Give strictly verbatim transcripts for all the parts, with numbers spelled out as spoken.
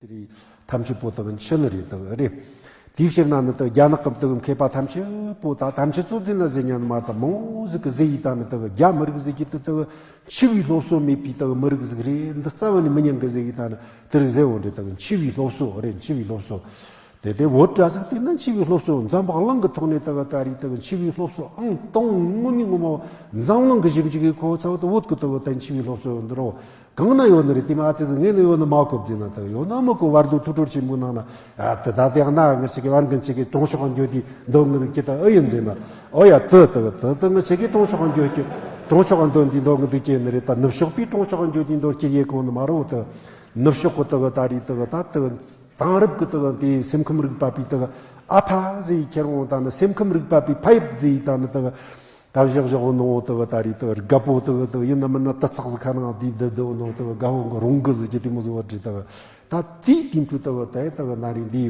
དེ་རེད། ཐམས་ཅད་པོ་དག་འཆི་ནི་རེད་དག་རེད། དེའི་ཕྱིར་ན་ནི་དག་རྒྱ་ནག་གི་དག་མཁས་པ་ཐམས་ཅད་པོ་ད་ཐམས་ཅད་གཙོ་འཛིན་ན་ཟེར་ཉན་མ་ད་མང་ཟིག་གི་ཟེར་ཡི་ད་ནི་དག་རྒྱ་མི་རིགས་ཟེར་གྱི་དུ་དག་འཆི་བའི་སློབ་གསོ་མེད་པའི་དག་མི་རིགས་ཟིག་རེད། འདི་རྩ་བ་ནས་མི་ཉན་གི་ཟེར་ཡི་ད་ནི་དེ་རིགས་ཟེར་བོ་འདྲེ་དག་འཆི་བའི་སློབ་གསོ་རེད། འཆི་བའི་སློབ་གསོ། དེ་དེ་བོད་འདྲ་ཟིག་དེ་ན་འཆི་བའི་སློབ་གསོ་འཛམ་བུ་གླིང་གི་ཐོག་ནས་དག་ད་རེས་དག་འཆི་བའི་སློབ་གསོ་ཨང་དང་ངོ་མའི་ངོ་མ་འཛམ་གླིང་གི་ཞིབ་འཇུག་གི་ཁོ་ཚ་བོ་དུ་བོད་གི་དག་ད་འཆི་བའི་སློབ་གསོ་འདི་རོ། གང་ན་ཡོད་ནི་རེད། དེ་མ་ཨ་ཙི་ཟིག་ངས་ནི་ཡོད་ནི་མ་གོ་བརྫིས་ན་དག་ཡོད་ན་མི་གོ། བར་དུ་ཐུགས་སྤྲོ་ཆེན་པོ་གནང་ན། ཨ་དེ་ད་དེ་ཡང་ན་ངི་ཆེ་གི་བར་འགན་ཆེ་གི་གྲོང་ཆོག་གི་འགྱོ་དུས་འདོད་ངི་འདུག་ཀྱི་ད་ཨེ་ཡིན་ཟེར་ན། ཨོ་ཡ་དེ་དེ་དེ་དེ་ངི་ཆེ་གི་གྲོང་ཆོག་གི་འགྱོ་གི་གྲོང་ཆོག་གི་འདོད་འདི་འདོད་ངི་འདུག་ཀྱི་ནི་རེད། ད་ནུབ་ཕྱོགས་པའི་གྲོང་ཆོག་གི་འགྱོ་དུས་འདོད་ཀྱི་ཡེ་གོ་ནི་མ་རོ། དེ་ནུབ་ཕྱོགས་གི་དེ་གི་ད་རེད་དེ་གི་ད་དེ་གི་དེང་རབས་གི་དེ་གི་དེ་སེམས་ཁམས་རིག་པ་པའི་དེ་གི་ཨ་ཕ་ཟེར་ཁྱེར་འོང་ད་ནི་སེམས་ཁམས་རིག་པ་པའི་ཕ་ཡབ་ཟེར་ད་ནི་དེ་གི་ད་བཞག་བཞག་ནོ་དེ་གི་ད་རེད་དེ་རྒད་པོ་དེ་གི་དེ་ཡིན་ན་མིན་ན་དེ་ཚག་ཟིག་ཁ་ནང་དེ་བསྡད་བསྡད་ནོ་དེ་གི་དགའ་བོ་གི་རུང་གི་ཟིག་གི་དེ་མོ་ཟིག་བ་དྲི་དེ་གི་ད་དེའི་དེ་འཕྲུལ་དེ་གི་དེ་དེ་གི་ན་རེད་འདི་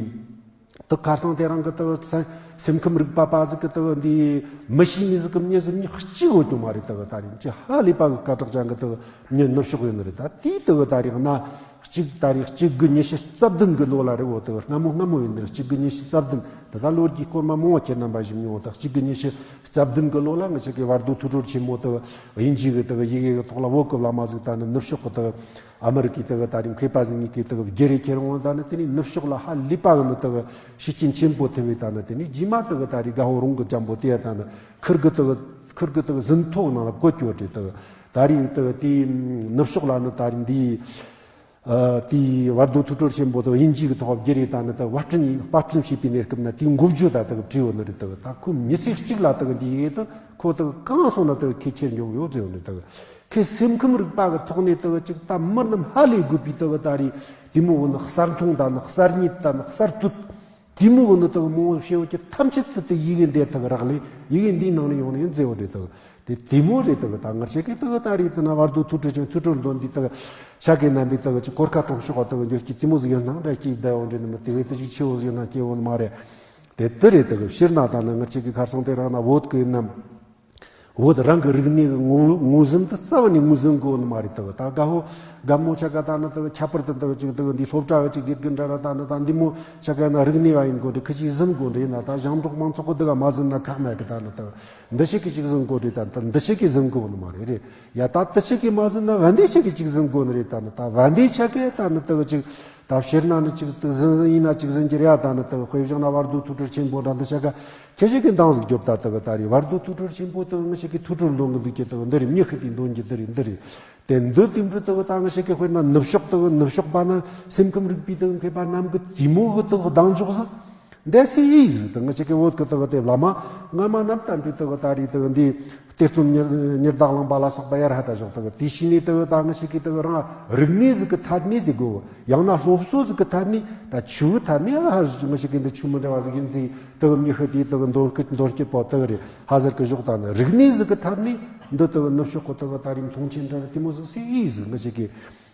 དེ་ཁ་སང་དེ་རང་གི་དེ་གི་སེམས་ཁམས་རིག་པ་པ་ཟིག་གི་དེ་གི་འདི་མི་ཤེས་མི་ཟིག་གི་མྱི་ཟིག་མྱི་གཅིག་འོ་ཀྱང་མ་རེད། དེ་གི་ད་རེད་ཅི་ཧ་ལས་པ་གི་སྐད་གྲགས་ཅན་གི་དེ་གི་མྱི་ནུབ་ཕྱོགས་ཡིན་ནི་རེད། ད་དེའི་དེ་གི་ད་རེད་ན། གཅིག་ད་རེས་གཅིག་དགུ་ཉི་ཤུ་རྩ་བདུན་གི་ལོ་ལ་རེད་འོ། དེ་སྔ་མོ་སྔ་མོ་ཡིན་ནི་གཅིག་དགུ་ཉི་ཤུ་རྩ་བདུན་དེ་ད་ལོ་རྒྱུས་སྐོར་མ་མང་བོ་ཁྱེད་རྣམ་པ་ཞིབ་མྱོང་དང་གཅིག་དགུ་ཉི་ཤུ་རྩ་བདུན་གི་ལོ་ལ་ངི་ཆེ་གི་བར་དོ་ཐུགས་སྤྲོ་ཆེན་མོ་དེ་དབྱིན་ཇི་གི་དེ་ཡི་གེ་གི་ཐོག་ལ་བོད་གི་བླ་མ་ཟིག་ད་ནི་ནུབ་ཕྱོགས་གི་དེ་ཨ་མི་རི་ཀའི་དེ་ད་རེས་མཁས་པ་ཟིག་གཉིས་ཀའི་དེ་བརྒྱུད་རེ་ཁྱེར་འོང་ད་ནི་དེ་ནི་ནུབ་ཕྱོགས་ལ་ཧ་ལས་པ་གི་ནི་དེ་ཤུགས་རྐྱེན་ཆེན་པོ་ཐེབས་བས། ད་ནི་དེ་ནི་རྗེས་མ་དེ་ད་རེས་དགའ་བོ་རུང་གི་འཇམ་པོ་དེ་ད་ནི་ཁིར་གི་དེ་ཁིར་གི་དེ་ཟིན་ཐོ་ནང་ལ་བཀོད་ཀྱོ་དེ་དེ་ད་རེས་དེ་དེ་ནུབ་ཕྱོགས་ལ་ནི་ད་རེས་འདི། ཨ་དེའི་བར་དོ་ཐུགས་སྤྲོ་ཆེན་པོ་དང་དབྱིན་ཇི་གི་ཐོག་བསྒྱུར་རེ་ད་ནི་དེ་བ་སྤྲིན་བ་སྤྲིན་བྱས་པའི་གནས་སྐབས་ན་དེའི་འགོ་བརྗོད་ད་དེ་བྲིས་ཡོད་ནི་རེད། དེ་ད་ཁོ་མྱི་ཚེ་གཅིག་ལ་དེ་འདི་ཡེ་དེ་ཁོ་དེ་གང་སོང་ན་དེ་ཁེ་ཁྱེར་འཇོག་ཡོད་བྲིས་ཡོད་ནི་དེ་ཁོས་སེམས་ཁམས་རིག་པ་གི་ཐོག་ནས་དེ་ཅིག་ད་མི་རྣམས་ཧ་ལས་དགོས་པའི་དེ་ད་རེས་དེ་མོ་བོ་ནི་གསར་མཐོང་ད་ནི་གསར་རྙེད་ད་ནི་གསར་གཏོད། དེ་མོ་གི་ནི་དག་མོ་ཤེས་བ་ཀྱི་ཐམས་ཅད་དུ་དེ་ཡི་གེ་འདི་དག་རག་ལས་ཡི་གེ་འདིའི་ནང་ནས་ཡོང་ནས་མཛེས་བ་རེད་དག་དེ་དེ་མོ་རེད་དག་ད་ང་ཆེ་གི་དག་ད་རེད་དེ་ན་བར་དུ་ཐུགས་སྤྲོ་ཆེན་ཐུགས་སྤྲོ་འདོན་འདི་དག་ཆ་གི་རྣམ་པའི་དག་ཅི་གོར་ཁ་གྲོང་ཤོག་དག་འགྱུར་གྱི་དེ་མོ་ཟིག་ཡོད་སྣང་འདྲ་སྐྱེས་བསྡད་འོང་འདྲ་ནི་མི་དེ་བས་དེ་ཞིག་ཆེ་བོ་ཟིག་ཡོད་སྣང་སྐྱེ་འོང་མ་རེད། དེ་དེ་རེད་དག་ཕྱིར་ན་ད་ནི་ང་ཆེ་གི་ཁར་སང་དེ་རང་ན་བོད་གི་ནམ། བོད་རང་གི་རིག་གནས་ཀྱི་ངོས་ངོས་ཟིན་དུ་རྩ་བ་ནས་ངོས་ཟིན་དགོས་ནི་མ་རེད་དག་ད་དགའ་བོ་དགའ་མོ་ཆ་ག་ད་ནི་དག་ཁྱད་པར་དུ་དག་ཅིག་དག་འདི་སློབ་གྲྭ་གི་ཅིག་དགེ་རྒན་འདྲ་ར་ད་ནི་ད་འདི་མོ་ཆ་ག་ན་རིག་གནས་བ་ཡིན་དགོས་འདྲ་ཁི་ཅིག་ཟིན་དགོས་འདྲ་ཡིན་ན་ད་ཞིང་འབྲོག་མང་ཚོགས་གི་དག་མ་ཟིན་ན་ཁག་མེད་གི་ད་ནི་དག་འདི་ཞིག་གི་ཅིག་ཟིན་དགོས་འདྲ་ད་ད་འདི་ཞིག་གི་ཟིན་དགོས་ནི་མ་རེད་རེད། ཡ་ད་འདི་ཞིག་གི་མ་ཟིན་ན་བན་དེ་ཞིག་གི་ཅིག་ཟིན་དགོས་ནི་རེད། ད་ནི་ད་བན་དེ་ཆ་ག་ད་ནི་དག་ཅིག་ད་ཕྱིར་ན་ནི་ཅིག་ཏུ་ཟིན་ཟིན་ཡིན་ན་ཅིག་ཟིན་གྱི་རེད་ཡ། ད་ནི་དག་དཔེ་བཞག་ན་བར་དོ་ཐུགས་སྤྲོ་ཆེན་པོ་འདྲ་འདི་ཆ་ག་ཁྱེད་ཞིག་གི་འདང་ཟིག་རྒྱོབ་ད་དག་ད་རེད། བར་དོ་ཐུགས་སྤྲོ་ཆེན་པོ་དག་ང་ཞིག་གི་ཐུགས་སྤྲོ་འདོན་གི་འདུག་ཀྱི་དག་འདི་རེད། མྱི་ཤི་དེ་འདོན་གྱི་འདི་རེད་འདི་རེད། དེ་འདི་དེ་འཕྲོ་དག་ད་ང་ཞིག་གི་དཔེར་ན་ནུབ་ཕྱོགས་དག་ནུབ་ཕྱོགས་པ་ན་སེམས་ཁམས་རིག་པའི་དག་མཁས་པ་རྣམས་གི་དེ་མོ་གི་དག་གདེང་འཇོག་ཟིག་འདས་སི་ཡིས་ཟིག་དང་ང་ཅག་གི་བོད་ཀྱི་དག་དེ་བླ་མ་སྔ་མ་རྣམས་ལྟ་འདྲི་དག་ད་རེས་དག་འདི་གཏེར་སྟོན་ཉི་ཉི་ཟླ་གླིང་པ་ལ་སོགས་པ་ཡར་ཧ་ད་ཞོག་དག་དེ་ཤི་ནས་དག་ད་ང་ཅག་གི་དག་རང་རིག་གནས་ཟིག་གི་ཐད་ནས་ཟིག་གོ། ཡང་ན་སློབ་གསོ་ཟིག་གི་ཐད་ནས་ད་ཆུ་བོའི་ཐད་ནས་ཨ་ཧ་ང་ཅག་གི་འདི་ཆུ་མི་འདྲ་བ་ཟིག་ཡིན་ཟིག་དག་མྱི་ཤི་དེ་དག་འདོན་སྐྱིད་འདོན་སྐྱིད་པོ་དག་རེད་ཧ་ཟེར་གི་ཞོག་ད་ནི་རིག་གནས་ཟིག་གི་ཐད་ནས་འདི་དག་ནུབ་ཕྱོགས་གི་དག་ད་རེས་མཐོང་ཆེན་འདྲ་དེ་མོ་ཟིག་སི་ཡིས་ཟིག་ང་ཅག་གི་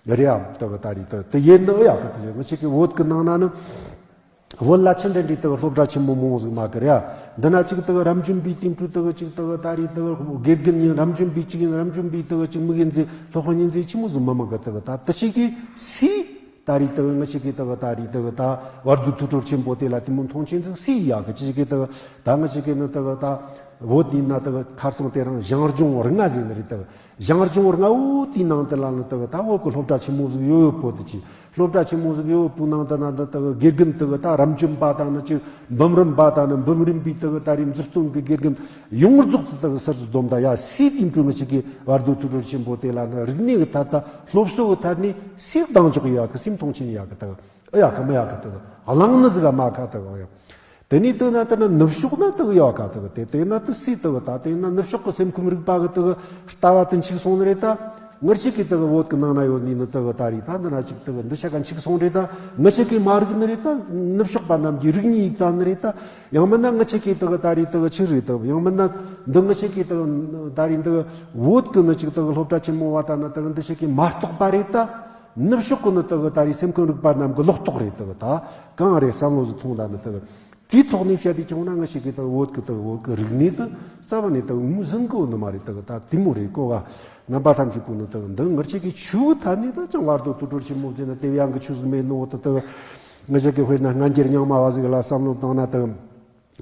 རེད་ཨ། དག་ད་རེས་དག་དེ་ཡིན་ནི་ཨ་ཡག་གི་དེ་ང་ཅག་གི་བོད་གི་ནང་ན་ནི། བོད་ལ་ཆི་འདྲ་འདྲའི་དག་སློབ་གྲྭ་ཆེན་མོ་མང་བོ་ཟིག་མ་གི་རེད་ཨ། འདི་ན་ཅིག་དག་རབ་འབྱམས་པའི་དེང་དུས་དག་ཅིག་དག་ད་རེས་དག་དགེ་རྒན་ཡིན་རབ་འབྱམས་པའི་ཅིག་ཡིན་རབ་འབྱམས་པའི་དག་ཅིག་མི་གི་འཛིན་སློབ་དཔོན་ཉིན་འཛིན་ཆི་མོ་ཟིག་མི་མང་གི་དག་ད་དེ་ཞིག་གི་སི། ད་རེས་དག་ང་ཅག་གི་དག་ད་རེས་དག་ད་བར་དོ་ཐུགས་སྤྲོ་ཆེན་པོ་དེ་ལ་དེ་མོ་མཐོང་ཆེན་ཟིག་སི་ཡག་གི་ཅི་ཞིག་གི་དག་ད་ང་ཅག་གི་ནི་དག་ད་བོད་དེ་ན་དག་ཁར་སང་དེ་རང་ཞང་ལྗོངས་རིག་ན་ཟིག་ནི་རེད་དག་ཞང་ལྗོངས་རིག་ན་འོ་དེའི་ནང་དུ་ལ་ནི་དག་ད་བོད་གི་སློབ་གྲྭ་ཆེན་མོ་ཟིག་ཡོད་ཡོད་པོ་དེ་ཅི། སློབ་གྲྭ་ཆེན་མོ་ཟིག་ཡོད་པོའི་ནང་དུ་ན་ད་དག་དགེ་རྒན་དག་ད་རབ་འབྱམས་པ་དང་ནི་ཅི་འབུམ་རམས་པ་དང་ནི་འབུམ་རམས་པའི་དག་ད་རེས་མཛུབ་སྟོན་གི་དགེ་རྒན་ཡོངས་རྫོགས་དུ་དག་སར་སྡོམ་ད་ཡ་སི་དེ་འཕྲོ་ང་ཅག་གི་བར་དོ་ཐུགས་སྤྲོ་ཆེན་པོ་དེ་ལ་ནི་རིག་གནས་གི་ཐད་ད་སློབ་གསོ་གི་ཐད་ནས་སི་གདེང་འཇོག་ཡག་གི་སེམས་མཐོང་ཆེན་ཡག་གི་དག་ཨེ་ཡག་གི་མི་ཡག་གི་དག་གླེང་ནི་ཟིག་ག་མ་ཁ་དག་ཡ། དེ་ནས་ལྟོས་ན་ལྟ་ན་ནུབ་ཕྱོགས་ན་དག་ཡོད་ག་དག་དེ་དེ་ན་དུ་སི་དག་ད་དེ་ན་ནུབ་ཕྱོགས་ཀྱི་སེམས་ཁམས་རིག་པ་གི་དག་ལྟ་བ་དུ་འཆུག་སོང་ནི་རེད་ད། ང་ཅག་གི་དག་བོད་ཀྱི་ནང་ན་ཡོད་ནི་ནི་དག་ད་རེད་ད་འདི་ན་ཅིག་དག་འདི་ཆ་ག་འཆུག་སོང་རེད་ད། ང་ཅག་གི་མ་རིག་ནི་རེད་ད། ནུབ་ཕྱོགས་པ་རྣམས་ཀྱི་རིག་གནས་ཡིག་ད་ནི་རེད་ད། ཡང་མིན་ན་ང་ཅག་གི་དག་ད་རེད་དག་ཆི་རེད་དག་ཡང་མིན་ན་འདི་ང་ཅག་གི་དག་ད་རེད་འདི་བོད་ཀྱི་ནི་ཅིག་དག་སློབ་གྲྭ་ཆེན་མོ་བ་ད་ནི་དག་འདི་ཅག་གི་མ་གཏོགས་པ་རེད་ད། ནུབ་ཕྱོགས་ཀྱི་ནི་དག་ད་རེད་སེམས་ཁམས་རིག་པ་རྣམས་ཀྱི་ལོག་རྟོག་རེད་དག་ད། གང་རེད་བསམ་བློ་ཟིག་ཐོངས་ད་ནི་དག་དེའི་ཐོག་ནས་བཤད་དེ་ཁྱོང་ན་ང་ཞིག་གིས་ད་བོད་ཀྱི་ད་བོད་ཀྱི་རིག་གནས་དེ་རྩ་བ་ནས་ད་ངོས་ཟིན་གི་ཡོད་ནི་མ་རེད། ད་ད་དེ་མོ་རེད་གོ་ག་རྣམ་པ་ཐམས་ཅད་པོ་ནི་ད་འདི་ང་ཞིག་གིས་ཆོས་ཐད་ནས་ད་ཅང་བར་དོ་ཐུགས་སྤྲོ་ཆེན་པོ་བྱས་ན་དེ་ཡང་གི་ཆོས་ཟིག་མེད་ནོ། ད་ད་ང་ཞིག་གིས་དཔེར་ན་སྔ་འགྱུར་རྙིང་མ་བ་ཟིག་ལ་བསམ་བློ་བཏང་ན་ད།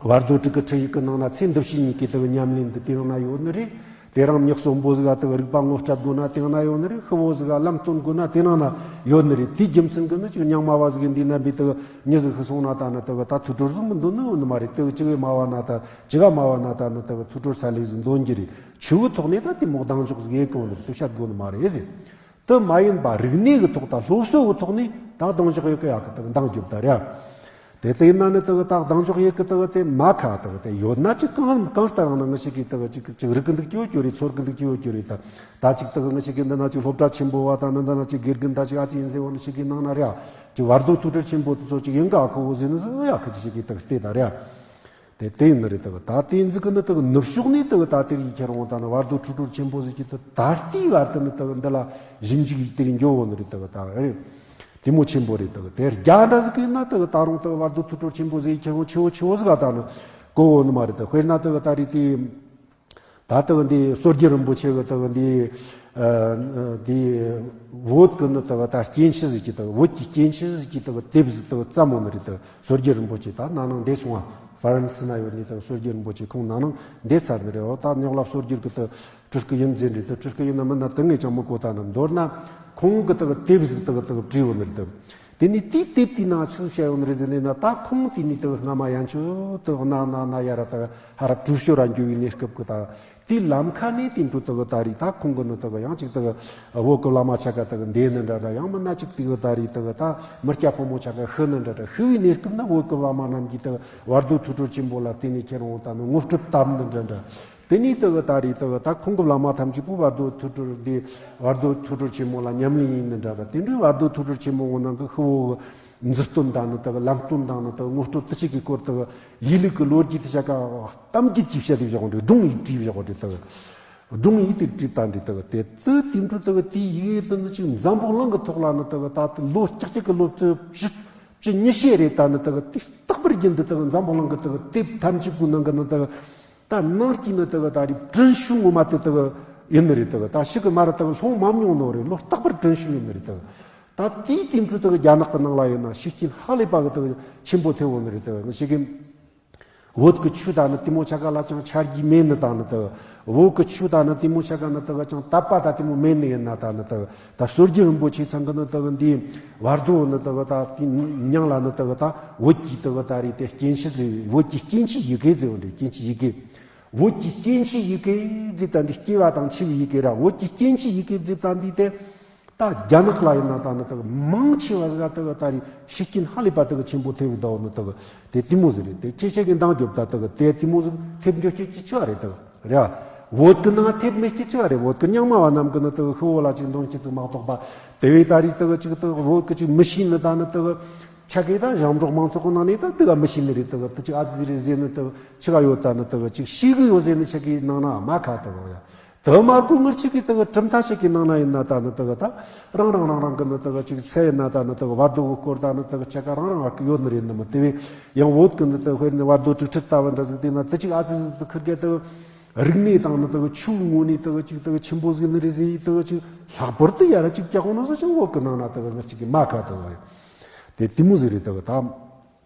བར་དོ་དྲུག་གི་ཁྲིད་ཡིག་གི་ནང་ན་ཚེ་འདི་ཕྱི་གཉིས་ཀྱི་དེ་གི་ཉམས་ལེན་འདི་དེ་ནང་ན་ཡོད་ནི་རེད། དེ་རིང་མྱི་གསོན་པོ་ཟིག་ག་དེ་གི་རིག་པ་ངོ་སྤྲད་དགོས་ན་དེ་ནང་ན་ཡོད་ནི་རེད། ཤི་བོ་ཟིག་ག་ལམ་སྟོན་དགོས་ན་དེ་ནང་ན་ཡོད་ནི་རེད། དེའི་རྒྱུ་མཚན་གི་ནི་ཅིག་རྙིང་མ་བ་ཟིག་གི་འདི་ན་བི་དེ་གི་མྱི་ཟིག་ཤི་སོང་ན་ད་ནི་དེ་གི་ད་ཐུགས་སྤྲོ་ཟིག་མི་འདོན་ནི་ཡོད་ནི་མ་རེད། དེ་གི་ཅི་གི་མ་བ་ན་ད་ཅི་ག་མ་བ་ན་ད་ནི་དེ་གི་ཐུགས་སྤྲོ་ས་ལེ་ཟིག་འདོན་གྱི་རེད། ཆོས་གི་ཐོག་ནས་ད་དེ་མོ་གདེང་འཇོག་ཟིག་ཡེ་གི་ཡོད་ནི་རེད། དེ་བཤད་དགོས་ནི་མ་རེད་ཟེར། དེ་མ་ཡིན་པ་རིག་གནས་ཀྱི་ཐོག་དང་སློབ་གསོ་གི་ཐོག་ནས་ད་གདེང་འཇོག་ཡོད་གི་ཡག་གི་དེ་གི་འདང་རྒྱོབ་ད་རེད། དེ་དེ་ཡིན་ན་ནི་དེ་གི་ད་གདེང་འཇོག་ཡོད་གི་དེ་གི་དེ་མ་ཁ་དེ་གི་དེ་ཡོད་ན་ཅིག་གང་གང་ལྟར་ཡང་ན་ང་ཞིག་གིས་དེ་གི་ཅིག་ཅིག་རིག་གི་འདུག་ཀྱི་ཡོད་ཀྱི་རེད། ཚོར་གི་འདུག་ཀྱི་ཡོད་ཀྱི་རེད། ད་ད་ཅིག་དེ་གི་ང་ཞིག་གིས་འདི་ན་ཅིག་སློབ་གྲྭ་ཆེན་པོ་བ་དང་ནི་འདི་ན་ཅིག་དགེ་རྒན་ད་ཅིག་ཨ་ཙི་ཡིན་ཟེར་བ་ནི་ཞིག་གིས་གནང་ན་རེད། ཅིག་བར་དོ་ཐུགས་སྤྲོ་ཆེན་པོ་དེ་ཚོ་ཅིག་ཡིན་ག་ཨ་ཁུ་བོ་ཟེར་ནི་ཟེར་ཡག་གི་ཅིག་ཅིག་གིས་དེ་གི་བལྟས་ད་རེད། དེ་དེ་ཡིན་ནི་རེད། དེ་གི་ད་དེ་ཡིན་ཟིག་གི་ནི་དེ་གི་ནུབ་ཕྱོགས་ནས་དེ་གི་ད་དེ་གི་ཁྱེར་འོང་ད་ནི་བར་དོ་ཐུགས་སྤྲོ་ཆེན་པོ་ཟིག་གི་དེ་ད་ལྟའི་བར་དུ་ནི་དེ་གི་འདི་ལ་ཞིབ་འཇུག་ཡིག་དེ་རིགས་འགྱོ་འོ་ནི་རེད། དེ་གི་ད་རེད། དེ་མོ་ཆེན་པོ་རེད། དེ་གི་དེ་རྒྱ་འདྲ་ཟིག་གི་ན་དེ་གི་ད་རུང་དེ་གི་བར་དོ་ཐུགས་སྤྲོ་ཆེན་པོ་ཟིག་ཁྱེར་འོང་ཆེ་བོ་ཆེ་བོ་ཟིག་ག་ད་ནི་གོ་འོ་ནི་མ་རེད། དེ་དཔེར་ན་དེ་གི་ད་རེད་དེ་ད་དེ་གི་འདི་སོར་རྒྱུན་རིན་པོ་ཆེ་གི་དེ་གི་འདི་ཨ་འདི་བོད་གི་ནི་དེ་གི་ད་སྐྱེ་འཆི་ཟིག་གི་དེ་གི་བོད་ཀྱི་སྐྱེ་འཆི་ཟིག་གི་དེ་གི་དེབ་ཟིག་དེ་གི་བརྩམས་འོ་ནི་རེད། དེ་གི་སོར་རྒྱུན་རིན་པོ་ཆེ་ད་ན་ནིང་འདས་སོང་བ། ཧྥ་རན་སི་ན་ཡོད་ནི་དེ་གི་སོར་རྒྱུན་རིན་པོ་ཆེ་ཁོང་ན་ནིང་འདས་ཚར་ནི་རེད། འོ་ད་ཉག་ལ་སོར་རྒྱུན་གི་དེ་གི་སྤྲུལ་སྐུ་ཡིན་ཟེར་རེད། དེ་སྤྲུལ་སྐུ་ཡིན་ན་མིན་ན་དེ་ངས་ཅང་མི་གོ། ད་ནི་མདོར་ན་ཁོང་གི་དེ་གི་དེབ་ཟིག་དེ་གི་དེ་གི་བྲིས་འོ་ནི་རེད། དེ་དེ་ནས་དེའི་དེབ་དེའི་ནང་ཆི་ཟིག་བཤད་ཡོད་ནི་རེད་ཟེར་ནས་ན། ད་ཁོང་དེ་ནས་དེ་གི་སྔ་མ་ཡན་ཆོད་དེ་གི་གནའ་གནའ་གནའ་ཡར་ར་དེ་གི་ཧ་ར་གྲུ་ཤོ་ར་འགྱོ་བའི་གནས་སྐབས་གི་ད་དེའི་ལམ་ཁ་ནས་དེ་འཕྲོ་དེ་གི་ད་རེད། ད་ཁོང་གི་ནི་དེ་གི་ཡང་ཅིག་དེ་གི་བོད་གི་བླ་མ་ཆ་ག་དེ་གི་འདས་ནི་འདྲ་འདྲ། ཡང་མིན་ན་ཅིག་དེ་གི་ད་རེད་དེ་གི་ད་མི་སྐྱ་ཕོ་མོ་ཆ་ག་ཤི་ནི་འདྲ་འདྲ། ཤི་བའི་གནས་སྐབས་ན་བོད་གི་བླ་མ་རྣམས་ཀྱིས་དེ་གི་བར་དོ་ཐུགས་སྤྲོ་ཆེན་པོ་ལ་བརྟེན་ནས་ཁྱེད་རང་ད་ནི་དངོས་གྲུབ་བཏབ་ནི་འདྲ་འདྲ། དེ་ནས་དེ་གི་ད་རེས་དེ་གི་ད་ཁོང་གི་བླ་མ་ཐམས་ཅད་པོ་བར་དོ་ཐུགས་སྤྲོ་འདི་བར་དོ་ཐུགས་སྤྲོ་ཆེན་མོ་ལ་ཉམས་ལེན་ཡིན་ནི་འདྲ་འདྲ། དེ་འདྲའི་བར་དོ་ཐུགས་སྤྲོ་ཆེན་མོ་ངོ་ནང་གི་ཤི་བོ་གི་མཛུབ་སྟོན་དང་ནི་དེ་གི་ལམ་སྟོན་དང་ནི་དེ་གི་དངོས་སྤྲོ་དེ་ཅིག་གི་སྐོར་དེ་གི་ཡིག་ལུགས་ཀྱི་ལོ་རྒྱུས་དེ་ཆ་ག་གཏམ་རྒྱུད་ཀྱི་བཤད་དེ་བཞག་གོ་འདྲ། སྒྲུང་ཡིག་བྲིས་བཞག་གོ་འདྲ། དེ་གི་སྒྲུང་ཡིག་དེ་བྲིས་བཏང་འདྲ། དེ་གི་དེ་དེ་དེ་འདྲ་དེ་གི་དེའི་ཡིག་དེ་ནི་ཅིག་འཛམ་བུ་གླིང་གི་ཐོག་ལ་ནི་དེ་གི་ད་ལོ་ཀྱག་ཀྱག་གི་ལོ་དེ་བཅུ་བཅུ་ཉི་ཤུ་རེད། ད་ནི་དེ་གི་དེ་རྟག་པར་རྒྱུན་དུ་དེ་གི་འཛམ་བུ་གླིང་གི་དེ་གི་དེབ་ཐམས་ཅད་པོའི་ནང་གི་ནི་དེ་གི་ད་ནང་སྐྱིད་ནི་དེ་གི་ད་རེས་དྲིན་ཤུགས་ངོ་མ་དེ་དེ་གི་ཡིན་ནི་རེད། དེ་གི་ད་ཤི་གི་མ་ར་དེ་གི་ལྷུང་མ་མྱོང་ནོ་རེད། ལོ་རྟག་པར་དྲིན་ཤུགས་ཡིན་ནི་རེད། དེ་གི་ད་དེའི་དེ་འཕྲོ་དེ་གི་རྒྱ་ནག་གི་ནང་ལ་ཡིན་ན་ཤུགས་རྐྱེན་ཧ་ལས་པ་གི་དེ་གི་ཆེན་པོ་ཐེབས་འོང་ནི་རེད། དེ་གི་ཤི་གི་བོད་གི་ཆོས་ད་ནི་དེ་མོ་ཆ་ག་ལ་ཅང་ཆ་རྒྱུས་མེད་ནི་ད་ནི་དེ་གི་བོད་གི་ཆོས་ད་ནི་དེ་མོ་ཆ་ག་ནི་དེ་གི་ཅང་དད་པ་ད་དེ་མོ་མེད་ནི་ཡིན་ན་ད་ནི་དེ་གི་ད་སྲོལ་རྒྱུན་རིན་པོ་ཆེ་ཚང་གི་ནི་དེ་གི་འདི་བར་དོ་ནི་དེ་གི་ད་དེ་མྱིང་ལ་ནི་དེ་གི་ད་བོད་ཀྱི་དེ་གི་ད་རེས་དེ་སྐྱེ་འཆི་ཟེར་བའི་བོད་ཀྱི་སྐྱེ་འཆི་ཡི་གེ་ཟེར་བ་འདྲ། སྐྱེ་འཆི་ཡི་གེ། བོད་ཀྱི་སྐྱེ་འཆི་ཡི་གེ་ཟེར་ད་འདི་སྐྱེ་བ་དང་འཆི་བའི་ཡི་གེ་ར། བོད་ཀྱི་སྐྱེ་འཆི་ཡི་གེ་ཟེར་ད་འདི་དེ་ད་རྒྱ་ནག་ལ་ཡིན་ན་ད་ནི་དེ་གི་མང་ཆེ་བ་ཟིག་དེ་གི་ད་རེས་ཤུགས་རྐྱེན་ཧ་ལས་པ་དེ་གི་ཆེན་པོ་ཐེབས་ཡོད་ད་འོ་ནི་དེ་གི་དེ་དེ་མོ་ཟིག་རེད། དེ་ཁྱེད་ཆ་གི་འདང་རྒྱོབ་ད་དེ་གི་དེ་དེ་མོ་ཟིག་ཐེབས་འགྱོ་ཁྱེད་ཀྱི་ཆི་བ་རེད་དེ་གི་རེད། བོད་གི་ནང་ཐེབས་མེད་ཀྱི་ཆི་བ་རེད། བོད་གི་རྙིང་མ་བ་རྣམས་གི་ནི་དེ་གི་ཤི་བོ་ལ་ཅིག་འདོན་ཁྱེད་ཚོ་མ་གཏོགས་པ་དེ་བས་ད་རེས་དེ་གི་ཅིག་དེ་གི་བོད་གི་ཅིག་མི་ཤེས་ནི་ད་ནི་དེ་གི་ཆ་གི་ད་ཞིང་འབྲོག་མང་ཚོགས་གི་ནང་ནས་ད་དེ་ག་མི་ཤེས་ནི་རེད། དེ་གི་དེ་ཅིག་ཨ་ཙི་རེད་ཟེར་ནི་དེ་གི་ཆི་ག་ཡོད་ད་ནི་དེ་གི་ཅིག་ཤེས་གི་ཡོད་ཟེར་ནི་ཆ་གི་ནང་ན་མ་ཁ་དེ་གི་ཡ། དེ་མ་གོ་ངར་ཆི་གི་དེ་གི་གྲུབ་མཐའ་ཆ་གི་ནང་ན་ཡིན་ན་ད་ནི་དེ་གི་ད་རང་རང་རང་རང་གི་ནི་དེ་གི་ཅིག་ཚེ་ཡིན་ན་ད་ནི་དེ་གི་བར་དོ་གི་སྐོར་ད་ནི་དེ་གི་ཆ་ག་རང་རང་ཡོད་ནི་རེད། ནི་མི་དེ་བས་ཡང་བོད་གི་ནི་དེ་གི་དཔེར་ནི་བར་དོ་དྲུག་ཁྲིད་ལྟ་བུ་འདྲ་ཟིག་དེ་ན་དེ་ཅིག་ཨ་ཙི་ཟིག་དེ་ཁིར་གི་དེ་གི་རིག་གནས་དང་ནི་དེ་གི་ཆོས་ངོ་ནས་དེ་གི་ཅིག་དེ་གི་ཆེན་པོ་ཟིག་ནི་རེད་ཟེར། དེ་གི་ཅིག་ལྷག་པར་དུ་ཡ་ར་ཅིག་ཀྱག་ནོ་ཟིག་ཅིག་བོད་གི་ནང་ན་དེ་གི་ངར་ཆི་གི་མ་ཁ་དེ་གི་དེ་དེ་མོ་ཟིག་རེད། དེ་གི་ད།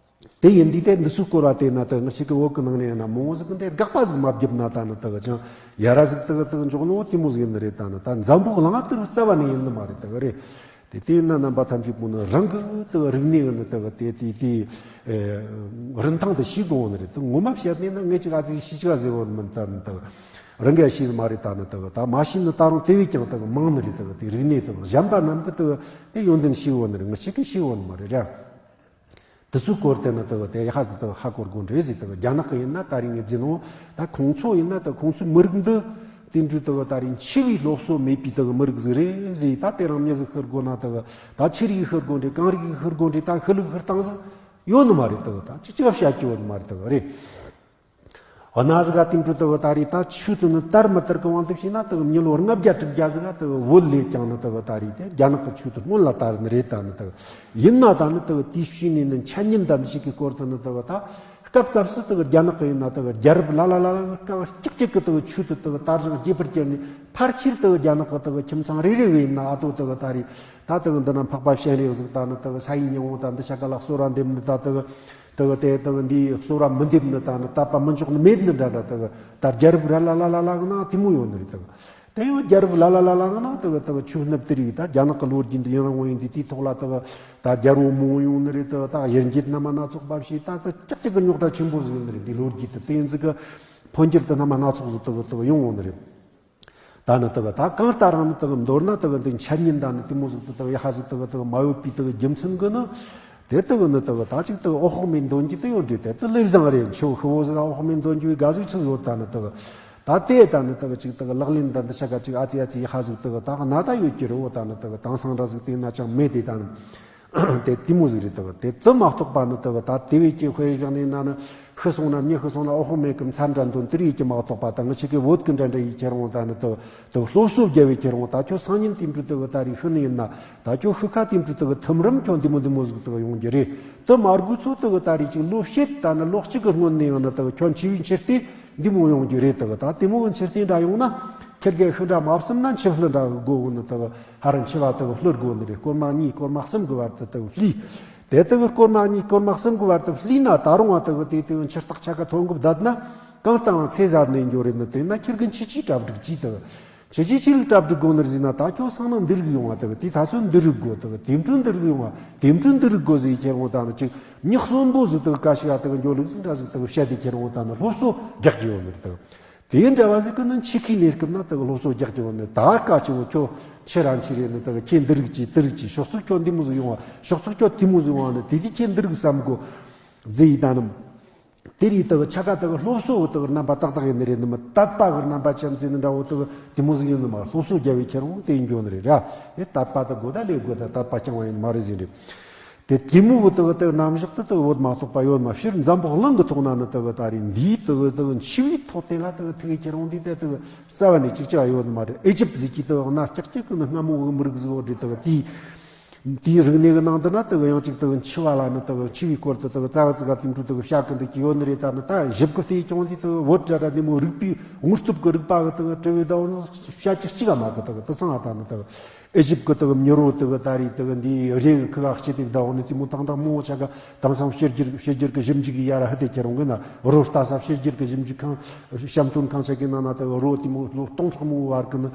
དེ་ཡིན་དུས་དེ་འདི་ཚོའི་སྐོར་བ་བལྟས་ན་ད་ང་ཞིག་གི་བོད་ཀྱི་ནང་ནས་ཡིན་ན་མང་བོ་ཟིག་གི་འདི་དགག་པ་ཟིག་མ་བརྒྱབ་ན་ད་ནི་ད་གི་ཅང་ཡ་ར་ཟིག་ད་གི་ད་གི་འཇོག་ནོ་དེ་མོ་ཟིག་ཡིན་ནི་རེད། ད་ནི་ད་འཛམ་བུ་གླིང་ང་དེ་རུ་རྩ་བ་ནས་ཡིན་ནི་མ་རེད། ད་གི་རེད། དེ་དེ་ཡིན་ན་རྣམ་པ་ཐམས་ཅད་པོ་ནི་རང་གི་ད་གི་རིག་གནས་ཡིན་ནི་ད་གི་དེ་དེ་དེ་རིན་ཐང་དེ་ཤེས་དགོས་ནི་རེད། ད་ངོ་མ་བཤད་ནས་ན་ངས་ཅིག་ཨ་ཙི་ཤེས་ཅིག་ཨ་ཟེར་བོ་མིན། ད་ནི་ད་གི་རང་གིས་ཤེས་ནི་མ་རེད། ད་ནི་ད་གི་ད་མ་ཤེས་ནི་ད་རུང་དེ་བས་ཀྱང་ད་གི་མང་ནི་རེད། ད་གི་དེ་རིག་གནས་ད་གི་གཞན་པ་རྣམས་གི་ད་གི་དེ་ཡོན་ཏན་ཤེས་བོ་ནི་རེད། ང་ཞིག་གིས་ཤེས་བོ་ནི་མ་རེད་ར། དེ་ཚོའི་སྐོར་དེ་ནི་དེ་གི་དེ་ཧ་ཟི་དེ་གི་ཧ་གོ་དགོས་འདྲ་ཟིག་དེ་གི་རྒྱ་ནག་གི་ཡིན་ན་ད་རིང་ངས་བརྫིས་ནོ། ད་ཁོང་ཚོ་ཡིན་ན་ད་ཁོང་ཚོའི་མི་རིགས་འདི་དེ་འདྲའི་དེ་གི་ད་རིང་འཆི་བའི་སློབ་གསོ་མེད་པའི་དེ་གི་མི་རིགས་ཟིག་རེད་ཟེར། ད་དེ་རིང་མྱི་ཟིག་ཤི་དགོས་ན་དེ་གི་ད་ཆི་རིགས་ཤི་དགོས་འདྲ། གང་རིགས་ཤི་དགོས་འདྲ། ད་ཤི་ལུགས་ཤི་སྟངས་ཟིག་ཡོད་ནི་མ་རེད། དེ་གི་ད་ཅི་ཅི་ག་བཤད་རྒྱུ་ཡོད་ནི་མ་རེད། དེ་གི་རེད། འོ་ན་ཟིག་ག་དེ་འདྲ་དེ་གི་ད་རིང་ད་ཆོས་དེ་ནི་དར་མི་དར་གི་དབང་དུ་བྱས་ན་དེ་གི་མི་ལོ་ལྔ་བརྒྱ་དྲུག་བརྒྱ་ཟིག་ག་དེ་གི་བོད་ལས་ཀྱང་ནི་དེ་གི་ད་རིང་དེ་རྒྱ་ནག་གི་ཆོས་དེ་སྔོན་ལ་དར་ནི་རེད། ད་ནི་དེ་གི་ཡིན་ན་ད་ནི་དེ་གི་དེའི་ཤུལ་ནས་ནི་འཆད་ཉན་ད་འདི་ཞིག་གི་སྐོར་དེ་ནི་དེ་གི་ད་ སྐབས་སྐབས་སུ་དེ་གི་རྒྱ་ནག་གི་ཡིན་ན་དེ་གི་རྒྱལ་རབས་ལ་ལ་ལ་ལ་གི་སྐབས་ཀྱག་ཀྱག་གི་དེ་གི་ཆོས་དེ་དེ་གི་དར་ཞིང་རྒྱས་པར་གྱུར་ནས། ཕལ་ཆེར་དེ་གི་རྒྱ་ནག་གི་དེ་གི་ཁྱིམ་ཚང་རེ་རེ་གི་ཡིན་ན་ཨ་ཏོ་དེ་གི་ད་རེས་ད་དེ་གི་འདི་ན་འཕགས་པ་སྤྱན་རས་གཟིགས་ད་ནི་དེ་གི་ས་ཡི་ཉི་འོང་ད་འདི་ཆ་ག་ལ་གསོལ་ར་འདེབས་ནི་ད་དེ་གི་དེ་གི་དེ་དེ་གི་འདིའི་གསོལ་ར་མི་འདེབས་ནི་ད་ནི་དད་པ་མི་འཇོག་ནི་མེད་ནི་འདྲ་འདྲ། དེ་གི་ད་རྒྱལ་རབས་ར་ལ་ལ་ལ་ལ་གི་ནང་དེ་མོ་ཡོད་ནི་རེད། དེ་གི་དེ་ཡང་རྒྱལ་རབས་ལ་ལ་ལ་ལ་གི་ནང་དེ་གི་དེ་གི་ཆོས་སྣུབ་དེ་རིགས་ད་རྒྱ་ནག་གི་ལོ་རྒྱུས་འདི་ཡུན་རིང་བོ་ཡིན་དུས་དེའི་ཐོག་ལ་དེ་གི་ད་རྒྱལ་པོ་མང་བོ་ཡོང་ནི་རེད། དེ་གི་ད་གཡུལ་འགྱེད་རྣམ་པ་སྣ་ཚོགས་པ་བྱས། ད་དེ་ཀྱག་ཀྱག་གི་རྙོག་དྲ་ཆེན་པོ་ཟིག་ཡོད་ནི་རེད། འདི་ལོ་རྒྱུས་དེ་དེ་ཡིན་ཟིག་གི་འཕོ་འགྱུར་དེ་རྣམ་པ་སྣ་ཚོགས་ཟིག་དེ་གི་དེ་གི་ཡོང་བོ་ནི་རེད། ད་ནི་དེ་གི་ད་གང་ལྟར་རང་ནི་དེ་གི་མདོར་ན་དེ་གི་འདི་འཆད་ཉན་ད་ནི་དེ་མོ་ཟིག་དེ་དེ་གི་ཡ་ཧ་ཟིག་དེ་གི་དེ་གི་མ་ཡོད་པའི་དེ་གི་རྒྱུ་མཚན་གི་ནི། དེ་དེ་གི་ནི་དེ་གི་ད་ཅིག་དེ་གི་འོད་དཔག་མེད་འདོན་རྒྱུ་དེ་ཡོད་འདྲ། དེ་དེ་ལེབ་བཟང་རེད། ཆུ་ཤི་བོ་ཟིག་འོད་དཔག་མེད་འདོན་རྒྱུ་བའི་དགའ་ཟིག་ཆི་ཟིག་ཡོད། ད་ནི་དེ་གི་ད་དེ་ད་ནི་དེ་གི་ཅིག་དེ་གི་ལག་ལེན་ད་འདི་ཆ་ག་ཅིག་ཨ་ཙི་ཨ་ཙི་ཡ་ཧ་ཟིག་དེ་གི་ད་གི་ན་ད་ཡོད་ཀྱི་རེད། འོ་ད་ནི་དེ་གི་དེང་སང་འདྲ་ཟིག་དེ་ན་ཅང་མེད། དེ་ད་ནི་དེ་དེ་མོ་ཟིག་རེད། དེ་གི་དེ་དེ་མ་གཏོགས་པ་ནི་དེ་གི་ད་དེ་བས་ཀྱི་དཔེ་བཞག་ནས་ན་ནི་ཤི་སོང་ན་མྱི་ཤི་སོང་ན་འོད་དཔག་མེད་གི་མཚན་འདྲ་འདོན་དེ་རིགས་ཀྱི་མ་གཏོགས་པ། ད་ང་ཆི་གི་བོད་གི་འདྲ་འདྲ་ཡི་ཁྱེར་འོང་ད་ནི་དེ་གི་དེ་གི་སློབ་གསོ་རྒྱབ་བའི་ཁྱེར་འོང་ད་ཁྱོད་སང་ཉིན་དེ་འདྲ་དེ་གི་ད་རེས་ཤི་ནི་ཡིན་ན། ད་ཁྱོད་ཤི་ཁ་དེ་འདྲ་དེ་གི་ཐིམ་རིམ་ཁྱོད་འདི་མོ་འདི་མོ་ཟིག་དེ་གི་ཡོང་རྒྱུ་རེད། དེ་མ་དགོས་ཚོ་དེ་གི་ད་རེས་ཅིག་ལོ་ཕྱེད་ད་ནི་ལོ་གཅིག་གི་སྔོན་ནས་ཡང་ནི་དེ་གི་ཁྱོད་འཆི་བའི་འཆི་ལྟས་འདི་མོ་ཡོང་རྒྱུ་རེད། དེ་གི་ད་དེ་མོ་གི་འཆི་ལྟས་འདྲ་ཡོང་ན་ཁྱེད་ཀྱི་ཤི་འདྲ་མ་བསམ་ན་འཆི་ལྷོད་འདྲ་གི་དགོས་གོ་ནི། དེ་གི་ཧ་ར་འཆི་བ་དེ་གི་ལྷོད་དགོས་ནི་རེད། སྐོར་མ་གཉིས་སྐོར་མ་གསུམ་གི་བར་དུ་དེ་གི་ལྷོད། དེ་དེ་གི་སྐོར་མ་གཉིས་སྐོར་མ་གསུམ་གི་བར་དུ་ལྷོད་ན་ད་རུང་བ་དེ་གི་དེ་དེ་གི་འཆི་རྟགས་ཆ་ག་ཐོན་གི་བསྡད་ན། གང་ལྟར་ཚེ་ཟད་ནས་འགྱོ་རེད་ནི། དེ་ན་ཁྱེད་ཀྱི་འཆི་ཆི་གྲ་སྒྲིག་ཅིག་དེ་གི། ཁྱེད་ཀྱིས་ཆི་ལ་གྲ་སྒྲིག་དགོས་ནི་རེད་ཟེར་ན། ད་ཁྱོད་སང་ན་འདི་རིགས་ཡོང་བ་དེ་གི་དེ་ད་ཚོད་འདི་རིགས་དགོས། དེ་གི་དེ་འཕྲོ་འདི་རིགས་ཡོང་བ་དེ་འཕྲོ་འདི་རིགས་དགོས་ཟེར་ཁྱེར་འོང་ད་ནི་ཅིག་མྱི་གསོན་པོ་ཟིག་དེ་གི་ཀ་ཤི་ཡ་དེ་གི་འགྱོ་ལུགས་ཟིག་འདྲ་ཟིག་དེ་གི་བཤད་དེ་ཁྱེར་འོང་ད་ནི་སློབ་གསོ་རྒྱག་རྒྱུ་ཡོད་ནི་རེད། དེ་གི་འདྲ་བ་ཟིག་གི་ནི་འཆི་ཁའི་གནས་སྐབས་ན་དེ་གི་སློབ་གསོ་རྒྱག་རྒྱུ་ཡོད་ནི། ད་ཀ་ཆི་བོ་ཁྱོད་འཆི་ར་འཆི་རེད་ནི། དེ་གི་ཁྱེད་འདི་རིགས་ཀྱིས་དེ་རིགས་ཀྱིས་ཕྱོགས་ཚུགས་ཁྱོད་འདི་མོ་ཟིག་ཡོང་བ། ཕྱོགས་ཚུགས་ཁྱོད་དེ་མོ་ཟིག་ཡོང་བ་ནི། དེ་དེ་ཁྱེད་འདི་རིགས་བསམ་དགོས་ཟེར་ཡི་ད་ནི། དེ་རིགས་དག་ཆ་ག་དག་སློབ་གསོ་དག་རྣམ་པ་ཏག་ཏག་ཡིན་ནི་རེད་ནི་མ། དད་པ་གི་རྣམ་པ་ཅན་ཟེར་ནི་འདྲ་བོ་དག་དེ་མོ་ཟིག་ཡིན་ནི་མ། སློབ་གསོ་རྒྱབ་པའི་ཁྱེར་འོང་དེ་ཡིན་འགྱོ་ནི་རེད་ར། དེ་དད་པ་དག་དགོས་ད་ལས་དགོས་ད། དད་པ་རྐྱང་བ་ཡིན་མ་རེད་ཟེར་རེད། དེ་དེ་མོ་གི་དག་དག་རྣམ་གཞག་དེ་དག་བོད་མ་གཏོགས་པ་ཡོད་མ། སྤྱིར་འཛམ་བུ་གླིང་གི་ཐོག་ན་ནི་དག་ད་རེད་འདིའི་དག་དག་འཆི་བའི་ཐོག་དེ་ལ་དག་ཐུག་གི་ཁྱེར་འོང་དེ་དེ་དག་རྩ་བ་ནས་ཅིག་ཅིག་ཡོད་ནི་མ་རེད། ཨེ་ཇིབ་ཟིག་གི་དག་ན་ཀྱག་ཀྱག་གི་ནི་སྔ་མོ་གི་མི་རིགས་ཟིག་ཡོད་རེད། དག་དེའི། དེའི་རིག་གནས་ཀྱི་ནང་དུ་ན་དེ་གི་ཡང་གཅིག་དེ་གི་འཆི་བ་ལ་ནི་དེ་གི་འཆི་བའི་སྐོར་དུ་དེ་གི་རྩ་བ་ཙི་ག་དེ་འཕྲོ་དེ་གི་བཤད་གི་འདུག་གི་ཡོད་ནི་རེད། ད་ནི་ད་ཞིབ་གི་དེ་ཀྱང་དེ་དེ་གི་བོད་འདྲ་འདྲ་འདི་མོ་རིག་པའི་དངོས་སྟོབས་ཀྱི་རིག་པ་གི་དེ་གི་དྲི་བའི་ཟླ་བོ་ནི་བཤད་ཀྱི་གཅིག་ག་མ་གི་དེ་གི་དེ་ཚང་ང་ད་ནི་དེ་གི་ཨེ་ཇིབ་གི་དེ་གི་མྱི་རོ་དེ་གི་ད་རེས་དེ་གི་འདི་རེ་གི་ཁི་ག་སྐྱེ་དེ་ཟླ་བོ་ནི་དེ་མོ་དང་དང་མོ་ཆ་ག་དེང་སང་ཕྱི་རྒྱལ་ཕྱི་རྒྱལ་གི་ཞིབ་འཇུག་གི་ཡ་ར་ཧི་དེ་ཁྱེར་འོང་གི་ན་རོ་ལྟ་ས་ཕྱི་རྒྱལ་གི་ཞིབ་འཇུག་ཁང་བཤམས་སྟོན་ཁང་ཆ་གི་ནང་ན་དེ་གི་རོ་དེ་མོ་ལོ་སྟོང་ཕྲག་མང་བོ་བར་གི་ནི་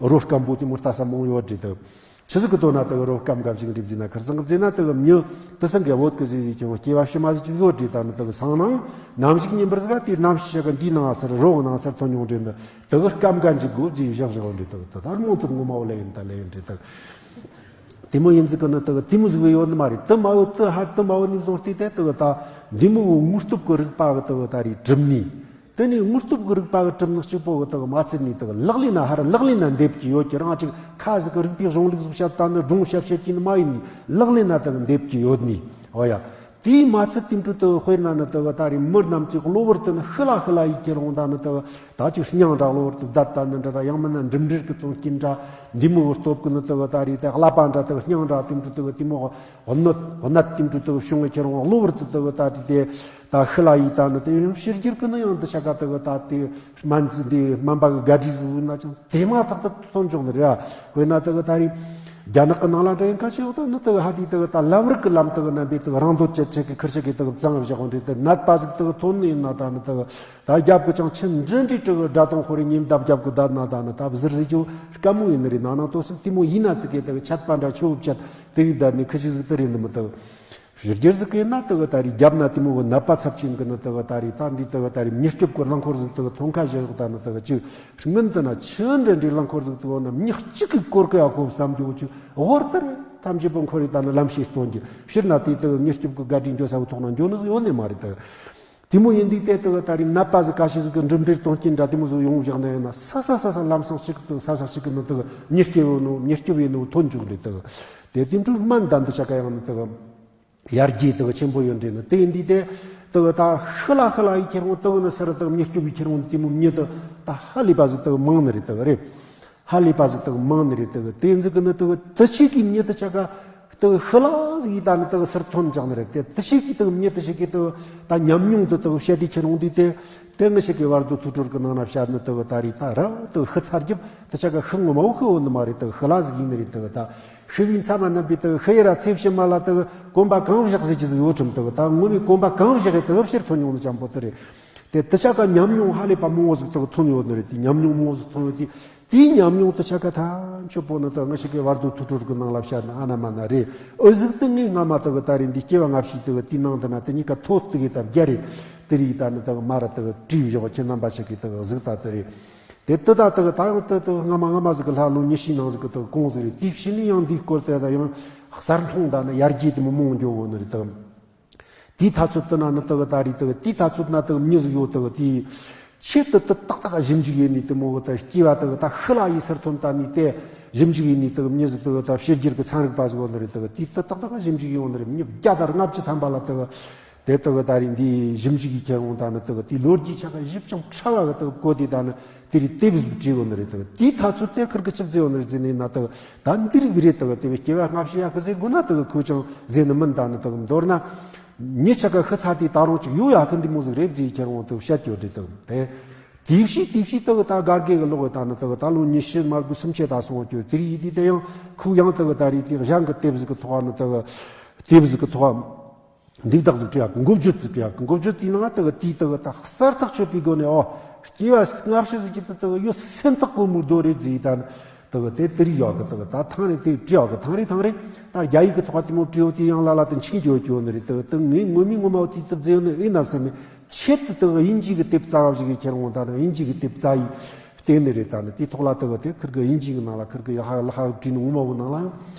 རོ་སྐམ་པོ་དེ་མོ་ལྟ་ས་མང་ཡོད་རེད་དེ། ཆི་ཟིག་གི་དོན་ན་དེ་གི་རོ་སྐམ་ག་ཞིག་འགྲིབ་ཟིན་ན། ཁར་སང་གི་ཟིན་ན་དེ་གི་མྱི་དེ་སང་གི་བོད་གི་ཟིན་ཟིན་ཀྱང་སྐྱེ་བ་ཕྱི་མ་ཟིག་ཅི་ཟིག་ཡོད་དྲིས་ད་ནི་དེ་གི་སང་ནང་ནམ་ཞིག་ཉིན་པར་ཟིག་ག་དེ་ནམ་ཞིག་ཤ་ག་འདིའི་ནང་ཟེར་རོ་གི་ནང་ཟེར་ཐོན་མྱོང་དྲིས་ནི་དེ་གི་སྐམ་ག་འཇིག་དགོས་ཅི་བཞག་བཞག་འདྲི་དེ་གི་དེ་ལྟར་མོ་དེ་ངོ་མ་བོ་ལེ་ཡིན་ད་ལེ་ཡིན་དྲིས་དེ་གི་དེ་མོ་ཡིན་ཟིག་གི་ནི་དེ་གི་དེ་མོ་ཟིག་བས་ཡོད་ནི་མ་རེད། དེ་མ་བོ་དེ་ཧ་དེ་མ་བོ་ནི་བཟུང་སྟེ་དེ་དེ་གི་ད་འདི་མོ་བོ་དངོས་སྟོབས་གི་རིག་པ་གི་དེ་གི་ད་རེས་གྲུབ་ནི། དེ་ནས་དངོས་སྟོབས་ཀྱི་རིག་པ་གི་གྲུབ་ནི་གཅིག་པོ་གི་དག་མ་ཚད་ནས་དག་ལག་ལེན་ན་ཧར་ལག་ལེན་ན་འདེབས་ཀྱི་ཡོད་ཀྱི། རང་ཅིག་ཁ་ཟིག་གི་རིག་པའི་གཞུང་ལུགས་ཟིག་བཤད་ད་ནི་སྒྲུང་བཤད་བཤད་ཀྱི་ནི་མ་ཡིན་ནི་ལག་ལེན་ན་དག་འདེབས་ཀྱི་ཡོད་ནི། འོ་ཡ། དེའི་མ་ཚད་དེ་འཕྲོ་དག་དཔེར་ན་ནི་དག་ད་རེས་མི་རྣམས་ཀྱི་གློ་བུར་དུ་ནི་ཤི་ལ་ཤི་ལ་ཡི་ཁྱེར་འོང་ད་ནི་དག་ད་ཅིག་སྙིང་འདྲ་གློ་བུར་དུ་བསྡད་ད་ནི་འདྲ་འདྲ། ཡང་མིན་ན་འགྲིམ་འགྲུལ་གི་དོན་རྐྱེན་འདྲ་འདི་མོ་གི་སྟོབས་ཀྱི་ནི་དག་ད་རེས་དེ་ཀླད་པ་འདྲ་དག་སྙིང་འདྲ་དེ་འཕྲོ་དག་དེ་མོ་གནད་གནད་དེ་འཕྲོ་དག་བྱུང་བའི་ཁྱེར་འོང་གློ་བུར་དུ་དག་ད་དེ་དེ། ད་ཤི་ལ་ཡི་ད་ནི་དེ་ཡང་ཕྱི་རྒྱལ་གི་ནི་ཡང་འདི་ཆ་ག་དེ་གི་ད་དེ་སྨན་རྩིས་འདི་སྨན་པ་གི་དགའ་སྒྲིག་ཟིག་ཡོད་ན་ཅང་དེ་མ་ཐག་ཏུ་ཐོན་འཇོག་ནི་རེད། དཔེར་ན་དེ་གི་ད་རེས་རྒྱ་ནག་གི་ནང་ལ་འདྲ་ཡིན་ཁ་ཤས་ཡོད་ད་ནི་དེ་གི་ཧ་དེ་དེ་གི་ད་ལམ་རིག་གི་ལམ་དེ་གི་རྣམ་པའི་དེ་གི་རང་འདོད་ཅན་ཆེ་གི་ཁུར་ཆེ་གི་དེ་གི་བཙང་བཞག་འདྲ། དེ་ནད་པ་ཟིག་དེ་གི་ཐོན་ནི་ཡིན་ན་ད་ནི་དེ་གི་ད་རྒྱབ་གི་ཅང་ཆེན་འདྲ་འདྲའི་དེ་གི་དགྲ་དང་ཧོ་རི་ཉིན་ལྡབ་རྒྱབ་གི་བསྡད་ན་ད་ནི་ད་བཟིར་ཟིག་ཅུ་དཀའ་མོ་ཡིན་ནི་རེད། ནང་ནང་ཏོ་སིག་དེ་མོ་ཡིན་ན་ཙི་གེ་དེ་གི་ཆད་པ་འདྲ་ཆོ་བུ་ཆད་དེ་གི་བསྡད་ནི་ཁུ་ཞིག་ཟིག་དེ་རེད་ནི་མི་དེ་གི། ཕྱི་རྒྱལ་ཟིག་གི་ན་དེ་གི་ད་རེས་རྒྱབ་ན་དེ་མོ་གི་ནད་པ་ཚབས་ཆེན་གི་ནི་དེ་གི་ད་རེས་ད་འདི་དེ་གི་ད་རེས་མྱུར་སྐྱོབ་གི་རླངས་འཁོར་ཟིག་དེ་གི་ཐོན་ཁ་བཞག་ད་ནི་དེ་གི་ཅིག་སྔོན་དུ་ན་ཆི་འདྲ་འདྲའི་རླངས་འཁོར་ཟིག་དེ་གི་ན་མྱི་གཅིག་གི་སྐོར་གི་ཡ་གོ་བསམ་རྒྱུ་ཅིག་འོར་ད་རེས་ཐམས་ཅད་པོ་འཁོར་རེ་ད་ནི་ལམ་ཤེས་སྟོན་རྒྱུ། ཕྱིར་ན་དེ་དེ་གི་མྱུར་སྐྱོབ་གི་ག་དྲིན་འགྱོ་ས་གི་ཐོག་ན་འགྱོ་ནི་ཟིག་ཡོད་ནི་མ་རེད། དེ་དེ་མོ་ཡིན་དུས་དེ་དེ་གི་ད་རེས་ནད་པ་ཟིག་ཁ་ཤས་ཟིག་གི་འགྲིམ་འགྲུལ་དོན་རྐྱེན་འདྲ་དེ་མོ་ཟིག་ཡོང་བཞག་ན་ཡིན་ན་ས་ས་ས་ས་ལམ་སང་གཅིག་ཏུ་ས་ས་གཅིག་གི་ནི་དེ་གི་མྱུར་སྐྱོབ་ཡོད་ནོ་མྱུར་སྐྱོབ་ཡིན་ནོ་ཐོན་འཇུག་རེད། དེ་གི་དེ་དེ་འཕྲོ་སྨན་ད་འདི་ཆ་ག་ཡང་ནི་དེ་གི་ཡར་རྒྱས་དག་ཆེན་པོ་ཡོད་འདྲེ་ནི་དེ་ཡིན་དུས་དེ་དག་ད་ཤི་ལ་ཤི་ལ་ཡི་ཁྱེར་འོང་དག་ནི་སར་དག་མྱུར་སྐྱོབ་ཡི་ཁྱེར་འོང་དེ་མོ་མྱི་དག་ད་ཧ་ལས་པ་ཟིག་དག་མང་ནི་རེད་དག་རེད། ཧ་ལས་པ་ཟིག་དག་མང་ནི་རེད་དག་དེ་ཟིག་གི་ནི་དག་དུ་ཆེ་གི་མྱི་དུ་ཆ་ག་ དུ་ཤི་ལ་ཟིག་ཡིན་ད་ནི་དུ་ཤི་ཐོན་ཅང་ནི་རེད། དེ་དུ་ཞིག་གིས་དུ་མྱི་དུ་ཞིག་གིས་དུ་ད་ཉམས་མྱོང་དུ་དུ་བཤད་དེ་ཁྱེར་འོང་དུས་དེ། དེ་ངི་ཞིག་གི་བར་དུ་ཐུགས་སྒྲུབ་ཀྱི་ནང་ན་བཤད་ནི་དུ་ད་རེད། ད་རང་དུ་ཤི་ཚར་རྒྱབ་དུ་ཆ་ག་ཤི་ངོ་མ་བོ་ཤི་འོ་ནི་མ་རེད། དུ་ཤི་ལ་ཟིག་ཡིན་ནི་རེད། དུ་ད་ཤི་བའི་མཚམས་མ་རྣམ་པའི་དུ་ཤི་ཡི་ར་ཚེ་ཕྱི་མ་ལ་དུ་གོམ་པ་གང་བཞག་ཟིག་ཅི་ཟིག་ཡོད་ཁྲིམ་དུ་ད་ངོ་མའི་གོམ་པ་གང་བཞག་གི་དུ་ཕྱིར་ཐོན་ཡོང་ནི་ཅང་པོ་དུ་རེད། དེ་དུ་ཆ་ག་ཉམས་མྱོང་ཧ་ལས་པ་མང་བོ་ཟིག་དུ་ཐོན་ཡོད་ནི་རེད། དེ་ཉམས་མྱོང་མང་བོ་ཟིག་ཐོན་ཡོད་དེ། དེའི་ཉམས་མྱོང་དུ་ཆ་ག་ཐམས་ཅད་པོ་ནི་དུ་ངི་ཞིག་གི་བར་དུ་ཐུགས་སྒྲུབ་ཀྱི་ནང་ལ་བཤད་ན་ཨ་ན་མ་ན་རེད། འུ་ཟིག་དུ་ངས་སྔ་མ་དུ་གི་ད་རེད། འདི་སྐྱེ་བ་སྔ་ཕྱི་དུ་གི་དེའི་ནང་དུ་ན་དུ་གཉིས་ཀ་ཐོ་དུ་གི་ད་བརྒྱ་རེད། དེ་རིགས་ད་ནི་དུ་གི་མ་ར་དུ་གི་བྲིས་བཞག་ཁྱེད་རྣམ་པ་ཞིག་གི་དུ་གི་གཟིགས་ད་དུ་རེད། དེ་དུ་ད་དུ་གི་ད་ཡང་དུ་དུ་གི་སྔ་མ་སྔ་མ་ཟིག་གི་ལྷ་ལོ་ཉི་ཤུའི་ནང་ཟིག་གི་དུ་གི་གོང་ཟིག་རེད། དེའི་ཕྱི་ནས་ཡང་འདིའི་སྐོར་དེ་ད་ཡང་གསར་མཐོང་ད་ནི་ཡར་རྒྱས་དེ་མོ་མང་འགྱོ་གོ་ནི་རེད་དུ། དེའི་ཐ་ཚོད་དུ་ན་ནི་དུ་གི་ད་རེད། དུ་གི་དེའི་ཐ་ཚོད་ན་དུ་གི་མྱི་ཟིག་ཡོད། དུ་གི་དེའི་ཆེད་དུ་དུ་ཏག་ཏག་ཞིབ་འཇུག་ཡེད་ནི་དུ་མོ་གི་དུ་སྐྱེ་བ་དུ་གི་ད་ཤི་ལ་ཡི་སར་ཐོན་ད་ནི་དེ་ཞིབ་འཇུག་ཡེད་ནི་དུ་གི་མྱི་ཟིག་དུ་གི་ད་ཕྱི་རྒྱལ་གི་ཚན་རིག་པ་ཟིག་ཡོད་ནི་རེད། དུ་གི་དེའི་དུ་ཏག་ཏག་ཞིབ་འཇུག་ཡོད་ནི་རེད། མྱི་བརྒྱ་དང་ལྔ་བཅུ་ཐམ་པ་ལ་དུ་གི་དེ་དུ་གི་ད་རེད། འདི་ཞིབ་འཇུག་གི་ཁྱེར་འོང་ད་ནི་དུ་གི་དེའི་ལོ་རྒྱུས་ཆ་ག་ཞིབ་ཅིང་ཕྲ་བ་གི་དུ་གི་གོ་དེ་ད་ནི་དེ་རིགས་དེབ་ཟིག་བྲིས་ཡོད་ནི་རེད། དུ་གི་དེའི་ཐ་ཚོད་དེ་ཁིར་གི་ཆི་ཟིག་ཡོད་ནི་རེད་ཟེར་ནི་ན། དུ་གི་ད་འདི་རིགས་རེད། དུ་གི་དེ་བས་སྐྱེ་བ་སྔ་ཕྱི་ཡག་གི་ཟེར་དགོས་ན་དུ་གི་ཁོས་ཅང་ཟེར་ནི་མིན། ད་ནི་དུ་གི་མདོར་ན། མྱི་ཆ་ག་ཤི་ཚར་དུས་ད་རུང་ཅིག་ཡོད་ཡག་གི་འདི་མོ་ཟིག་རེད་ཟེར་ཁྱེར་འོང་དུ་བཤད་ཡོད་རེད། དུ་དེ་དེ་བཞིན་དེ་བཞིན་དུ་ད་གར་གེ་གི་ལོག་ད་ནི་དུ་ད་ལོ་ཉི་ཤུ་མར་དགུ་སུམ་ཆད་ད་སོང་གི་དེ་རིགས་ཡིན་དུས། དེ་ཡང་ཁོ་ཡང་དུ་ད་རེད། དེ་གཞན་གི་དེབ་ཟིག་གི་ཐོག་ནི་དུ་དེབ་ཟིག་གི་ཐོག་འདི་བདག་ཟིག་བྲིས་ཡག་གི་འགོ་བརྗོད་ཟིག་བྲིས་ཡག་གི་འགོ་བརྗོད་དེའི་ནང་དུ་དེའི་དུ་ད་གསལ་ཐག་ཆོད་པའི་སྒོ་ནས། ཨོ། སྐྱེ་བ་སྔ་ཕྱི་ཟིག་གི་དུ་དུ་ཡོད་སེམས་ཐག་གོ་མུར་རྡོ་རེད་ཟེར་ད་ནི། དུ་གི་དེ་དེ་རིགས་ཡོད་གི། དུ་གི་ད་ཐང་རེ་དེ་བྲིས་ཡོད་གི། ཐང་རེ་ཐང་རེ་ད་རྒྱ་ཡིག་གི་ཐོག་དེ་མོ་བྲིས་ཡོད་དེ་ཡང་ལ་ལ་དུ་འཆིང་རྒྱུ་ཡོད་རྒྱུ་ནི་རེད། དུ་གི་དུ་ངས་ངོ་མའི་ངོ་མ་བོ་དེ་དུ་བཟླས་ཡོད་ནི་ཨེ་ན་བསམ་མེད། ཆེད་དུ་དུ་གི་དབྱིན་ཇི་གི་དེབ་རྩ་བ་ཞིག་གི་ཁྱེར་འོང་ད་ནི་དབྱིན་ཇི་གི་དེབ་རྩ་ཡིག་བལྟས་ནི་རེད། ད་ནི་དེའི་ཐོག་ལ་དུ་གི་དེ་ཁིར་གི་དབྱིན་ཇི་གི་ནང་ལ་ཁིར་གི་ཡ་ཧ་ལ་ཧ་བྲིས་ནི་ངོ་མ་བོ་ནང་ལ་ཡང་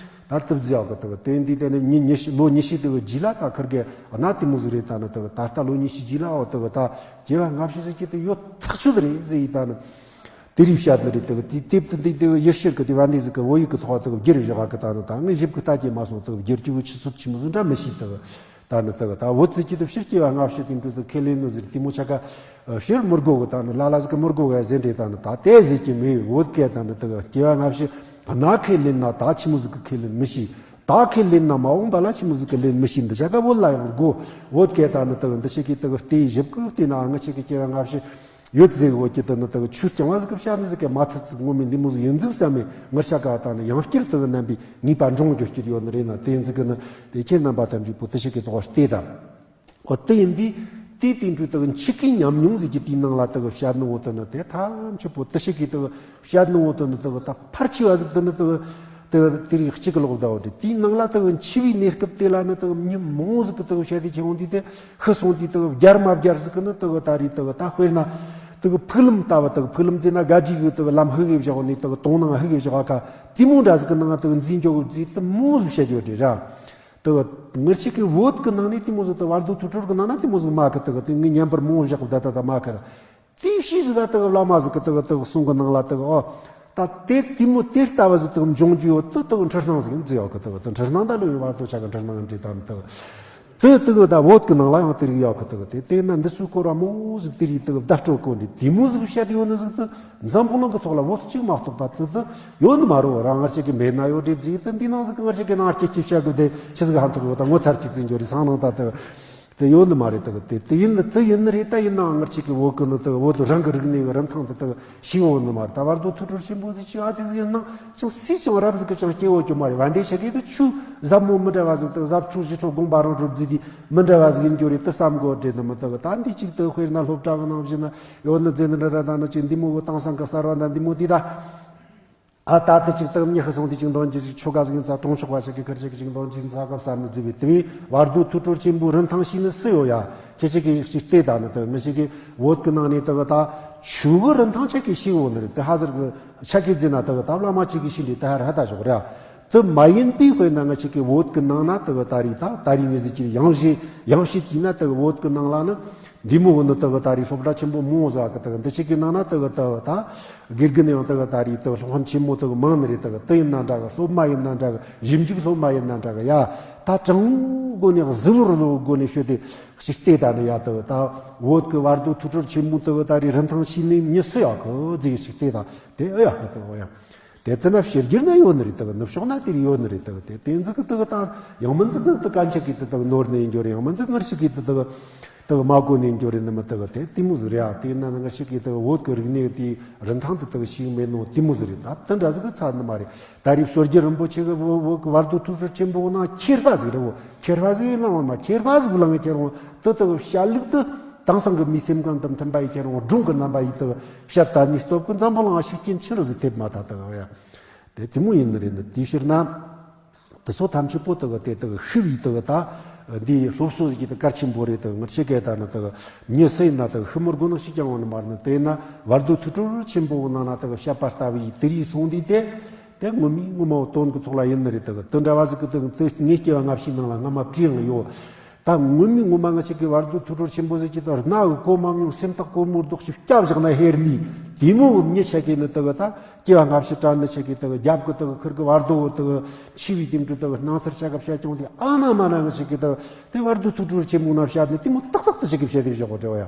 ད་དུ་བཟླས་ཡོད་གི། དུ་གི་དེ་འདི་དེ་ནི་ཉི་ཉི་ཤུ་ལོ་ཉི་ཤུ་དུ་གི་རྗེས་ལ་ད་ཁིར་གི་གནའ་དེ་མོ་ཟིག་རེད། ད་ནི་དུ་གི་ད་ལྟ་ལོ་ཉི་ཤུ་རྗེས་ལ། ཨོ། དུ་གི་ད་སྐྱེ་བ་སྔ་ཕྱི་ཟིག་གི་དུ་ཡོད་ཐག་ཆོད་རེད་ཟེར་ཡི་ད་ནི། དེ་རིགས་བཤད་ནི་རེད། དེ་གི་དེ་དེབ་དེ་འདི་དེ་གི་ཡེ་ཤུར་གི་དེ་བ་འདི་ཟིག་གི་བོད་ཡིག་གི་ཐོག་དེ་གི་བསྒྱུར་བཞག་གི། ད་ནི་ད་ངས་ཞིབ་གི་ལྟ་རྒྱུ་མ་སོང་། དེ་གི་བསྒྱུར་རྒྱུ་བོ་ཆི་ཚོད་ཆི་མོ་ཟིག་འདྲ་མི་ཤེས། དེ་གི་ད་ནི་དེ་གི་ད་བོད་ཚིག་གི་དེ་ཕྱིར་སྐྱེ་བ་སྔ་ཕྱི་དེ་འདྲ་དེ་ཁས་ལེན་ནི་ཟིག་དེ་མོ་ཆ་ག་ཕྱིར་མི་དགོས་གི། ད་ནི་ལ་ལ་ཟིག་གི་མི་དགོས་གི་ཟེར་འདྲ་ད་ནི་ད་དེ་ཟེར་གི་མེད། བོད་སྐད་ད་ནི་དེ་གི་སྐྱེ་བ་སྔ་ཕྱི་ཕ་ན་ཁས་ལེན་ན་ད་ཆི་མོ་ཟིག་གི་ཁས་ལེན་མི་ཤེས། ད་ཁས་ལེན་ན་མ་འོངས་པ་ལ་ཆི་མོ་ཟིག་གི་ལེན་མི་ཤེས། འདི་ཆ་ག་བོད་ལ་ཡང་དགོས། བོད་སྐད་ད་ནི་དེ་གི་འདི་ཆ་གི་དེ་གི་ལྟ་ཞིབ་གི་བལྟས་ན་ང་ཆ་གི་སྐྱེ་བ་སྔ་ཕྱི་ཡོད་ཟེར་གོ་གི། དེ་ནི་དེ་གི་ཆོས་རྐྱང་བ་ཟིག་གི་བཤད་ནི་ཟིག་གི་མ་ཚད་ཚིག་ངོ་མི་འདི་མོ་ཟིག་ཡིན་ཟིག་བསམ་མེད། ངར་ཆ་ག་ད་ནི་ཡང་བསྐྱར་དེ་གི་རྣམ་པའི་ངེས་པ་འདྲོངས་རྒྱུ་སྐྱིད་ཡོད་ནི་རེད་ན། དེ་ཟིག་གི་ནི་དེ་ཁྱེད་རྣམ་པ་ཐམས་ཅད་པོ་དེ་ཞིག་གི་ཐོག་བལྟས་དང་། ཨོ། དེ་ཡིན་དུས་དེ་དེ་འདྲའི་དེ་གི་འཆི་ཁའི་ཉམས་མྱོང་ཟིག་གི་དེའི་ནང་ལ་དེ་གི་བཤད་ནི་འོ། དེ་ནི་དེ་ཐམས་ཅད་པོ་དེ་ཞིག་གི་དེ་གི་བཤད་ནི་འོ། དེ་ནི་དེ་གི་ད་ཕལ་ཆེ་བ་ཟིག་དེ་ནི་དེ་གི་དེ་གི་དེ་རིགས་གཅིག་གི་ལོག་ད་འོ། དེ་དེའི་ནང་ལ་དེ་གི་འཆི་བའི་གནས་སྐབས་དེ་ལ་ནི་དེ་གི་མྱི་མང་ཟིག་གི་དེ་གི་བཤད་དེ་ཁྱེར་འོང་དུས་དེ། ཤི་སོང་དུས་དུ་བརྒྱར་མ་བརྒྱར་ཟིག་གི་ནི་དུ་གི་ད་རེས་དུ་གི་ད་དཔེར་ན། དུ་གི་ཕུག་ལམ་ལྟ་བུ། དུ་གི་ཕུག་ལམ་ཟེར་ན་ག་སྒྲིག་གི་དུ་གི་ལམ་ཧི་གི་བཞག་ནི་དུ་གི་དོང་ནང་ཧི་གི་བཞག་ག་དེ་མོ་འདྲ་ཟིག་གི་ནང་དུ་གི་འཛིན་རྒྱུ་གི་འཛིན་དུ་མོ་ཟིག་བཤད་རྒྱུ་རེད་ར། དུ་གི་ངར་ཆིག་གི་བོད་གི་ནང་ནས་དེ་མོ་ཟིག་དུ་བར་དུ་ཐུགས་སྒྲུབ་གི་ནང་ན་དེ་མོ་ཟིག་མ་གི། དུ་གི་དེ་ངས་བརྙན་པར་མོ་བཞག་གི་ད་ད་ད་མ་གི་ར། དེ་བཞིན་ཟིག་ལ་དུ་བླ་མ་ཟིག་གི་དུ་དུ་གསུང་གི་ནང་ལ་དུ། ཨོ། ད་དེ་དེ་མོ་དེ་ལྟ་བུ་ཟིག་དུ་འབྱུང་རྒྱུ་ཡོད་དུ་དུ་འཁྲུལ་སྣང་ཟིག་འཛི་ཡོད་གི། དུ་དུ་འཁྲུལ་སྣང་ད་ལོ་ཡོད་བར་དུ་ཆ་གི་འཁྲུལ་སྣང་འདྲི་དང་དུ། དུ་དུ་ད་བོད་གི་ནང་ལ་ཡང་དེ་རིགས་ཡོད་གི། དུ་དེ་དེ་ན་འདི་སུ་སྐོར་བ་མོ་ཟིག་དེ་རིགས་དུ་བརྡ་སྤྲོད་གོ་འདི་དེ་མོ་ཟིག་བཤད་ཡོད་ནི་ཟིག་དུ་འཛམ་བུ་གླིང་གི་ཐོག་ལ་བོད་གཅིག་མ་གཏོགས་པ་དུ་དུ་ཡོད་ནི་མ་རེད། རང་ངར་ཆིག་གི་མེད་ན་ཡོད་རེད་ཟིག་དུ། འདི་ནང་ཟིག་གི་ངར་ཆིག་གི་ནང་སྐྱེ་སྐྱེ་བཤད་གི་དེ་ཆི་ཟིག་ཧ་ཐོག་ཡོད་ད་ངོ་མཚར་གྱི་འཛིན་རྒྱུ་རེད། སང་ནང་ད་དུ། དེ་ཡོད་ནི་མ་རེད། དག་དེ་དེ་ཡིན་ནི་དེ་ཡིན་ནི་རེད། ད་ཡིན་ནའང་ངར་ཆིག་གི་བོད་གི་ནི་དག་བོད་དུ་རང་གི་རིག་གནས་གི་རིན་ཐང་དེ་དག་ཤེས་འོང་ནི་མ་རེད། ད་བར་དུ་ཐུགས་སྒྲུབ་ཆེན་པོ་ཟིག་ཅིག་ཨ་ཙི་ཟིག་ཡིན་ནའང་ཅང་སུས་ཀྱང་རབ་ཟིག་གི་ཅང་སྐྱེ་འོ་རྒྱུ་མ་རེད། བན་དེ་ཆ་གི་དེ་ཆུ་ཟབ་མོ་མི་འདྲ་བ་ཟིག་དག་ཟབ་ཆུ་ཞི་ཁྲོ་དགོངས་པ་རང་གྲོལ་རྫི་དེ་མི་འདྲ་བ་ཟིག་ཡིན་རྒྱུ་རེད་དུ་བསམ་གོ་བྲེད་ནི་མི་དག་ད་འདི་ཅིག་དག་དཔེར་ན་སློབ་གྲྭ་གི་ནང་བཞིན་ན་ཡོད་ནི་རྫས་ནི་འདྲ་ར་ད་ནི་ཅིག་འདི་མོ་གི་དེང་སང་གི་གསར་བ་འདྲ་འདི་མོ་དེ་ད། ཨ་ད་ལྟ་ཅིག་དག་མྱི་ཤི་སོང་དུས་ཅིག་འདོན་རྒྱུ་ཅིག་ཆོ་ག་ཟིག་ཡིན་ཙང་གྲོང་ཆོག་པ་ཞིག་གི་ཁར་ཞིག་ཅིག་འདོན་རྒྱུ་ཡིན་ཙང་སྐབས་གསར་ནི་བརྫིས་པའི་དེ་བས་བར་དུ་ཐུགས་སྒྲུབ་ཆེན་པོའི་རིན་ཐང་ཤེས་ནི་སུ་ཡོད་ཡ། ཁྱེད་ཅག་གིས་ཞིག་བལྟས་ད་ནི་དག་ངི་ཞིག་གི་བོད་གི་ནང་ནས་དག་ད་ཆོས་གི་རིན་ཐང་ཆ་གི་ཤེས་འོ་ནི་རེད། དེ་ཧ་ཟེར་གི་ཆ་གི་བརྫིས་ན་དག་ད་བླ་མ་ཅིག་གི་ཤེས་འདི་དེ་ཧ་ར་ཧ་ད་ཞོག་ར། དུ་མ་ཡིན་པའི་དཔེར་ན་ང་ཅག་གི་བོད་ཀྱི་ནང་ན་དུ་གི་ད་རེས་ད་ད་རེས་ངེས་ཟིག་གི་ཡང་ཞིག་ཡང་ཞིག་གིས་ན་དུ་གི་བོད་ཀྱི་ནང་ལ་ནི་འདི་མོ་གི་ནི་དུ་གི་ད་རེས་སློབ་གྲྭ་ཆེན་པོ་མང་བོ་ཟིག་གི་དུ་གི་འདི་ཞིག་གི་ནང་ན་དུ་གི་དུ་གི་ད་དགེ་རྒན་ནི་ཡང་དུ་གི་ད་རེས་དུ་སློབ་དཔོན་ཆེན་མོ་དུ་གི་མང་ནི་རེད། དུ་གི་དུ་ཡིན་ན་འདྲ་གི། སློབ་མ་ཡིན་ན་འདྲ་གི། ཞིབ་འཇུག་སློབ་མ་ཡིན་ན་འདྲ་གི། ཡ་ད་དྲང་བོ་སྒོ་ནས་གཟི་བོར་ལོ་སྒོ་ནས་ཤོད་དེ་ཞིག་བལྟས་ད་ནི་ཡ་དུ་གི་ད་བོད་ཀྱི་བར་དུ་ཐུགས་སྒྲུབ་ཆེན་མོ་དུ་གི་ད་རེས་རིན་ཐང་ཤེས་ནི་མྱི་སུ་ཡོད་གི་ཟིག་ཞིག་བལྟས་ད་དེ་ཨེ་ཡོད་གི་དུ་གི། ཡ། དེ་ལྟ་ན་ཕྱི་རྒྱལ་ན་ཡོད་ནི་རེད། དེ་གི་ནུབ་ཕྱོགས་ན་དེར་ཡོད་ནི་རེད། དེ་གི་དེ་དེ་ཚོ་གི་དེ་གི་ད་ཡང་མིན་ཚོ་གི་དེ་གན་ཆ་གི་དེ་དེ་གི་ནོར་ནས་འགྱོ་རེད། ཡང་མིན་ཚོ་ངར་ཞིག་གི་དེ་དེ་གི་དེ་གི་མ་གོ་ནས་འགྱོ་རེད། ནི་མི་དེ་གི་དེ་དེ་མོ་ཟིག་རེད་ཨ། དེ་ན་ནི་ངར་ཞིག་གི་དེ་གི་བོད་གི་རིག་གནས་དེ་རིན་ཐང་དེ་དེ་གི་ཞིག་མེད་ནོ་དེ་མོ་ཟིག་རེད། ད་དེ་འདྲ་ཟིག་གི་ཚ་ནི་མ་རེད། ད་རེས་སྲོལ་རྒྱུན་རིན་པོ་ཆེ་གི་བོད་བོད་གི་བར་དོ་ཐུགས་ཁུར་ཆེན་པོ་ནང་ཁྱེར་པ་ཟིག་རེད། བོ་ཁྱེར་པ་ཟིག་ལངས་མ་ཁྱེར་པ་ཟིག་ལངས་ཁྱེར་འོང་དེ་དེ་གི་བཤད་ལུགས་དེ། དེང་སང་གི་མིའི་སེམས་ཁམས་དང་མཐུན་པ་ཡི་ཁྱེར་འོང་སྒྲུང་གི་རྣམ་པ་ཡི་དེ་བཤད་ད་ནི་སྟོབས་ཀྱི་འཛམ་བུ་གླིང་ང་ཤུགས་རྐྱེན་ཆེ་རུ་ཟིག་ཐེབས་མ་ཐག་དག་ཡ། དེ་དེ་མོ་ཡིན་ནི་རེད། ནི་དེའི་ཕྱིར་ན་དེ་ཚོ་ཐམས་ཅད་པོ་དེ་གི་དེ་དེ་གི་ཤི་བའི་དེ་གི་ད་འདིའི་སློབ་གསོ་ཟིག་གི་དེ་གལ་ཆེན་པོ་རེད། དེ་གི་ངར་ཆེ་གེ་ད་ནི་དེ་གི་མྱི་སུ་ཡིན་ན་དེ་གི་ཤི་མི་དགོས་ནི་ཞིག་ཀྱང་འོང་ནི་མ་རེད། ནི་དེ་ན་བར་དོ་ཐུགས་སྤྲོ་ཆེན་པོ་གི་ནང་ན་དེ་གི་བཤད་པ་ལྟ་བུའི་དེ་རིགས་སོང་དུས་དེ། དེ་ངོ་མའི་ངོ་མ་བོ་དོན་གི་ཐོག་ལ་ཡིན་ནི་རེད། དེ་གི་དེ་འདྲ་བ་ཟིག་གི་དེ་གི་དེ་ངའི་སྐྱེ་བ་སྔ་ཕྱིའི་ནང་ལ་སྔ་མ་བྲིས་ཡང་ཡོད། ད་ངོ་མའི་ངོ་མ་ང་ཅག་གི་བར་དོ་ཐུགས་སྤྲོ་ཆེན་པོ་ཟིག་གི་ད་རྣ་བོ་གོ་མ་མྱོང་སེམས་ཐག་གོར་མོ་རྡོག་ཅིག་སྐྱབས་བཞག་ན་ཧེར་ནི། དེ་མོ་གི་མྱི་ཆ་གི་ནི་དེ་གི་ད་སྐྱེ་བ་སྔ་ཕྱི་དྲན་ནི་ཆ་གི་དེ་གི་རྒྱབ་གི་དེ་གི་ཁུར་གི་བར་དོ་དེ་གི་འཆི་བའི་དེ་འདྲ་དེ་གི་སྣང་ཚུལ་ཆ་ག་བཤད་ཀྱང་དེ་ཨ་ན་མ་ན་ང་ཅག་གི་དེ་གི་དེ་བར་དོ་ཐུགས་སྤྲོ་ཆེན་པོ་ན་བཤད་ནི་དེ་མོ་ཏག་ཏག་ཏག་ཅིག་གི་བཤད་དེ་བཞག་གོ་དྲི་བ་ཡ།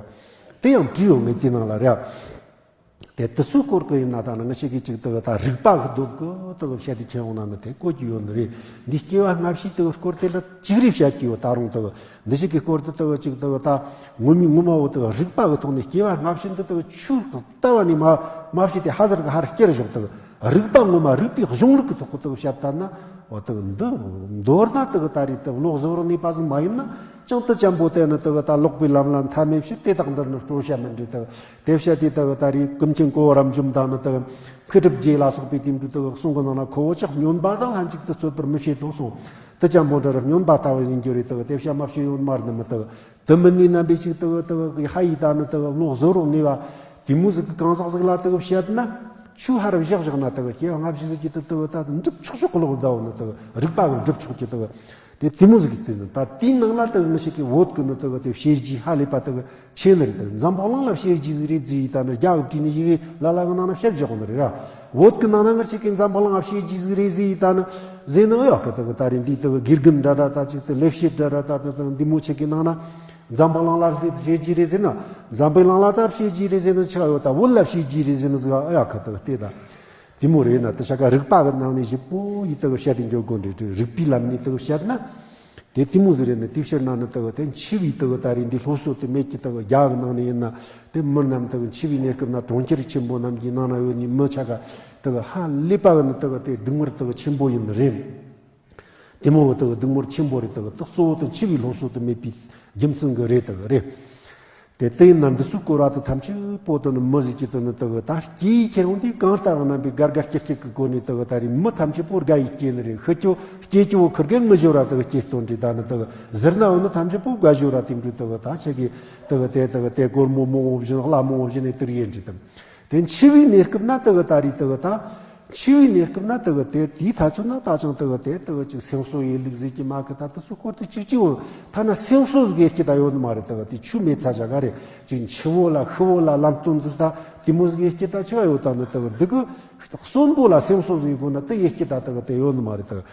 དེ་ཡང་བྲིས་ཡོད་ངས་དེ་ནང་ལ་རེད། དེ་དེ་ཚོའི་སྐོར་གི་ཡིན་ན་ད་ནི་ང་ཅག་གི་ཅིག་དེ་གི་ད་རིག་པ་གི་སྟོབས་གི་དེ་གི་བཤད་དེ་ཁྱེར་འོང་ན་ནི་དེ་གོ་རྒྱུ་ཡོད་ནི་རེད། འདི་སྐྱེ་བ་སྔ་ཕྱི་དེ་གི་སྐོར་དེ་ལ་ཅིག་རེ་བཤད་ཀྱི་ཡོད། ད་རུང་དེ་གི་འདི་ཞིག་གི་སྐོར་དེ་དེ་གི་ཅིག་དེ་གི་ད་ངོ་མའི་ངོ་མ་བོ་དེ་གི་རིག་པ་གི་ཐོག་ནས་སྐྱེ་བ་སྔ་ཕྱི་འདི་དེ་གི་ཆུ་ལྟ་བ་ནས་མ་མ་བཤད་དེ་ཧ་ཟར་གི་ཧར་སྐྱེར་བཞག་དེ་གི་རིག་པ་ངོ་མ་རིག་པའི་གཞུང་ལུགས་གི་ཐོག་གི་དེ་གི་བཤད་ད་ན། འོ་དེ་གི་འདི་མདོར་ན་དེ་གི་ད་རེས་དེ་གི་ལོག་བཟོ་རོགས་ནུས་པ་ཟིག་མ་ཡིན་ན་ཅང་དེ་ཅན་པོ་དེ་ནི་དེ་གི་ད་ལོག་པའི་ལམ་ལ་མཐའ་མེད་ཕྱིར་དེ་དག་འདིར་ནི་སྤྲོ་བྱ་མིན་འདྲི་དེ་གི་དེ་བཤད་དེ་དེ་གི་ད་རེས་ཀུན་མཁྱེན་གོ་བོ་རབ་འབྱམས་དང་ནི་དེ་གི་མཁས་གྲུབ་རྗེ་ལ་སོགས་པའི་དེ་འདྲ་དེ་གི་གསུང་གི་ནང་ན་ཁོ་བོ་ཅག་སྨྱོན་པ་དང་ལྷན་ཅིག་ཏུ་རྩོད་པར་མི་བྱེད་དོ་གསུངས། དེ་ཅན་པོ་འདྲ་ར་སྨྱོན་པ་ལྟ་བུ་ཡིན་རྒྱུ་རེད། དེ་གི་དེ་བཤད་མ་བཤད་ཡོད་མ་རེད། ནི་མི་དེ་གི་དེ་མིན་ནི་རྣམ་པའི་ཅིག་དེ་གི་དེ་གི་ཧ་ཡིས་ད་ནི་དེ་གི་ལོག་བཟོ་རོགས་ནུས་པ་དེ་མོ་ཟིག་གི་གང་ཟག་ཟིག་ལ་དེ་གི་བཤད་ན་ཆུ་ཧར་བཞག་བཞག་ན་དེ་གི་སྐྱེ་བ་སྔ་ཕྱི་ཟིག་གི་དེ་དེ་གི་ད་འགྲུབ་ཆོག་ཆོག་གི་ལོག་ད་བོ་ནི་དེ་གི་རིག་པ་གི་འགྲུབ་ཆོག་གི་དེ་གི་དེ་དེ་མོ་ཟིག་གི་དེ་ནི་ད་དེའི་ནང་ལ་དེ་གི་མི་ཞིག་གི་བོད་གི་ནི་དེ་གི་དེ་བཤད་རྒྱུ་ཧ་ལས་པ་དེ་གི་ཆེ་ནི་རེད། དེ་གི་འཛམ་བུ་གླིང་ལ་བཤད་རྒྱུ་ཟིག་རེད་ཟེར་ཡི་ད་ནི་རྒྱ་གི་བྲིས་ནི་ཡི་གེ་ལ་ལ་གི་ནང་ན་བཤད་བཞག་གི་ནི་རེད་ར། བོད་གི་ནང་ན་ངར་ཞིག་གི་འཛམ་བུ་གླིང་ལ་བཤད་རྒྱུ་ཟིག་རེད་ཟེར་ཡི་ད་ནི་ཟེར་ནི་ཡོད་གི། དེ་གི་ད་རེས་འདི་དེ་གི་དགེ་རྒན་འདྲ་འདྲ་ད་ཅིག་དེ་ལས་བྱེད་འདྲ་འདྲ་ད་དེ་དེ་འདི་མོ་ཆེ་གི་ནང་ན། འཛམ་བུ་གླིང་ལ་བཤད་རྒྱུ་རེད་ཟེར་ན། འཛམ་བུ་གླིང་ལ་ད་བཤད་རྒྱུ་རེད་ཟེར་ན་ཆགས་ཡོད། ད་བོད་ལ་བཤད་རྒྱུ་རེད་ཟེར་ན་ཟིག་ཨ་ཡ་ཁ་ད་དེ་ད། དེ་མོ་རེད་ན་དེ་ཆ་ག་རིག་པ་གི་ནང་ནས་ཞིབ་པོ་ཡི་ད་གི་བཤད་དེ་འཇོག་དགོས་འདྲ་རེད། རིག་པའི་ལམ་ནས་ད་གི་བཤད་ན། དེ་དེ་མོ་ཟིག་རེད་ན་དེ་ཕྱིར་ན་ནི་ད་གི་དེ་འཆི་བའི་ད་གི་ད་རེས་འདི་སློབ་གསོ་དེ་མེད་ཀི་ད་གི་རྒྱ་གི་ནང་ནས་ཡིན་ན་དེ་མི་རྣམས་ད་གི་འཆི་བའི་གནས་སྐབས་ན་གྲོང་ཁྱེར་ཆེན་པོ་རྣམས་ཀྱི་ནང་ན་ཡོད་ནི་མི་ཆ་ག་ད་གི་ཧ་ལས་པ་གི་ནི་ད་གི་དེ་སྡུག་བསྔལ་ད་གི་ཆེན་པོ་ཡིན་ནི་རེད། དེ་མོ་བོ་དེ་གི་སྡུག་བསྔལ་ཆེན་པོ་རེད། དེ་གི་དེ་གཙོ་བོ་དེ་འཆི་བའི་སློབ་གསོ་དེ་མེད་པའི་རྒྱུ་མཚན་གི་རེད། དེ་གི་རེད། དེ་དེ་ཡིན་ན་འདི་ཚོའི་སྐོར་བ་དེ་ཐམས་ཅད་པོ་དེ་ནི་མི་ཟིག་གི་དེ་ནི་དེ་གི་ད་སྐྱེས་ཁྱེར་འོང་དུས་གང་ལྟར་རྣམ་པའི་དགའ་དགའ་སྐྱིད་སྐྱིད་གི་སྒོ་ནས་དེ་གི་ད་རེས་མི་ཐམས་ཅད་པོ་དགའ་ཡི་སྐྱེས་ནི་རེད། ཤི་ཁྱོ་སྐྱེས་ཁྱོ་བོ་ཁུར་གེ་ངུ་ཞོ་ར་དེ་གི་སྐྱེས་སྟོན་རེད། ད་ནི་དེ་གི་ཟུར་ན་འོ་ནི་ཐམས་ཅད་པོ་དགའ་ཞོ་ར་དེ་འདྲ་དེ་གི་ད་ཆེ་གི་དེ་གི་དེ་དེ་གི་དེ་སྒོར་མོ་མང་བོ་བྱིན་གླ་མང་བོ་བྱིན་ནས་དེར་ཡིན་རེད་དམ། དེ་འཆི་བའི་གནས་སྐབས་ན་དེ་གི་ད་རེས་དེ་གི་ད། འཆི་བའི་གནས་སྐབས་ན་དེ་གི་དེ་དེའི་ཐ་ཚོད་ན་ད་ཅང་དེ་གི་དེ་དེ་གི་ཅིག་སེམས་གསོ་ཡི་ལུགས་ཟེར་གི་མ་གི་ད་དེ་ཚོ་སྐོར་དེ་ཅིག་ཅིག་འོ་ཐ་ན་སེམས་གསོ་ཟིག་ཡེ་སྐྱིད་ད་ཡོད་ནི་མ་རེད། དེ་གི་དེ་ཆུ་མེད་ཚ་ཆ་ག་རེད། ཅིག་འཆི་བོ་ལ་ཤི་བོ་ལ་ལམ་སྟོན་ཟིག་ད་དེ་མོ་ཟིག་ཡེ་སྐྱིད་ད་ཆ་ཡོད། ད་ནི་དེ་གི་འདི་གི་གསོན་པོ་ལ་སེམས་གསོ་ཟིག་ཡེ་དགོས་ན་དེ་ཡེ་སྐྱིད་ད་དེ་གི་དེ་ཡོད་ནི་མ་རེད། དེ་གི་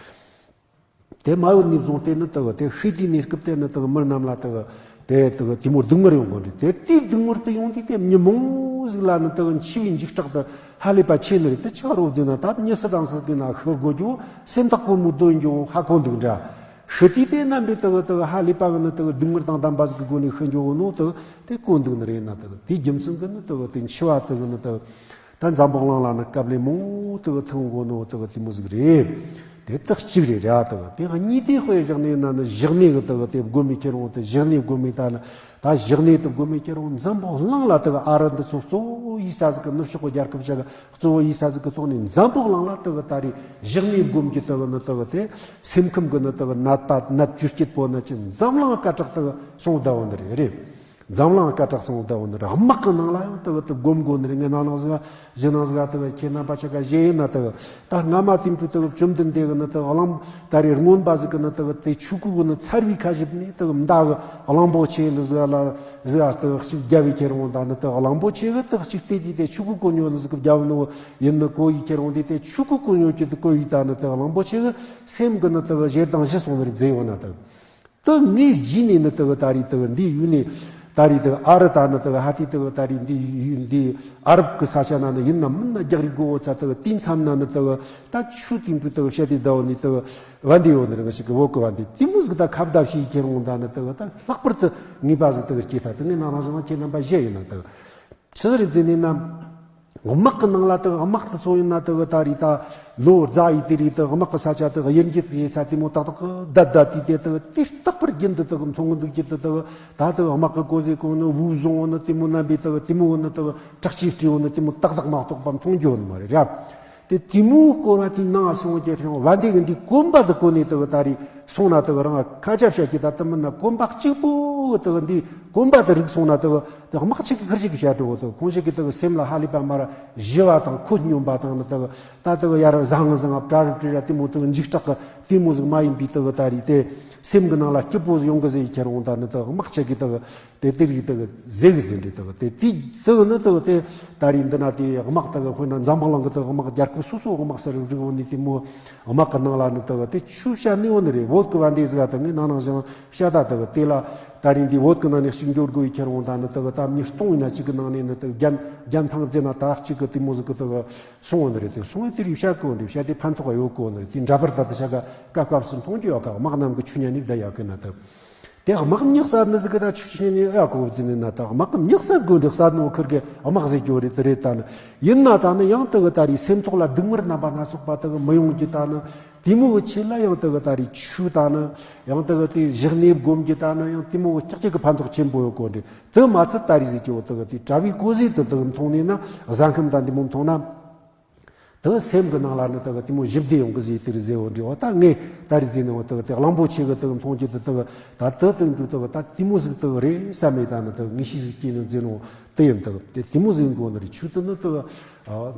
དེ་མ་ཡོད་ནས་བཟུང་སྟེ་ནི་དེ་གི་དེ་ཤི་དུས་གནས་སྐབས་དེ་ནི་དེ་གི་མི་རྣམས་ལ་དེ་གི་དེ་དེ་གི་དེ་མོ་སྡུག་བསྔལ་ཡོང་གི་རེད། དེ་དེའི་སྡུག་བསྔལ་དེ་ཡོང་དུས་དེ་མྱི་མང་ཟིག་ལ་ནི་དེ་གི་འཆི་བའི་འཇིགས་སྐྲག་དེ་ཧ་ལས་པ་ཆེ་ནི་རེད། དེ་ཆི་རོ་ཟེར་ན་ད་མྱི་སུ་དང་སུ་གི་ན་ཤི་དགོས་རྒྱུ་སེམས་ཐག་གོར་མོ་སྡོད་རྒྱུ་ཧ་གོ་འདུག་འདྲ། ཤི་དུས་དེ་རྣམ་པའི་དེ་གི་དེ་གི་ཧ་ལས་པ་གི་ནི་དེ་གི་སྡུག་བསྔལ་དང་ལྡན་པ་ཟིག་གི་སྒོ་ནས་ཤི་རྒྱུ་ནོ་དེ་གི་དེ་གོ་འདུག་ནི་རེད། ན་དེ་གི་དེའི་རྒྱུ་མཚན་གི་ནི་དེ་གི་དེ་འཆི་བ་དེ་གི་ནི་དེ་གི་ད་འཛམ་བུ་གླིང་ལ་ནི་སྐབས་ལས་མང་བོ་དེ་གི་ཐོན་གོ་ནོ་དེ་གི་དེ་མོ་ཟིག་རེད། དེ་དག་གཅིག་རེད་ར། དེ་གི་དེ་གཉིས་དེ་དཔེ་བཞག་ནས་ན་ནི་བཞག་ནས་གི་དེ་གི་དེ་དགོས་མེད་ཁྱེར་འོང་དེ་བཞག་ནས་དགོས་མེད་ད་ནི་ད་བཞག་ནས་དེ་དགོས་མེད་ཁྱེར་འོང་འཛམ་བུ་གླིང་ལ་དེ་གི་ཨ་རི་འདི་ཚོ་གཙོ་བོ་ཡིན་ས་ཟིག་གི་ནུབ་ཕྱོགས་གི་རྒྱལ་ཁབ་ཞིག་གི་གཙོ་བོ་ཡིན་ས་ཟིག་གི་ཐོག་ནས་འཛམ་བུ་གླིང་ལ་དེ་གི་ད་རེས་བཞག་ནས་དགོས་མེད་ཀྱི་དེ་གི་ནི་དེ་གི་དེ་སེམས་ཁམས་གི་ནི་དེ་གི་ནད་པ་ནད་བཅོས་སྐྱིད་པོ་ནི་ཅི་འཛམ་གླིང་སྐད་གྲགས་དེ་གི་སོང་བསྡད་བ་ནི་རེད་རེད། འཛམ་གླིང་སྐད་གྲགས་སོང་བསྡད་བ་ནི་རེད། དམག་གི་ནང་ལ་ཡང་དེ་གི་དེ་སྒོམ་དགོས་ནི་རེད། ངས་ནང་ནང་ཟིག་གཞི་ནང་ཟིག་དེ་གི་ཁྱེད་རྣམ་པ་ཆ་ག་བཞེས་ཡིན་ན་དེ་གི་ད་སྔ་མ་དེ་འཕྲོ་དེ་གི་བཅོམ་ལྡན་འདས་གི་ནི་དེ་གི་གླང་ད་རེས་སྔོན་པ་ཟིག་གི་ནི་དེ་གི་དེ་ཆོས་སྐུ་གི་ནི་ཚར་བའི་ཁ་ཞིབ་ནས་དེ་གི་མདའ་གི་གླང་པོ་ཆེ་ལ་ཟིག་ལ་ཟིག་དེ་གི་གཅིག་རྒྱབ་བའི་ཁྱེར་འོང་ད་ནི་དེ་གི་གླང་པོ་ཆེ་གི་དེ་གི་གཅིག་དེ་དེ་དེ་ཆོས་སྐུ་གོ་ཉོ་ནི་ཟིག་གི་རྒྱབ་ནོ་ཡིན་ནི་གོ་ཡི་ཁྱེར་འོང་དེ་དེ་ཆོས་སྐུ་གོ་ཉོ་ཀྱི་དེ་གོ་ཡི་ད་ནི་དེ་གི་གླང་པོ་ཆེ་གི་སེམས་གི་ནི་དེ་གི་ཞེ་སྡང་ཞི་སོང་ནི་རེད་མཛེས་ཡོད་ན་དེ་གི། དེ་ངས་གཞི་ནས་ནི་དེ་གི་ད་རེས་དེ་གི་འདི་ཡུལ་ནས་ ད་རེས་དེ་ཨ་རི་ད་ནི་དེ་ཧ་ཏི་དེ་ད་རེས་འདི་འདི་ཨ་རབ་ཀྱི་ས་ཆ་ན་ནི་ཡིན་ན་མིན་ན་རྒྱག་རིགས་དགོས་ཚ་དེ་དེའི་མཚམས་ན་ནི་དེ་ད་ཆུ་དེ་འདྲ་དེ་བཤད་དེ་ཟླ་བ་ནི་དེ་བན་དེ་ཡོད་ནི་རེད། ང་ཞིག་གི་བོད་ཀྱི་བན་དེ་དེ་མོ་ཟིག་ད་ཁ་བརྡ་བྱེད་ཁྱེར་འོང་ད་ནི་དེ་ད་ལྷག་པར་དུ་ངེས་པ་ཟིག་དེ་སྐྱེས་ཐ་དེ་ངས་ནང་རང་བཞིན་ཁྱེད་རྣམ་པ་བཤད་ཡིན་ན་དེ་ཆི་ཟིག་རེད་ཟེར་ནས་ན། དམག་གི་ནང་ལ་དེ་དམག་དེ་ཚོ་ཡིན་ན་དེ་ད་རེས་ད་ལོ་རྫ་ཡི་དེ་རེས་དེ་དམག་གི་ས་ཆ་དེ་དབྱེ་འབྱེད་དེ་ས་དེ་མོ་ཏག་ཏག་གི་བདའ་བདའ་དུས་དེ་དེ་དེ་རྟག་པར་རྒྱུན་དུ་དེ་མཐོང་གི་འདུག་རྒྱུ་དེ་དེ་ད་དེ་དམག་གི་གོ་ཟེ་གོ་ནི་བུ་བཟུང་བོ་ནི་དེ་མོ་རྣམ་པའི་དེ་དེ་མོ་ནི་དེ་དྲག་ཆས་སྤྲས་བོ་ནི་དེ་མོ་ཏག་ཏག་མ་གཏོགས་པ་མཐོང་རྒྱུ་ནི་མ་རེད་ར། དེ་དེ་མོ་སྐོར་བ་དེའི་ནང་སོང་རྒྱུ་རེད། བ་འདི་གི་འདི་གོན་པ་དེ་གོན་ནས་དེ་ད་རེས་སོང་ན་དེ་རང་ཁ་ཆ་བཤད་ཀྱི་ད་དེ་མིན་ན་གོན་པ་གཅིག་པོ་དེ་འདི་གོན་པ་དེ་རིག་སོང་ན་དེ། དེ་དམག་ཆེ་གི་ཁུར་ཆེ་གི་བྱ་འགྲོ་དེ་ཁོང་ཞིག་གི་དེ་སེམས་ལ་ཧ་ལས་པ་མར་ཞི་བ་དང་ཁོད་སྙོམས་པ་དང་ནི་དེ་ད་དེ་ཡར་བཟང་ངི་བཟང་བྲ་རི་བྲི་ར་དེ་མོ་དེ་འཇིགས་སྐྲག་གི་དེ་མོ་ཟིག་མ་ཡིན་པའི་དེ་ད་རེས་དེ་སེམས་གི་ནང་ལ་སྐྱིད་པོ་ཟིག་ཡོང་གི་ཟེར་ཁྱེར་འོང་ད་ནི་དེ་དམག་ཆེ་གི་དེ་དེ་དེ་རིགས་དེ་ཟེ་གི་ཟེ་འདྲི་དེ་དེ་དེ་དེ་ནི་དེ་དེ་ད་རེས་འདི་ན་དེ་དམག་དེ་དཔེར་ན་འཛམ་བུ་གླིང་གི་དེ་དམག་རྒྱལ་ཁབ་སོ་སོ་དམག་སར་རིག་འོ་ནི་དེ་མོ་དམག་གི་ནང་ལ་ནི་དེ་དེ་ཆུ་བཤད་ནི་འོ་ནི་རེད། བོད་གི་བ་འདི་ཟིག་དེ་ངས་ནང་ནང་བཞིན། བཤད་ད་དེ་གི་དེ་ལ་ད་རིང་འདི་བོད་གི་ནང་ནས་གཅིག་འགྱོ་དགོས་ཡི་ཁྱེར་འོང་ད་ནི་དེ་གི་ད་མི་སྟོང་ཡིན་ན་གཅིག་གི་ནང་ནས་ནི་དེ་གི་རྒྱན་རྒྱན་ཐང་རྫས་ན་ད་གཅིག་གི་དེ་མོ་ཟིག་གི་དེ་གི་སོང་བ་ནི་རེད། དེ་སོང་བའི་དེ་རིགས་བཤད་གོ་ནི་བཤད་དེ་ཕན་ཐོགས་ཡོད་གོ་ནི་རེད། དེ་འདྲ་པར་ད་དེ་བཤད་ག་སྐབས་སྐབས་སུ་མཐོང་རྒྱུ་ཡོད་ག་དམག་རྣམས་ཀྱི་ཆུ་ཉན་ནི་བསྡད་ཡོད་གི་ན་དེ་དེ་དམག་མྱི་གསར་ནི་ཟིག་གི་ད་ཆུ་ཆུ་ཉན་ནི་ཨ་གོ་བ་ཟིན་ནི་ན་ད་དམག་གི་མྱི་གསར་དགོས་འདྲི་གསར་ནོ་ཁུར་གི་དམག་ཟེར་རྒྱུ་རེད། དེ་རེད་ད་ནི་ཡིན་ན་ད་ནི་ཡང་དེ་གི་ད་རིང་སེམས་ཐོག་ལ་སྡུག་བསྔལ་རྣམ་པ་སྣ་ཚོགས་པ་དེ་གི་མི་ཡོང་རྒྱུ་ད་ནི། དེ་མོ་གི་ཆེད་ལ་ཡང་དེ་གི་ད་རེས་ཆུ་ད་ནི་ཡང་དེ་གི་དེ་བཞག་ནས་སྒོམ་གྱི་ད་ནི་ཡང་དེ་མོ་གི་ཀྱག་ཀྱག་གི་ཕན་ཐོགས་ཆེན་པོ་ཡོད་གོ་འདྲི། དེ་མ་ཚད་ད་རེས་ཟིག་གི་འོ་དེ་གི་དེ་གྲྭ་བའི་གོ་ཟིག་དེ་དེ་གི་མཐོང་ནས་ན་གཟའ་ཁམས་ད་འདི་མོ་མཐོང་ན། དེ་གི་སེམས་གི་ནང་ལ་ནི་དེ་གི་དེ་མོ་ཞི་བདེ་ཡོང་གི་ཟིག་དེ་རེད་ཟེར་འོ་འདྲི། འོ་ད་ངས་ད་རེས་ཟིག་ནས་འོ་དེ་གི་དེ་གླང་པོ་ཆེ་གི་དེ་གི་མཐོང་རྒྱུ་དེ་དེ་གི་ད་དེ་དེ་འགྲོ་དེ་གི་ད་དེ་མོ་ཟིག་དེ་གི་རེད་བསམ་མེད་ད་ནི་དེ་གི་ངེས་ཤེས་ཟིག་སྐྱེས་ནས་འཛིན་འོ། དེ་ཡིན་དག་དེ་དེ་མོ་ཟིན་དགོས་ནི་རེད། ཆུ་དེ་ནི་དག་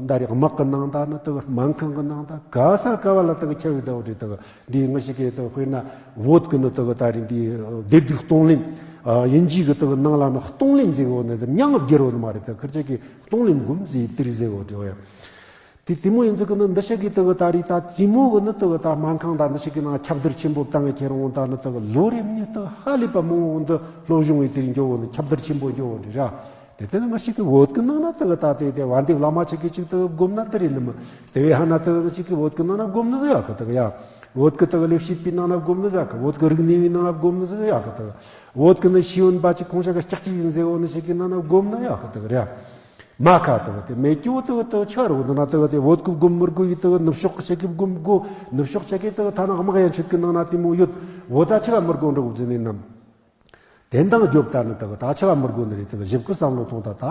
ད་རེས་དམག་གི་ནང་ད་ནི་དག་སྨན་ཁང་གི་ནང་ད་ག་ས་ག་བ་ལ་དག་ཁྱབ་ཡོད་དག་རེད། དག་འདི་ངི་ཞིག་གིས་དག་དཔེར་ན་བོད་ཀྱི་ནི་དག་ད་རེས་འདི་སྡེ་སྡོད་གཏོང་ལེན་དབྱིན་ཇི་གི་དག་ནང་ལ་ནི་གཏོང་ལེན་ཟེར་བོ་ནི་དེ་མྱང་བསྒྱུར་བོ་ནི་མ་རེད། དག་ཁིར་ཅག་གིས་གཏོང་ལེན་སྒོམ་ཟེར་དེ་རིགས་ཟེར་བོ་དེ་བ་ཡང་། དེ་དེ་མོ་ཡིན་ཟིག་གི་ནི་འདི་ཞིག་གིས་དག་ད་རེས་ད་དེ་མོ་གི་ནི་དག་ད་སྨན་ཁང་ད་འདི་ཞིག་གི་ནང་ཁྱབ་བརྡལ་ཆེན་པོ་བཏང་ངེ་ཁྱེར་འོང་ད་ནི་དག་ལོ་རེ་ནི་དག་ཧ་ལས་པ་མང་བོ་འདི་སློབ་སྦྱོང་ཡི་དེ་རིང་འགྱོ་བོ་ནི་ཁྱབ་བརྡལ་ཆེན་པོ་འགྱོ་བོ་འདི་ར། དེ་དེ་ནི་ང་ཞིག་གི་བོད་ཀྱི་ནང་ན་དག་ད་དེ་དེ་བ་འདེབས་བླ་མ་ཆེ་གི་ཅིག་དག་སྒོམ་ན་དེ་རེད་ནི་མི། དེ་བས་ཧ་ན་དག་ང་ཞིག་གི་བོད་ཀྱི་ནང་ན་སྒོམ་ནི་ཟིག་ཡོད་གི་དག་ཡ། བོད་ཀྱི་དག་ལས་བྱེད་པའི་ནང་ན་སྒོམ་ནི་ཟིག་ཡོད་གི། བོད་ཀྱི་རིག་གནས་པའི་ནང་ན་སྒོམ་ནི་ཟིག་ཡོད་གི་དག། བོད་ཀྱི་ནི་ཤེས་ཡོན་པ་ཅིག་ཁོང་ཤ་གི་ལྕགས་ཀྱི་ཡིན་ཟེར་བོ་ནི་ཞིག་གི་ནང་ན་སྒོམ་ནི་ཡོད་གི་དག་ར། མ་ཁ་དག་དེ་མེད་ཀྱི་འོ་དག་དག་ཆ་རུ་འདི་ན་དག་དེ་བོད་ཀྱི་སྒོམ་མི་དགོས་ཡི་དག་ནུབ་ཕྱོགས་ཆེ་གི་སྒོམ་དགོས། ནུབ་ཕྱོགས་ཆེ་གི་དག་ཐ་ན་དམག་ཡན་ཆོད་ཀྱི་ནང་ན་དེ་མོ་ཡོད། འོ་ད་ཆ་མི་དགོས་འགྲོ་གི་ཟེར་ནས་ནམ། དེ་འདང་རྒྱོབ་ད་ནི་དག་ད་ཆ་མི་དགོས་ནི་རེད། དག་ཞིབ་ཀི་བསམ་བློ་ཐོངས་ད་ད་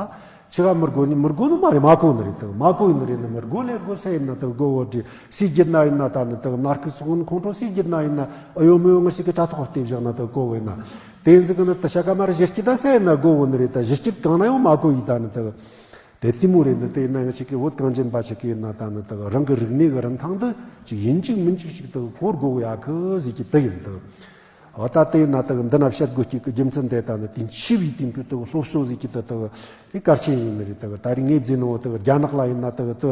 ཆ་མི་དགོས་ནི་མི་དགོས་ནི་མ་རེད། མ་གོ་ནི་རེད། དག་མ་གོ་ཡི་ནི་རེད། ནི་མི་དགོས་ལས་དགོས་ས་ཡིན་ན་དག་དགོས་འོ་དྲི་སི་རྒྱུད་ན་ཡིན་ན་ད་ནི་དག་ནར་ཁི་སོང་ཁོང་ཁྲོ་སི་རྒྱུད་ན་ཡིན་ན་ཨ་ཡོ་མི་ཡོ་ང་ཞིག་གི་དྲ་ཐོག་བལྟས་བཞག་ན་དག་གོ་བས་ན། དེ་ཟིག་གི་ནི་དེ་ཤ་ཀ་མར་གཞི་སྐྱིད་ད་ས་ཡིན་ན་དགོ་བོ་ནི་རེད། ད་གཞི་སྐྱིད་གང་ན་ཡང་མ་གོ་ཡི་ད་ནི་དག་དེ་དེ་མོ་རེད། འདི་དེ་ན་ང་ཞིག་གི་བོད་གངས་ཅན་པ་ཞིག་གི་ཡིན་ན་ད་ནི་དག་རང་གི་རིག་གནས་གི་རིན་ཐང་འདི་ཅིག་ཡིན་གཅིག་མིན་གཅིག་ཞིག་དག་གོ་དགོ་ཡ་གི་ཟིག་གི་དེ་ཡིན་དག་འོ་ད་དེ་ཡིན་ན་དག་འདི་ན་བཤད་དགོས་ཀྱི་གི་རྒྱུ་མཚན་དེ་ད་ནི་དེ་འཆི་བའི་དེ་འདྲ་དག་སློབ་གསོ་ཟིག་གི་དེ་དག་དེ་གལ་ཆེན་ཡིན་ནི་རེད། དག་ད་རིང་ངས་བརྫིས་ནོ་དག་རྒྱ་ནག་ལ་ཡིན་ན་དག་དེ་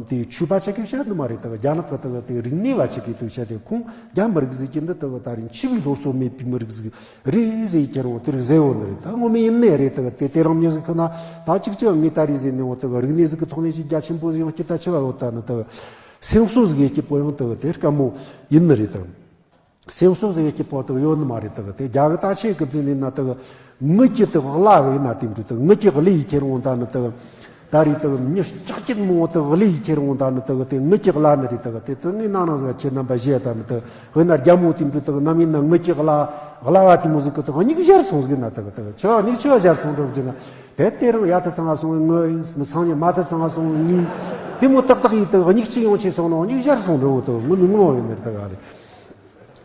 དེ་ཆོས་པ་ཆ་གི་བཤད་ནི་མ་རེད། དག་རྒྱ་ནག་གི་དག་དེ་རིག་གནས་པ་ཆ་གི་དེ་བཤད་དེ་ཁོང་རྒྱ་མི་རིགས་ཟིག་གི་འདི་དག་ད་རིང་འཆི་བའི་སློབ་གསོ་མེད་པའི་མི་རིགས་ཟིག་རེད་ཟེར་ཁྱེར་འོང་དེ་རིགས་ཟེར་འོང་ནི་རེད། ད་ངོ་མ་ཡིན་ནི་རེད། དག་དེ་དེ་རང་མྱི་ཟིག་ཁོ་ན་ད་ཅིག་ཅིག་ངས་ད་རེས་ཟེར་ནི་འོ་དག་རིག་གནས་ཟིག་གི་ཐོག་ནས་ཅིག་རྒྱ་ཆེན་པོ་ཟིག་ཡང་སྐྱིད་ད་ཆེ་བ་ཡོད་ད་ནི་དག་སེམས་གསོ་ཟིག་ཡེ་སྐྱིད་པོ་ཡང་དག་དེ་དཀའ་མོ་ཡིན་ནི་རེད། དག་སེམས་གསོ་ཟིག་ཡེ་སྐྱིད་པོ་དག་ཡོད་ནི་མ་རེད། དག་དེ་རྒྱ་གི་ད་ཆེ་གི་བརྫིས་ནི་ན་དག་ངུ་གི་དག་བླ་གི་ཡིན་ན་དེ་འདྲ་དག་ངུ་གི་བླ་ཡི་ཁྱེར་འོང་ད་ནི་དག་ད་རེས་དག་མྱི་ལྕགས་ཀྱི་མོ་དག་ལི་ཡི་ཁྱེར་འོང་ད་ནི་དག་དེ་ངུ་ཀྱི་བླ་ནི་རེད། དག་དེ་དག་ངའི་ནང་ནང་ཟིག་ཁྱེད་རྣམ་པ་བཤད་ད་ནི་དག་དཔེར་ན་རྒྱ་མོ་དེ་འདྲ་དག་ནམ་ཡིན་ན་ངུ་ཀྱི་བླ་བླ་བ་དེ་མོ་ཟིག་གི་དག་མྱིག་ཞར་སོང་ཟིག་ན་དག་དག་ཆི་མྱིག་ཆི་ཞར་སོང་འགྲོ་གི་ན་དེ་དེ་རང་ཡ་ད་སང་ང་སོང་ངུ་ཡིན་སང་ཉིན་མ་ད་སང་ང་སོང་ངུ་དེ་མོ་ཏག་ཏག་ཡིན་དག་མྱིག་ཆི་ཡོང་ཆི་སོང་ནོ་མྱིག་ཞར་སོང་འགྲོ་གི་དག་ངུ་མི་ངུ་བ་ཡོད་ནི་རེད། དག་ཨ་ལེ།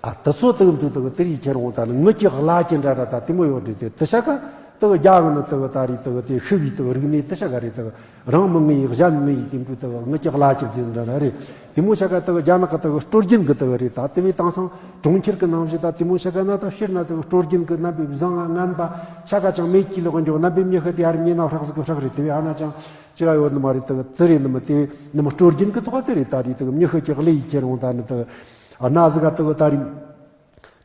ཨ་དེ་ཚོ་དེ་འདུག་དེ་དེ་རིགས་ཁྱེར་འོང་ད་ནི་ངུ་ཀྱི་བླ་ཀྱི་འདྲ་འདྲ་ད་དེ་མོ་ཡོད་རེད། དེ་དེ་ཤ་ཀ་དེ་རྒྱ་གི་ནི་དེ་ད་རེས་དེ་དེ་ཤི་བའི་དེ་རིག་གནས་དེ་ཤ་ཀ་རེད། དེ་རང་མི་ངུ་ཡི་གཞན་ངུ་ཡི་དེ་འདུག་དེ་ངུ་ཀྱི་བླ་ཀྱི་རྫས་འདྲ་འདྲ་རེད། དེ་མོ་ཤ་ཀ་དེ་རྒྱ་ནག་གི་དེ་སྲོལ་རྒྱུན་གི་དེ་རེད། ད་དེ་བས་དེང་སང་གྲོང་ཁྱེར་གི་ནང་བཞིན་ད་དེ་མོ་ཤ་ཀ་ན་ད་ཕྱིར་ན་དེ་སྲོལ་རྒྱུན་གི་རྣམ་པའི་བཟང་ང་ངན་པ་ཆ་ཀ་ཅང་མེད་ཀྱི་ལོག་འགྱོ་རྣམ་པའི་མྱི་ཤི་དེ་ཡར་མྱི་ན་ཧྲག་ཟིག་གི་ཧྲག་རེད། དེ་བས་ཨ་ན་ཅང་ཅི་ག་ཡོད་ནི་མ་རེད། དེ་དེ་རེད་ནི་མི་དེ་བས་ནི་མི་སྲོལ་རྒྱུན་གི་ཐོག་དེ་རེད། ད་རེས་དེ་མྱི་ཤི་ཀྱི་བླ་ཡི་ཁྱེར་འོང་ད་ནི་དེ་ཨ་ན་ཟིག་ག་དེ་ད་རེས།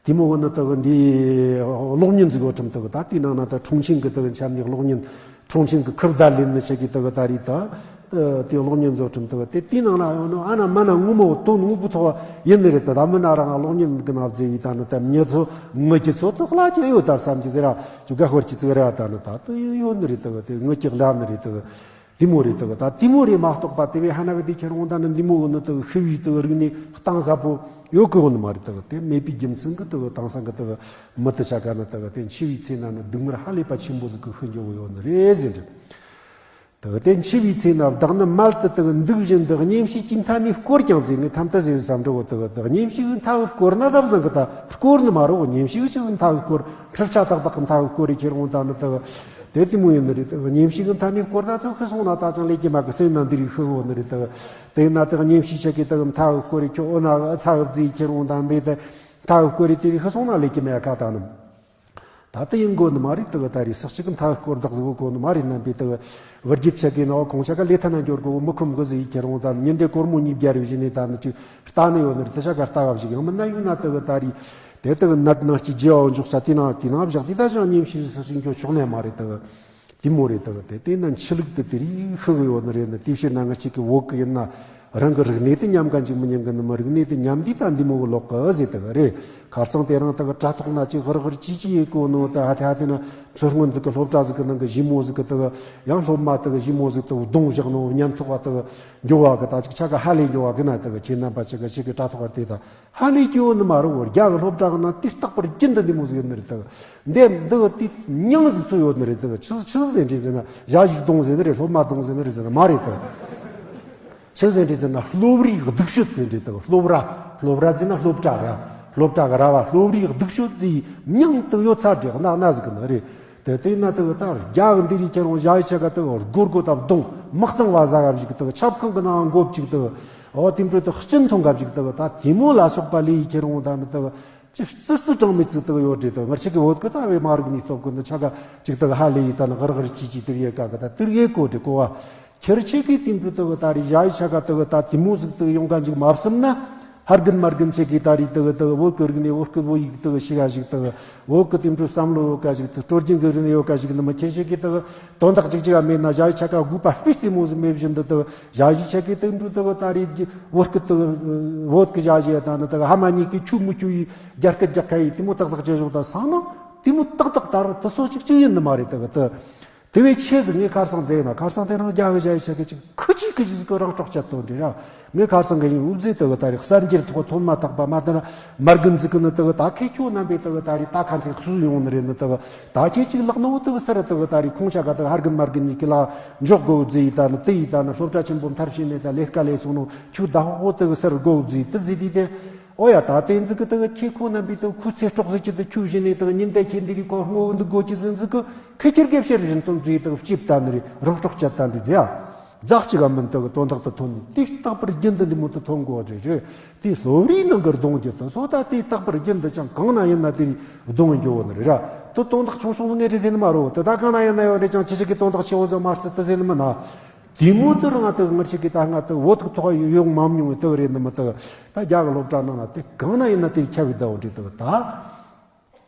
དེ་མོ་བོ་ནི་དག་འདི་གློག་བརྙན་ཟིག་ཡོད་ཁྲིམས་དག་ད་དེའི་ནང་ན་ད་ཁྲུང་ཆིང་གི་དག་འཆམ་ནི་གློག་བརྙན། ཁྲུང་ཆིང་གི་ཁུར་བརྡ་ལེན་ནི་ཆེ་གི་དག་ད་རེད་ད། དེ་གློག་བརྙན་བཟོ་ཁྲིམས་དག་དེ་དེའི་ནང་ན་ཡོད་ནོ་ཨ་ན་མ་ན་ངོ་མ་དོན་དངོས་པོ་ཐོག་ཡིན་ནི་རེད་ད། ད་མི་ན་རང་གློག་བརྙན་གི་ནང་བཟོས་བའི་ད་ནི་ད་མྱི་ཚོ་ངུ་གི་ཚོ་དག་ལ་ཀྱི་ཡོད་ད་བསམ་གི་ཟེར་ར་ཅུ་ག་ཧོར་གྱི་ཙིག་ར་ད་ནི་ད་དེ་ཡོད་ནི་རེད་དག་དེ་ངུ་གི་ལ་ནི་རེད་དག་དེ་མོ་རེད་དག་ད་དེ་མོ་རེད་མ་གཏོགས་པ་དེ་བས་ཧ་ན་བའི་དེ་ཁྱེད་རང་ད་ནི་འདི་མོ་གི་ནི་དག་ཤི་བའི་དག་རིག་གནས་གཏིང་ཟབ་པོ་ཡོད་གི་ཡོད་ནི་མ་རེད་དག་དེ་མེད་པའི་རྒྱུ་མཚན་གི་དག་དེང་སང་གི་དག་མི་དེ་ཆ་ག་ནི་དག་དེ་འཆི་བའི་ཚེ་ན་ནི་སྡུག་བསྔལ་ཧ་ལས་པ་ཆེན་པོ་ཟིག་གི་ཤི་འགྱོ་གི་ཡོད་ནི་རེད་ཟེར་འདྲི། དག་དེ་འཆི་བའི་ཚེ་ན་བདག་ནི་མལ་དུ་དག་འདུག་བཞིན་དུ་གཉེན་བཤེས་ཀྱི་མཐའ་ནས་བསྐོར་ཀྱང་ཟེར་ངས་ཐམ་ད་ཟེར་བསམ་འགྲོ་གི་དག་དག་གཉེན་བཤེས་ཀྱི་མཐའ་བསྐོར་ན་ད་བཟང་གི་ད་བསྐོར་ནི་མ་རོགས་གཉེན་བཤེས་ཀྱི་ཅི་ཟིག་མཐའ་བསྐོར་འཕྲུལ་ཆ་ཏག་ཏག་གི་མཐའ་བསྐོར་རེ་ཁྱེར་འོང་ད་ནི་དག་དེ་དེ་མོ་ཡིན་ནི་རེད། དག་གཉེན་བཤེས་ཀྱི་མཐའ་ནས་བསྐོར་ད་ཚོ་ཤི་སོང་ན་ད་ཅང་ལས་ཀྱི་མ་གི་སེམས་ན་འདི་རིགས་ཤི་འོང་ནི་རེད། དག་དེ་ན་དག་གཉེན་བཤེས་ཆ་གི་དག་མཐའ་བསྐོར་རེ་ཁྱོད་འོ་ན་ཨ་ཚ་བབ་ཙི་ཁྱེར་འོང་ད་མེད་དེ་མཐའ་བསྐོར་རེ་དེ་རིགས་ཤི་སོང་ན་ལས་ཀྱི་མེད་ཁ་ད་ནི། ད་ལྟ་ཡིན་དགོ་ནི་མ་རེད་དག་ད་རེས་སག་ཅིག་མཐའ་སྐོར་བདག་བཟོ་དགོ་ནི་མ་རེད་རྣམ་པའི་དག་བུ་རྒྱུད་ཆ་གི་ནའོ་ཁོང་ཆ་ག་ལས་ཐ་ན་འབྱོར་དགོ་མི་ཁོམ་གི་ཟིག་ཁྱེར་འོང་ད་ཉིན་འདྲེ་སྒོར་མོ་གཉིས་བརྒྱ་རེ་བཞིན་ནས་ད་ནི་ཅིག་ལྟ་ནི་ཡོད་ནི་རེད། དེ་ཆ་ག་ལྟ་བ་ཞིག་ཡང་མིན་ན་ཡོད་ན་དག་ད་རེས་དེ་དག་ནད་ནང་སྐྱི་རྒྱལ་བ་འཇོག་ས་དེ་ནང་དེ་ནང་བཞག་དེ་ད་ཅང་ཉིན་ཕྱིས་སུ་སུ་འགྱོ་ཆོག་ནས་མ་རེད་དག་དེ་མོ་རེད་དག་དེ་དེ་ན་འཆི་ལུགས་དེ་དེ་རིགས་ཤི་གི་ཡོད་ནི་རེད་ནི། དེ་ཕྱིར་ན་ང་གཅིག་གི་བོད་གི་ཡིན་ན། རང་གི་རིག་གནས་དེ་ཉམས་ག་འཇིག་མི་ཉན་གི་ནི་མི་རིག་གནས་དེ་ཉམས་དུས་ད་འདི་མོ་གི་ལོག་གི་ཟེར་དག་རེད། ཁར་སང་དེ་རིང་དག་དྲ་ཐོག་ན་ཅིག་ཧུར་ཧུར་ཅི་ཅི་ཡེ་གོ་ནོ་ད་ཧ་ཐ་དེ་ན་མཚོ་སྔོན་ཟིག་གི་སློབ་གྲྭ་ཟིག་གི་ནང་གི་ཞི་མོ་ཟིག་གི་དག་ཡང་སློབ་མ་དག་ཞི་མོ་ཟིག་དག་གདོང་བཞག་ནོ་ཉན་ཐོག་ག་དག་འགྱོ་བ་གི་ད་ཅིག་ཆ་ག་ཧ་ལས་འགྱོ་བ་གི་ན་དག་ཁྱེད་རྣམ་པ་ཅིག་གི་ཅིག་གི་དྲ་ཐོག་ག་དེ་ད་ཧ་ལས་སྐྱེ་བོ་ནི་མ་རུ་བོར་རྒྱ་གི་སློབ་གྲྭ་གི་ནང་དེ་རྟག་པར་རྒྱུན་དུ་འདི་མོ་ཟིག་ཡོད་ནི་རེད་དག་འདི་འདི་དེ་མྱང་ཟིག་ཚོ་ཡོད་ནི་རེད་དག་ཆི་ཆི་ཟེར་འདྲི་ཟེར་ན་ཞ་ཞིག་གདོང་ཟེར་ནི་རེད། སློབ་མ་གདོང་ཟེར་ནི་རེད་ཟེར་ན་མ་རེད་དག་ཆི་ཟེར་འདྲི་ཟེར་ན་སློབ་རའི་སྡུག་ཤོས་ཟེར་འདྲི་དག་སློབ་ར། སློབ་ར་ཟེར་ན་སློབ་གྲྭ་ར། སློབ་གྲྭ་གི་ར་བ་སློབ་རའི་སྡུག་ཤོས་ཟེར་མྱང་དག་ཡོད་ཚ་འདྲི་གནའ་གནའ་ཟིག་གི་ནི་རེད། དེ་དེ་ན་དག་ད་རྒྱ་གི་འདི་རིགས་ཁྱེར་འོང་ཞ་ཡི་ཆ་ག་དག་སྒོར་སྒོ་དང་གདོང་མི་གཙང་བ་ཟ་ག་ཞིག་དག་ཆབ་ཁང་གི་ནང་མགོ་བཅུག་དག་འོ་དེ་འཕྲོ་དག་སྤྱི་མཐོང་ག་ཞིག་དག་ད་དེ་མོ་ལ་སོགས་པ་ལས་ཡི་ཁྱེར་འོང་ད་ནི་དག་ཅི་ཙི་ཙི་གྲངས་མེད་ཙི་དག་ཡོད་རེད་དག་ང་ཆ་གི་བོད་གི་ད་བའི་མ་རིག་ནི་སྟོབས་གི་འདི་ཆ་ག་ཅིག་དག་ཧ་ལས་ཡི་ད་ནི་གར་གར་ཅི་ཅི་དེར་ཡེ་ག་གི་ད་དེར་ཡེ་གོ་དྲི་གོ་བ། ཁྱེར་ཆེ་གི་དེ་འདྲ་དག་ད་རེས་ཞ་ཡི་ཆ་ག་དག་ད་དེ་མོ་ཟིག་དག་ཡོང་ག་འཇིག་མ་བསམ་ན། ཧར་གིན་མར་གིན་ཆེ་གི་ད་རེས་དག་དག་བོད་གི་རིག་གནས་བོད་གི་བོད་ཡིག་དག་ཤི་ག་ཞིག་དག་བོད་གི་དེ་འདྲ་བསམ་བློ་ཡོད་ག་ཞིག་དག་སྲོལ་རྒྱུན་གི་རིག་གནས་ཡོད་ག་ཞིག་ནི་མི་ཁྱེར་ཆེ་གི་དག་དོན་དག་ཅིག་ཅིག་ག་མེད་ན་ཞ་ཡི་ཆ་ག་དགོས་པ་སྤུས་རྩེ་མོ་ཟིག་མེད་བཞིན་དུ་དག་ཞ་ཡི་ཆ་གི་དེ་འདྲ་དག་ད་རེས་བོད་གི་དག་བོད་གི་ཞ་ཡི་ད་ནི་དག་ཧ་མ་ཉིད་གི་ཆུ་མི་ཆུ་ཡི་རྒྱ་སྐད་རྒྱག་ཁ་ཡི་དེ་མོ་ཏག་ཏག་ཅེ་བཞག་ད་སང་ན་དེ་མོ་ཏག་ཏག་ད་རུང་དེ་སོ་ཅིག་ཅིག་ཡིན་ནི་མ་རེད་དག་དག་དེ་བས་ཆེ་ཟིག་ངས་ཁར་སང་བཙལ་ན་ཁར་སང་དེ་རིང་རྒྱ་གི་ཞ་ཡི་ཆ་གི་ཅིག་ཁི་ཅིག་ཁི་ཅིག་ཟིག་གི་རང་སྲོག་བཅད་དོན་འདྲི་ར། ངས་ཁར་སང་གི་ཡིན་འུ་ཟེ་དེ་གི་ད་རེས་གསར་འགྱུར་ཐོག་ཐོན་མ་ཐག་པ་མ་དེ་ན་མར་གིན་ཟིག་གི་ནི་དེ་གི་ད་ཁེ་ཁྱོད་རྣམ་པས་དེ་གི་ད་རེས་ད་ཁ་ཚིག་སུ་ཡོང་ནི་རེད་ནི་དེ་གི་ད་ཁེ་ཅིག་ལག་ནོ་དེ་གི་སར་དེ་གི་ད་རེས་ཁོང་ཆ་ག་དེ་གི་ཧར་གིན་མར་གིན་གཉིས་ཀྱི་ལ་འཇོག་དགོ་ཟེ་ཡི་ད་ནི་དེ་ཡི་ད་ནི་སློབ་གྲྭ་ཆེན་པོ་མཐར་ཕྱིན་ནས་ད་ལས་ཀ་ལས་སོང་ནོ་ཁྱོད་ད་ཧོ་ཧོ་དེ་གི་སར་དགོ་ཟེ་དེ་ཟེ་དེ་དེ། ཨོ་ཡ་ད་དེ་ཟིག་གི་དེ་གི་ཁྱེད་ཁོ་རྣམ་པས་དེ་གི་ཁོའི་ཚེ་སྲོག་ཟིག་གི་དེ་ཁྱོད་བཞིན་ནས་དེ་གི་ཉིན་དེ་ཁྱེད་འདི་རིགས་ཁོ་སྔོ་བོ་འདུག་དགོ་ཀྱི་ཟིག་ཟིག་གི་ཁི་ཁྱེར་གེ་ཕྱིར་བཞིན་དོན་ཚུལ་དེ་གི་གཅིབ་ལྟ་ནི་རེད། རང་སྲོག་བཅད་ལྟ་འདི་ཟེ་ཡ། རྫག་ཅིག་ག་མིན་དེ་གི་དོན་དག་དེ་ཐོན་ནི་དེ་རྟག་པར་རྒྱུན་དུ་འདི་མོ་དེ་ཐོན་དགོ་རེད་རེད། དེ་སློབ་རའི་ནང་གི་གདོང་རྒྱུ་དེ་ཚོ་ད་དེ་རྟག་པར་རྒྱུན་དུ་ཅང་གང་ན་ཡིན་ན་དེ་གདོང་རྒྱུ་བོ་ནི་རེད་ར། དེ་དོན་དག་ཆུང་ཆུང་ངས་རེད་ཟེར་ནི་མ་རེད། དེ་ད་གང་ན་ཡིན་ན་ཡོད་རེད་ཀྱང་ཁྱེད་ཅག་གི་དོན་དག་ཆེ་བོ་ཟིག་མ་རེད་དེ་ཟེར་ནི་མིན་ན། དེ་མོ་དེ་རང་དེ་ངར་ཆེ་གི་ད་ང་དེ་བོད་ཀྱི་ཐོག་ཡོང་མ་མྱོང་བའི་དེ་རེད་ནི་མི་དེ། ད་རྒྱ་གི་སློབ་གྲྭ་ནང་ན་དེ་གང་ན་ཡིན་ན་དེ་ཁྱབ་གི་ད་འོ་འདྲི་དེ་ད།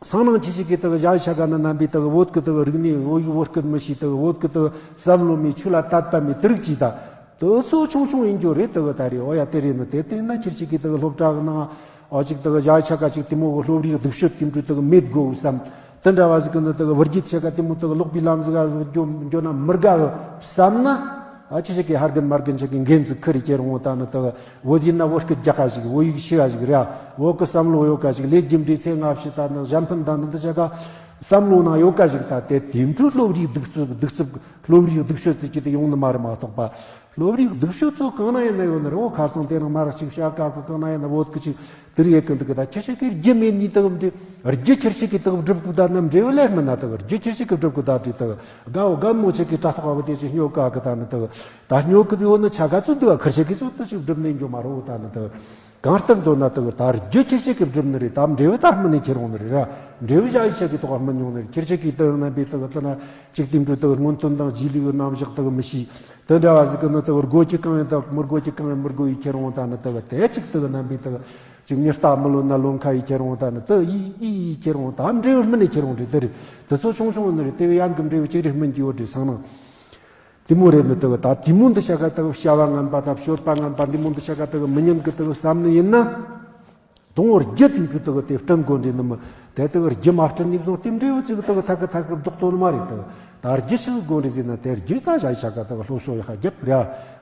སང་ནང་ཆེ་ཆེ་གི་དེ་ཞ་ཡི་ཆ་ག་ན་རྣམ་པའི་དེ་བོད་ཀྱི་དེ་རིག་གནས་བོད་ཡིག་བོད་སྐད་མི་ཤེས་དེ་བོད་ཀྱི་དེ་བསམ་བློ་མེད་ཆོས་ལ་དད་པ་མེད་དེ་རིགས་ཅིག་ད། དེ་ཚོ་ཆུང་ཆུང་ཡིན་རྒྱུ་རེད་དེ་ད་རེད། འོ་ཡ་དེ་རེད་ནི་དེ་དེ་ན་ཁྱེད་ཆེ་གི་དེ་སློབ་གྲྭ་གི་ནང་འོ་ཅིག་དེ་ཞ་ཡི་ཆ་ག་ཅིག་དེ་མོ་གི་སློབ་རའི་སྡུག་ཤོས་དེ་འདྲ་དེ་མེད་དགོ་བསམ། དེ་འདྲ་བ་ཟིག་གི་ནི་དག་བུ་རྒྱུད་ཆེ་ག་དེ་མོ་དག་ལོག་པའི་ལམ་ཟིག་ག་འགྱོ་འགྱོ་ན་མི་དགའ་བསམ་ན། ཨ་ཅི་ཞིག་གི་ཧར་གིན་མར་གིན་ཆེ་གི་འགན་ཟིག་ཁུར་ཁྱེར་འོང་ད་ནི་དག་བོད་ཡིན་ན་བོད་སྐད་རྒྱག་ག་ཞིག་བོད་ཡིག་ཤེས་ག་ཞིག་རེད། བོད་གི་བསམ་བློ་ཡོད་ག་ཞིག་ལས་རྒྱུ་འབྲས་ཚེ་སྔ་ཕྱི་ད་ནི་གཞན་ཕན་ད་ནི་འདི་ཆ་ག་བསམ་བློ་ནང་ཡོད་ག་ཞིག་ད་དེ་དེ་འཕྲོ་སློབ་རའི་སྡུག་རྩུབ་སྡུག་རྩུབ་སློབ་རའི་སྡུག་ཤོས་ཙི་ཅི་དེ་ཡོང་ནི་མ་རེད་མ་གཏོགས་པ། སློབ་རའི་སྡུག་ཤོས་ཚོ་གང་ན་ཡིན་ན་ཡོད་ནི་རེད། འོ་ཁ་སང་དེ་རིང་མ་ར་ཅིག་བཤད་ཀ་གི་གང་ན་ཡིན་ན་བོད་ཀི་ཅིག་དེ་རིགས་ཡེ་གི་འདུག་གི་ད་ཁྱེད་ཆ་གི་རྒྱུ་མེད་ནི་དག་འདྲི། རྒྱུ་ཁྱེར་ཆ་གི་དག་སྒྲུབ་གི་ད་ནམ་འབྲས་བུ་ལས་མི་ན་དག་རྒྱུ་ཁྱེར་ཆ་གི་སྒྲུབ་གི་ད་འདྲི་དག་དགའ་བོ་དགའ་མོ་ཆ་གི་དྲ་ཐོག་བ་དེ་ཅིག་སྨྱོ་ཀ་གི་ད་ནི་དག་ད་སྨྱོ་གི་བོ་ནི་ཆ་ག་ཚོད་འདུག་ག་ཁེར་ཆ་གི་ཚོད་དུ་ཅིག་སྒྲུབ་ནས་འགྱོ་མ་རོགས་ད་ནི་དག་གང་ལྟར་འདོད་ན་དག་ད་རྒྱུ་ཁྱེར་ཆ་གི་སྒྲུབ་ནི་རེད། ད་འབྲས་བུ་ད་སྨིན་ནས་ཁྱེར་འོང་ནི་རེད་ར། འབྲས་བུ་ཞ་ཡི་ཆ་གི་ཐོག་སྨིན་མྱོང་ནི་རེད། ཁྱེར་ཆ་གི་དག་རྣམ་པའི་དག་ད་ན་ཅིག་དེ་འདྲ་དག་སྔོན་ཐོན་དང་རྗེས་ལུས་ཀྱི་རྣམ་གཞག་དག་མི་ཤེས། དེ་འདྲ་བ་ཟིག་གི་ནི་དག་སྒོ་གི་གང་ཡིན་དག་མི་སྒོ་གི་གང་ཡིན་མི་སྒོ་ཡི་ཁྱེར་འོང་ད་ནི་དག་དེ་ཅིག་དག་རྣམ་པའི་དག་ ཅིག་མྱི་རྟ་མི་ལོན་ན་ལོན་ཁ་ཡིས་ཁྱེར་འོང་། ད་ནི་དུ་ཡིས་ཡིས་ཡིས་ཁྱེར་འོང་། ད་འབྲས་བུ་སྨིན་ནས་ཁྱེར་འོང་འདྲི་དེ་རེད། དེ་ཚོ་ཆུང་ཆུང་ནི་རེད། དེ་བས་ཡན་གི་འབྲས་བུ་ཅིག་རེད་སྨིན་གྱི་ཡོད་འདྲི་སང་ན། དེ་མོ་རེད་ནི་དུ་གི་ད་དེ་མོ་འདི་ཤ་ག་དུ་གི་བྱ་བ་ངན་པ་དང་སྤྱོད་པ་ངན་པ་འདི་མོ་འདི་ཤ་ག་དུ་གི་མི་ཉན་གི་དུ་གི་བསམ་ནི་ཡིན་ན། དང་པོར་རྒྱུ་དེ་འཕྲོ་དུ་གི་དེ་བསྐྲུན་དགོས་འདྲི་ནི་མི་དེ་དུ་གི་རྒྱུ་མ་བསྐྲུན་ནས་བཟུང་དེ་འབྲས་བུ་ཅིག་དུ་གི་ཐག་གི་ཐག་གི་བདག་དོན་མ་རེད་དུ། ད་རྒྱུ་ཞིག་དགོས་རེད་ཟེར་ན་དེ་རྒྱུ་ད་བྱ་ཤ་ག་དུ་གི་སློབ་གསོ་ཡག་རྒྱབ་ར།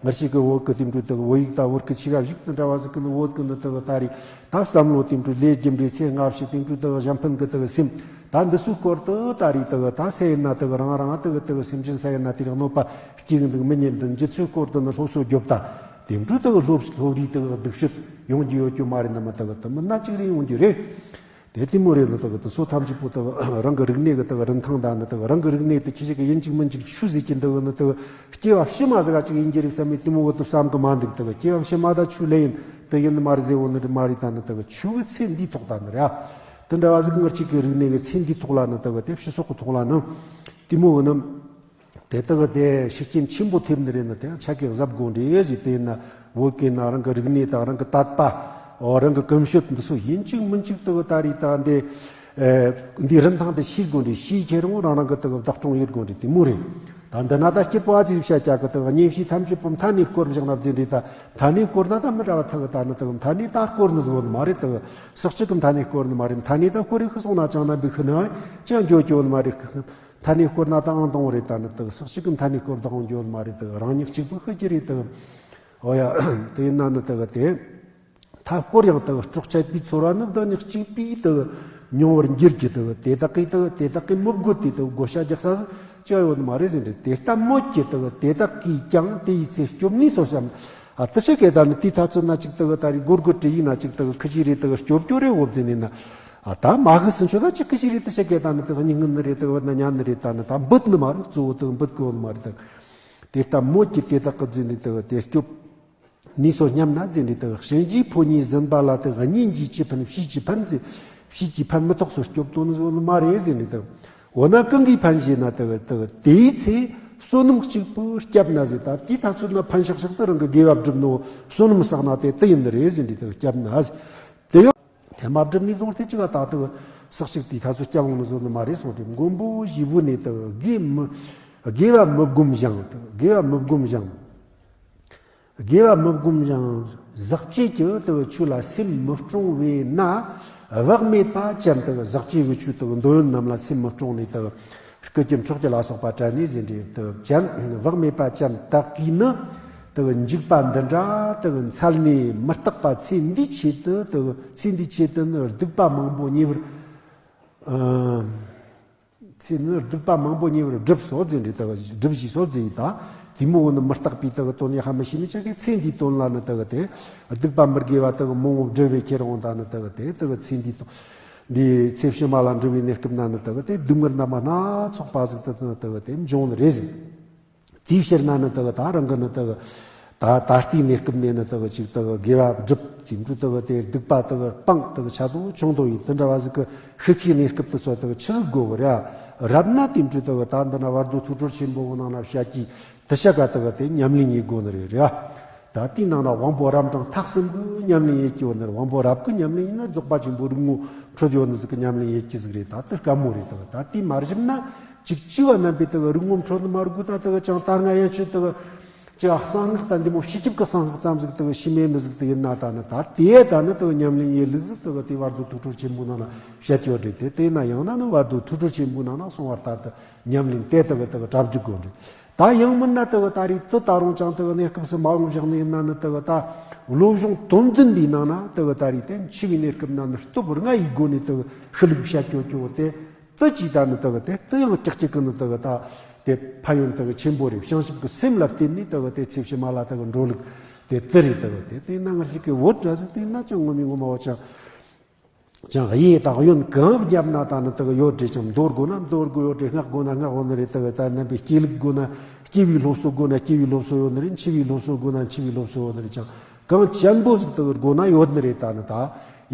ང་ཞིག་གི་བོད་གི་དེ་འཕྲོ་དུ་གི་བོད་ཡིག་དང་བོད་གི་ཆི་ག་བཞུགས་དུ་འདྲ་བ་ཟིག་གི་ནི་བོད་གི་ནི་དུ་གི་ད་རེད། ད་བསམ་བློ་དེ་འཕྲོ་ལས་རྒྱུ་འབྲས་ཚེ་སྔ་ཕྱི་དེ་འཕྲོ་དུ་གི་གཞན་ཕན་གི་དུ་གི་སེམས། ད་འདི་ཚོའི་སྐོར་དུ་ད་རེས་དུ་གི་ད་སེ་ཡིན་ན་དུ་གི་རང་རང་དུ་གི་དུ་གི་སེམས་ཅན་སེ་ཡིན་ན་དེ་རིགས་གནོད་པ་སྐྱེ་གི་འདུག་མི་ཉན་འདུག་འདི་ཚོའི་སྐོར་དུ་ནི་སློབ་གསོ་རྒྱོབ་ད། དེ་འཕྲོ་དུ་གི་སློབ་སློབ་རིགས་དུ་གི་སྡུག་ཤོས་ཡོང་རྒྱུ་ཡོད་རྒྱུ་མ་རེད་ནི་མི་དུ་གི་དུ་མི་སྣ་གཅིག་རེ་ཡོང་རྒྱུ་རེད། དེ་དེ་མོ་རེད་ནི་དུ་གི་དུ་སོ་ཐམས་ཅད་པོ་དུ་གི་རང་གི་རིག་གནས་གི་དུ་གི་རིན་ཐང་ད་ནི་དུ་གི་རང་གི་རིག་གནས་དུ་ཁྱི་ཞིག་གི་ཡིན་གཅིག་མིན་གཅིག་ཆུ་ཟིག་གི་འདུག་གི་ནི་དུ་གི་སྐྱེ་བ་ཕྱི་མ་ཟིག་ག་ཅིག་ཡིན་རྒྱུ་རེད་བསམ་མི་དེ་མོ་གི་དུ་བསམ་གི་མ་འདུག་དུ་གི་སྐྱེ་བ་ཕྱི་མ་ད་ཆུ་ལེ་ཡིན་དུ་ཡིན་ནི་མ་རེད་ཟེར་བོ་ནི་རེད་མ་རེད། ད་ནི་དུ་གི་ཆུ་གི་ཚེ་འདིའི་ཐོག་ད་ནི་རེད་ཨ། དེ་འདྲ་བ་ཟིག་ང་གཅིག་གི་རིག་གནས་གི་ཚེ་འདིའི་ཐོག་ལ་ནི་དུ་གི་དེ་སྤྱི་ཚོགས་གི་ཐོག་ལ་ནི་དེ་མོ་གི་ནི། དེ་དག་དེ་ཤུགས་རྐྱེན་ཆེན་པོ་ཐེབས་ནི་རེད་ནི་དེ་ཡང་ཆ་གི་གཟབ་དགོས་འདྲ་ཡོད་ཟིག་དེ་ཡིན་ན་བོད་སྐད་ན་རང་གི་རིག་གནས་དང་རང་གི་དད་པ། འོ་རང་གི་ཀུན་སྤྱོད་འདི་ཚོ་ཡིན་གཅིག་མིན་གཅིག་དུ་ད་རེས་ད་འདི་འདི་རིན་ཐང་དེ་ཤེས་དགོས་འདྲ། ཤེས་ཁྱེད་རང་རང་རང་གི་དུ་བདག་སྐྱོང་ཡོད་དགོས་འདྲ་དེ་མོ་རེད། ད་འདི་ན་ད་སྐྱིད་པོ་ཨ་ཙི་བཤད་ཀྱ་གི་དུ་གཉེན་བཤེས་ཐམས་ཅད་པོ་མཐའ་ནས་བསྐོར་བཞག་ན་བརྫིན་རེད། ད་མཐའ་ནས་བསྐོར་ན་ད་མི་འདྲ་བ་ཐག་གི་ད་ནི་དུ་མཐའ་ནས་ད་བསྐོར་ནི་བཟོ་ནི་མ་རེད། དུ་སག་ཅིག་གི་མཐའ་ནས་བསྐོར་ནི་མ་རེད། མཐའ་ནས་ད་བསྐོར་རེ་ཁི་སོང་ན་ཅང་ན་འབུ་ཁི་ནི་ཅང་འགྱོ་འགྱོ་ནི་མ་རེད། མཐའ་ནས་བསྐོར་ན་ད་ཨང་དང་བོ་རེད། ད་ནི་དུ་སག་ཅིག་གི་མཐའ་ནས་བསྐོར་དང་འགྱོ་ནི་མ་རེད། དུ་རང་ཉིད་གཅིག་པུ་ཤི་རྒྱུ་རེད་དུ། འོ་ཡ། དེ་ཡིན་ན་ནི་དུ་དེ་མཐའ་བསྐོར་ཡང་དུ་སྲོག་ཆད་པའི་ཚོར་བ་ནི་བདག་ཉིད་གཅིག་པུས་དུ་མྱོང་བར་འགྱུར་གྱི། དུ་དེ་དག་གིས་དུ་དེ་དག་གིས་མི་བསྒོ་དེ་དུ་བགོ་བཤའ་རྒྱག་ས་ཅི་ཡོད་ནི་མ་རེད་ཟེར་འདྲ། དེ་ལྟ་མོད་ཀྱི་དུ་དེ་དག་གིས་ཀྱང་དེ་ཡི་ཚེ་སྐྱོབ་ནུས་སོ་བྱམས། ཨ་དུ་ཞིག་གི་ད་ནི་དེའི་ཐ་ཚོད་ན་ཅིག་དུ་ད་རེས་སྒོར་སྒོར་དྲི་ཡིན་ན་ཅིག་དུ་ཁི་ཅི་རེད་དུ་སྐྱོབ་སྐྱོབ་རེད་འོ་བརྫིན་ནི་ན། ཨ་ད་མ་གི་སུན་ཆོད་ད་ཅིག་ཁི་ཅི་རེད། དུ་ཞིག་གི་ད་ནི་དུ་གཉིད་ངན་ནི་རེད། དུ་བུད་ན་ཉན་ནི་རེད། ད་ནི་ད་འབུད་ནི་མ་རེད། གཙོ་བོ་དུ་འབུད་གི་འོ་ནི་མ་རེད། དུ་དེ་ལྟ་མོད་ཀྱི་དེ་དག་གི་བརྫིན་ནི་དུ་དེ་སྐྱོབ་ནུས་སོ་སྙམ་ན་ཟེར་ནི་དུ། གཤིན་རྗེའི་ཕོ་ཉས་ཟིན་པ་ལ་དུ་གཉེན་གྱིས་ཅི་ཕན་བྱིས་ཀྱིས་ཕན་ཟེར། བྱིས་ཀྱིས་ཕན་མི་ཐོགས་སུ་སྐྱོབ་དོན་ནི་བཟོ་ནི་མ་རེད་ཟེར་ནི་དུ། འོ་ན་གང་གིས་ཕན་ཞེ་ན་དུ་དུ་དེའི་ཚེ་བསོད་ནམས་གཅིག་པུ་སྐྱབས་ན་ཟེར། ད་དེའི་ཐ་ཚོད་ན་ཕན་ཤག་ཤག་དུ་རང་གི་དགེ་བ་བསྒྲུབ་ནོ་བསོད་ནམས་བསགས་ན་དེ་དུ་ཡིན་ནི་རེད་ཟེར་ནི་དུ་སྐྱབས་ན་ཟེར། དེ་ཡང་དེ་མ་བསྒྲུབས་ནས་བཟུང་སྟེ་ཅི་ག་ད་དུ་སག་ཅིག་དེའི་ཐ་ཚོད་སྐྱབས་འོང་ནི་བཟོ་ནི་མ་རེད་གསུངས་ཏེ། མགོན་པོ་ཞེས་པོ་ནས་དུ་དགེ་མི་དགེ་བ་མི་བསྒོམ་ཞིང་དུ་དགེ་བ་མི་བསྒོམ་ཞིང་། དགེ་བ་མི་བསྒོམ་ཞིང་ཟག་བཅས་ཀྱི་དུ་ཆོས་ལ་སེམས་མི་སྐྱོང་བས་ན། བག་མེད་པ་ཅན་དུ་ཟག་བཅས་ཀྱི་ཆོས་དུ་འདོད་ཡོན་རྣམས་ལ་སེམས་མི་སྐྱོང་ནས་དུ་རྐུ་གྱི་འཕྲོག་གྱི་ལ་སོགས་པ་དྲན་ནས་ཟེར་འདྲ་དུ་ཅན། བག་མེད་པ་ཅན་དག་གིས་ནི་དུ་འཇིགས་པ་འདི་འདྲ་དུ་འཚལ་ནས་མི་རྟག་པ་ཚེ་འདིའི་ཆེད་དུ་དུ་ཚེ་འདིའི་ཆེད་དུ་ནི་སྡིག་པ་མང་པོ་ཉེ་བར། ཨ། ཚེ་ནི་སྡིག་པ་མང་པོ་ཉེ་བར་བསྒྲུབས་སོ་ཟེར་འདྲ་དུ་བསྒྲུབས་ཞེས་སོ་ཟེར་ཡི་ད། དེ་མོ་བོ་ནི་མི་རྟག་པའི་དུ་དོན་ཡ་ཧ་མི་ཤེས་ནི་ཅག་གི་ཚེ་འདིའི་དོན་ལ་ནི་དུ་དེ་སྡིག་པ་མི་དགེ་བ་དུ་མང་བོ་བསྒྲུབས་པའི་ཁྱེར་འོང་ད་ནི་དུ་དེ་དུ་ཚེ་འདིའི་དོན། འདི་ཚེ་ཕྱི་མ་ལ་འགྲོ་བའི་གནས་སྐབས་ན་ནི་དག་དེ་སྡུག་བསྔལ་རྣམ་པ་སྣ་ཚོགས་པ་ཟིག་ཏུ་ནི་དག་དེ་འབྱུང་ནི་རེད་ཟིག་དེའི་ཕྱིར་ན་ནི་དག་ད་རང་གི་ནི་དག་ད་ད་ལྟའི་གནས་སྐབས་ནས་ནི་དག་ཅིག་དག་དགེ་བ་བསྒྲུབ་དེ་འཕྲོ་དག་དེ་སྡིག་པ་དག་སྤང་དག་ཆ་དོ་ཆུང་དོ་ཡིན་དེ་འདྲ་བ་ཟིག་གི་ཤི་ཁའི་གནས་སྐབས་དུ་སོ་དག་ཆི་ཟིག་དགོས་གི་ར། རབ་ན་དེ་འཕྲོ་དག་ད་འདི་ན་བར་དོ་ཐུགས་སྒྲུབ་ཆེན་པོ་གི་ནང་ན་བཤད་ཀྱི། དུ་ཤ་ཀ་དག་དེ་ཉམས་ལེན་ཡེད་དགོས་ནི་རེད་རེད། ད་དེའི་ནང་ན་དབང་པོ་རབ་འབྲིང་ཐེག་གསུམ་གི་ཉམས་ལེན་ཡེད་ཀྱི་ཡོད་ནི་རེད། དབང་པོ་རབ་གི་ཉམས་ལེན་ཡིན་ན་རྫོགས་པ་ཆེན་པོ་རིག་ངོ་འཕྲོད་ཡོད་ནི་ཟིག་གི་ཉམས་ལེན་ཡེད་ཀྱི་ཟིག་རེད། ད་དེ་དཀའ་མོ་རེད། དག་ད་དེ་མ་རིམ་ན་ཅིག་ཅི་བ་རྣམ་པའི་དག་རིག་ངོ་འཕྲོད་ནི་མ་རིག་གོ་ད་དག་ཅང་ད་སྔ་ཡན་ཆོད་དག་ཅི་གསང་སྔགས་ད་འདི་མོ་ཕྱི་ཁྱབ་གི་གསང་སྔགས་ཙམ་ཟིག་དག་ཤི་མེད་ནི་ཟིག་དག་ཡིན་ན་ད་ནི་ད་དེ་ད་ནི་དག་ཉམས་ལེན་ཡེད་ལུགས་ཟིག་དག་དེ་བར་དོ་ཐུགས་སྒྲུབ་ཆེན་པོ་ནང་ན་བཤད་ཡོད་རེད། དེ་དེ་ན་ཡང་ན་ནི་བར་དོ་ཐུགས་སྒྲུབ་ཆེན་པོ་ནང་ན་གསུངས་པ་ལྟར་དུ་ཉམས་ལེན་དེ་དག་དག་གྲ་སྒྲིག་དགོས་རེད། ད་ཡང་མིན་ན་དེ་གི་ད་རེས་དེ་ད་རུང་ཅང་དེ་གི་གནས་སྐབས་སུ་མ་འོངས་བཞག་ནས་ཡིན་ན་ནི་དེ་གི་ད་བློ་སྦྱོང་དོན་བདུན་པའི་ནང་ན་དེ་གི་ད་རེས་དེ་འཆི་བའི་གནས་སྐབས་ན་ནི་སྟོབས་ལྔ་ཡི་སྒོ་ནས་དེ་གི་ཤི་ལུགས་བཤད་ཀྱོ་ཀྱོ་དེ་དེ་ཅིག་ད་ནི་དེ་གི་དེ་དེ་ཡང་ཀྱག་ཀྱག་གི་ནི་དེ་གི་ད་དེ་ཕན་ཡོན་དེ་གི་ཆེན་པོ་རེད། བྱང་ཆུབ་ཀྱི་སེམས་ལ་བརྟེན་ནས་དེ་གི་དེ་ཚེ་ཕྱི་མ་ལ་དེ་གི་འགྲོ་ལུགས་དེ་དེ་རེད། དེ་གི་དེ་དེ་ན་ང་ཞིག་གི་བོད་འདྲ་ཟིག་དེ་ན་ཅང་ངོ་མི་ངོ་མ་བ་ཅང་། ཅང་གཡས་དང་གཡོན་གང་བརྒྱབ་ན་ད་ནི་དག་ཡོད་རེད། ཅང་མདོར་དགོས་ན་མདོར་དགོས་ཡོད་རེད། སྔགས་དགོས་ན་སྔགས་ཡོད་ནི་རེད། དག་ད་རྣམ་པའི་སྐྱེ་ལུགས་དགོས་ན་སྐྱེ་བའི་སློབ་གསོ་དགོས་ན་སྐྱེ་བའི་སློབ་གསོ་ཡོད་ནི་རེད། འཆི་བའི་སློབ་གསོ་དགོས་ན་འཆི་བའི་སློབ་གསོ་ཡོད་ནི་རེད། ཅང་གང་ཅན་པོ་ཟིག་དག་དགོས་ན་ཡོད་ནི་རེད། ད་ནི་ད་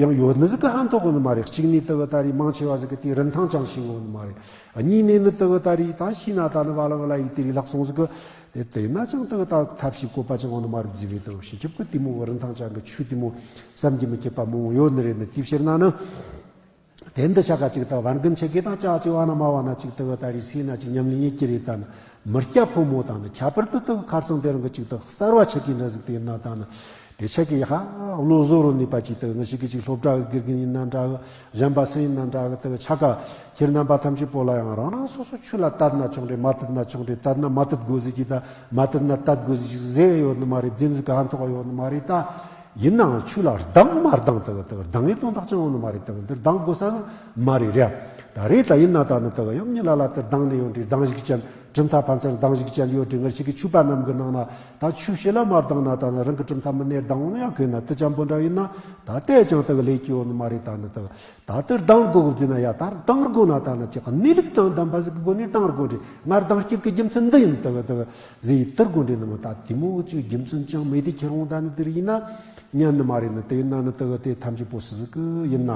ཡང་ཡོད་ནི་ཟིག་གི་ཧ་མཐོ་གོ་ནི་མ་རེད། གཅིག་ནི་དག་ད་རེས་མང་ཆེ་བ་ཟིག་གི་དེའི་རིན་ཐང་ཅང་ཤེས་གོ་ནི་མ་རེད། གཉིས་ནས་ནི་དག་ད་རེས་ད་ཤེས་ན་ད་ནི་བ་ལ་བ་ལ་ཡིག་དེ་རེས་ལྷག་སོང་ཟིག་གི་དེ་དེ་ན་ཅང་དག་ད་ཐབས་ཤེས་བཀོད་པ་ཅང་འོང་ནི་མ་རེད། རྫི་བའི་དག་ཤེས་ཁྱབ་ཀྱི་དེ་མོ་རིན་ཐང་ཅན་གྱི་ཆོས་དེ་མོ་བསམ་གྱིས་མི་ཁྱབ་པ་མང་བོ་ཡོད་ནི་རེད། ནི་དེའི་ཕྱིར་ན་ནི། དེ་འདི་ཆ་ག་ཅིག་དག་བར་འགུམ་ཆེ་གེ་དང་ཅག་ཅིག་བ་ན་མ་བ་ན་ཅིག་དག་ད་རེས་སེ་ན་ཅིག་ཉམས་ལེན་ཡེད་ཀྱི་རེད། ད་ནི་མི་སྐྱ་ཕོ་མོ་དང་ནི་ཁྱད་པར་དུ་དག་ཁར་སང་དེ་རང་གི་ཅིག་དག་གསར་བ་ཆགས་ཀྱི་འདྲ་ཟིག་དེ་ཡིན་ན། ད་ནི་དེ་ཆ་གི་ཧ་བློ་བཟོ་རུ་ནུས་པ་ཅིག་དག་ང་ཞིག་གི་ཅིག་སློབ་གྲྭ་གི་དགེ་རྒན་ཡིན་ན་འདྲ་གི། གཞན་པ་སུ་ཡིན་ན་འདྲ་གི། དེ་ཆ་ག་ཁྱེད་རྣམ་པ་ཐམས་ཅད་པོ་ལ་ཡང་རང་རང་སོ་སོ་ཆོས་ལ་དད་ན་ཆོག་འདྲེ། མ་དད་ན་ཆོག་འདྲེ། དད་ན་མ་དད་དགོས་ཟིག་གི། ད་མ་དད་ན་དད་དགོས་ཟིག་ཟེར་ཡོད་ནི་མ་རེད། རྫུན་ཟིག་ག་ཧན་ཐོག་ཡོད་ནི་མ་རེད། ད་ཡིན་ནའང་ཆོས་ལ་སྡང་མ་སྡང་དག་དག་སྡང་ངེ་དོན་དག་ཅང་ཡོད་ནི་མ་རེད། དག་འདིར་སྡང་དགོས་ས་ཟིག་མ་རེད་ར། ད་རེད། ད་ཡིན་ན་ད་ནི་དག་ཡོང་ཉི་ལ་ལ་དེར་སྡང་ནི་ཡོད་འདྲེ། སྡང་ཞིག་ཅན་གྲུབ་མཐའ་ཕན་ཚུན་སྡང་ཞིག་ཅན་ཡོད་འདྲེ། ང་ཞིག་གི་ཆོས་པ་རྣམས་གི་ནང་ན་ད་ཆོས་བྱེད་ལ་མ་སྡང་ན་ད་ནི་རང་གི་གྲུབ་མཐའ་མི་གནས་སྡང་འོང་ཡང་གི་ན་དེ་ཅན་པོ་འདྲ་ཡིན་ན་ད་དེ་ཅང་དག་ལས་ཀྱི་ཡོད་ནི་མ་རེད། ད་ནི་དག་ད་དེར་སྡང་དགོས་གི་ཟེར་ན་ཡ། ད་སྡང་དགོས་ན་ད་ནི་ཅི་གནས་ལུགས་དང་ལྡན་པ་ཟིག་གི་སྒོ་ནས་སྡང་དགོས་རེད། ང་སྡང་སྐྱེད་ཀྱི་རྒྱུ་མཚན་འདི་ཡིན་དག་དག་ཟེར་ཡི་དེར་དགོས་རེད། ནི་མ་ད་དེ་མོ་ཅིག་རྒྱུ་མཚན་ཅང་མེད་དེ་ཁྱེར་འོང་ད་ནི་དེར་ཡིན་ན་ཉན་ནི་མ་རེད། ནི་དེ་ཡིན་ན་ནི་དག་དེ་ཐམས་ཅད་པོ་སུ་ཟིག་གི་ཡིན་ན་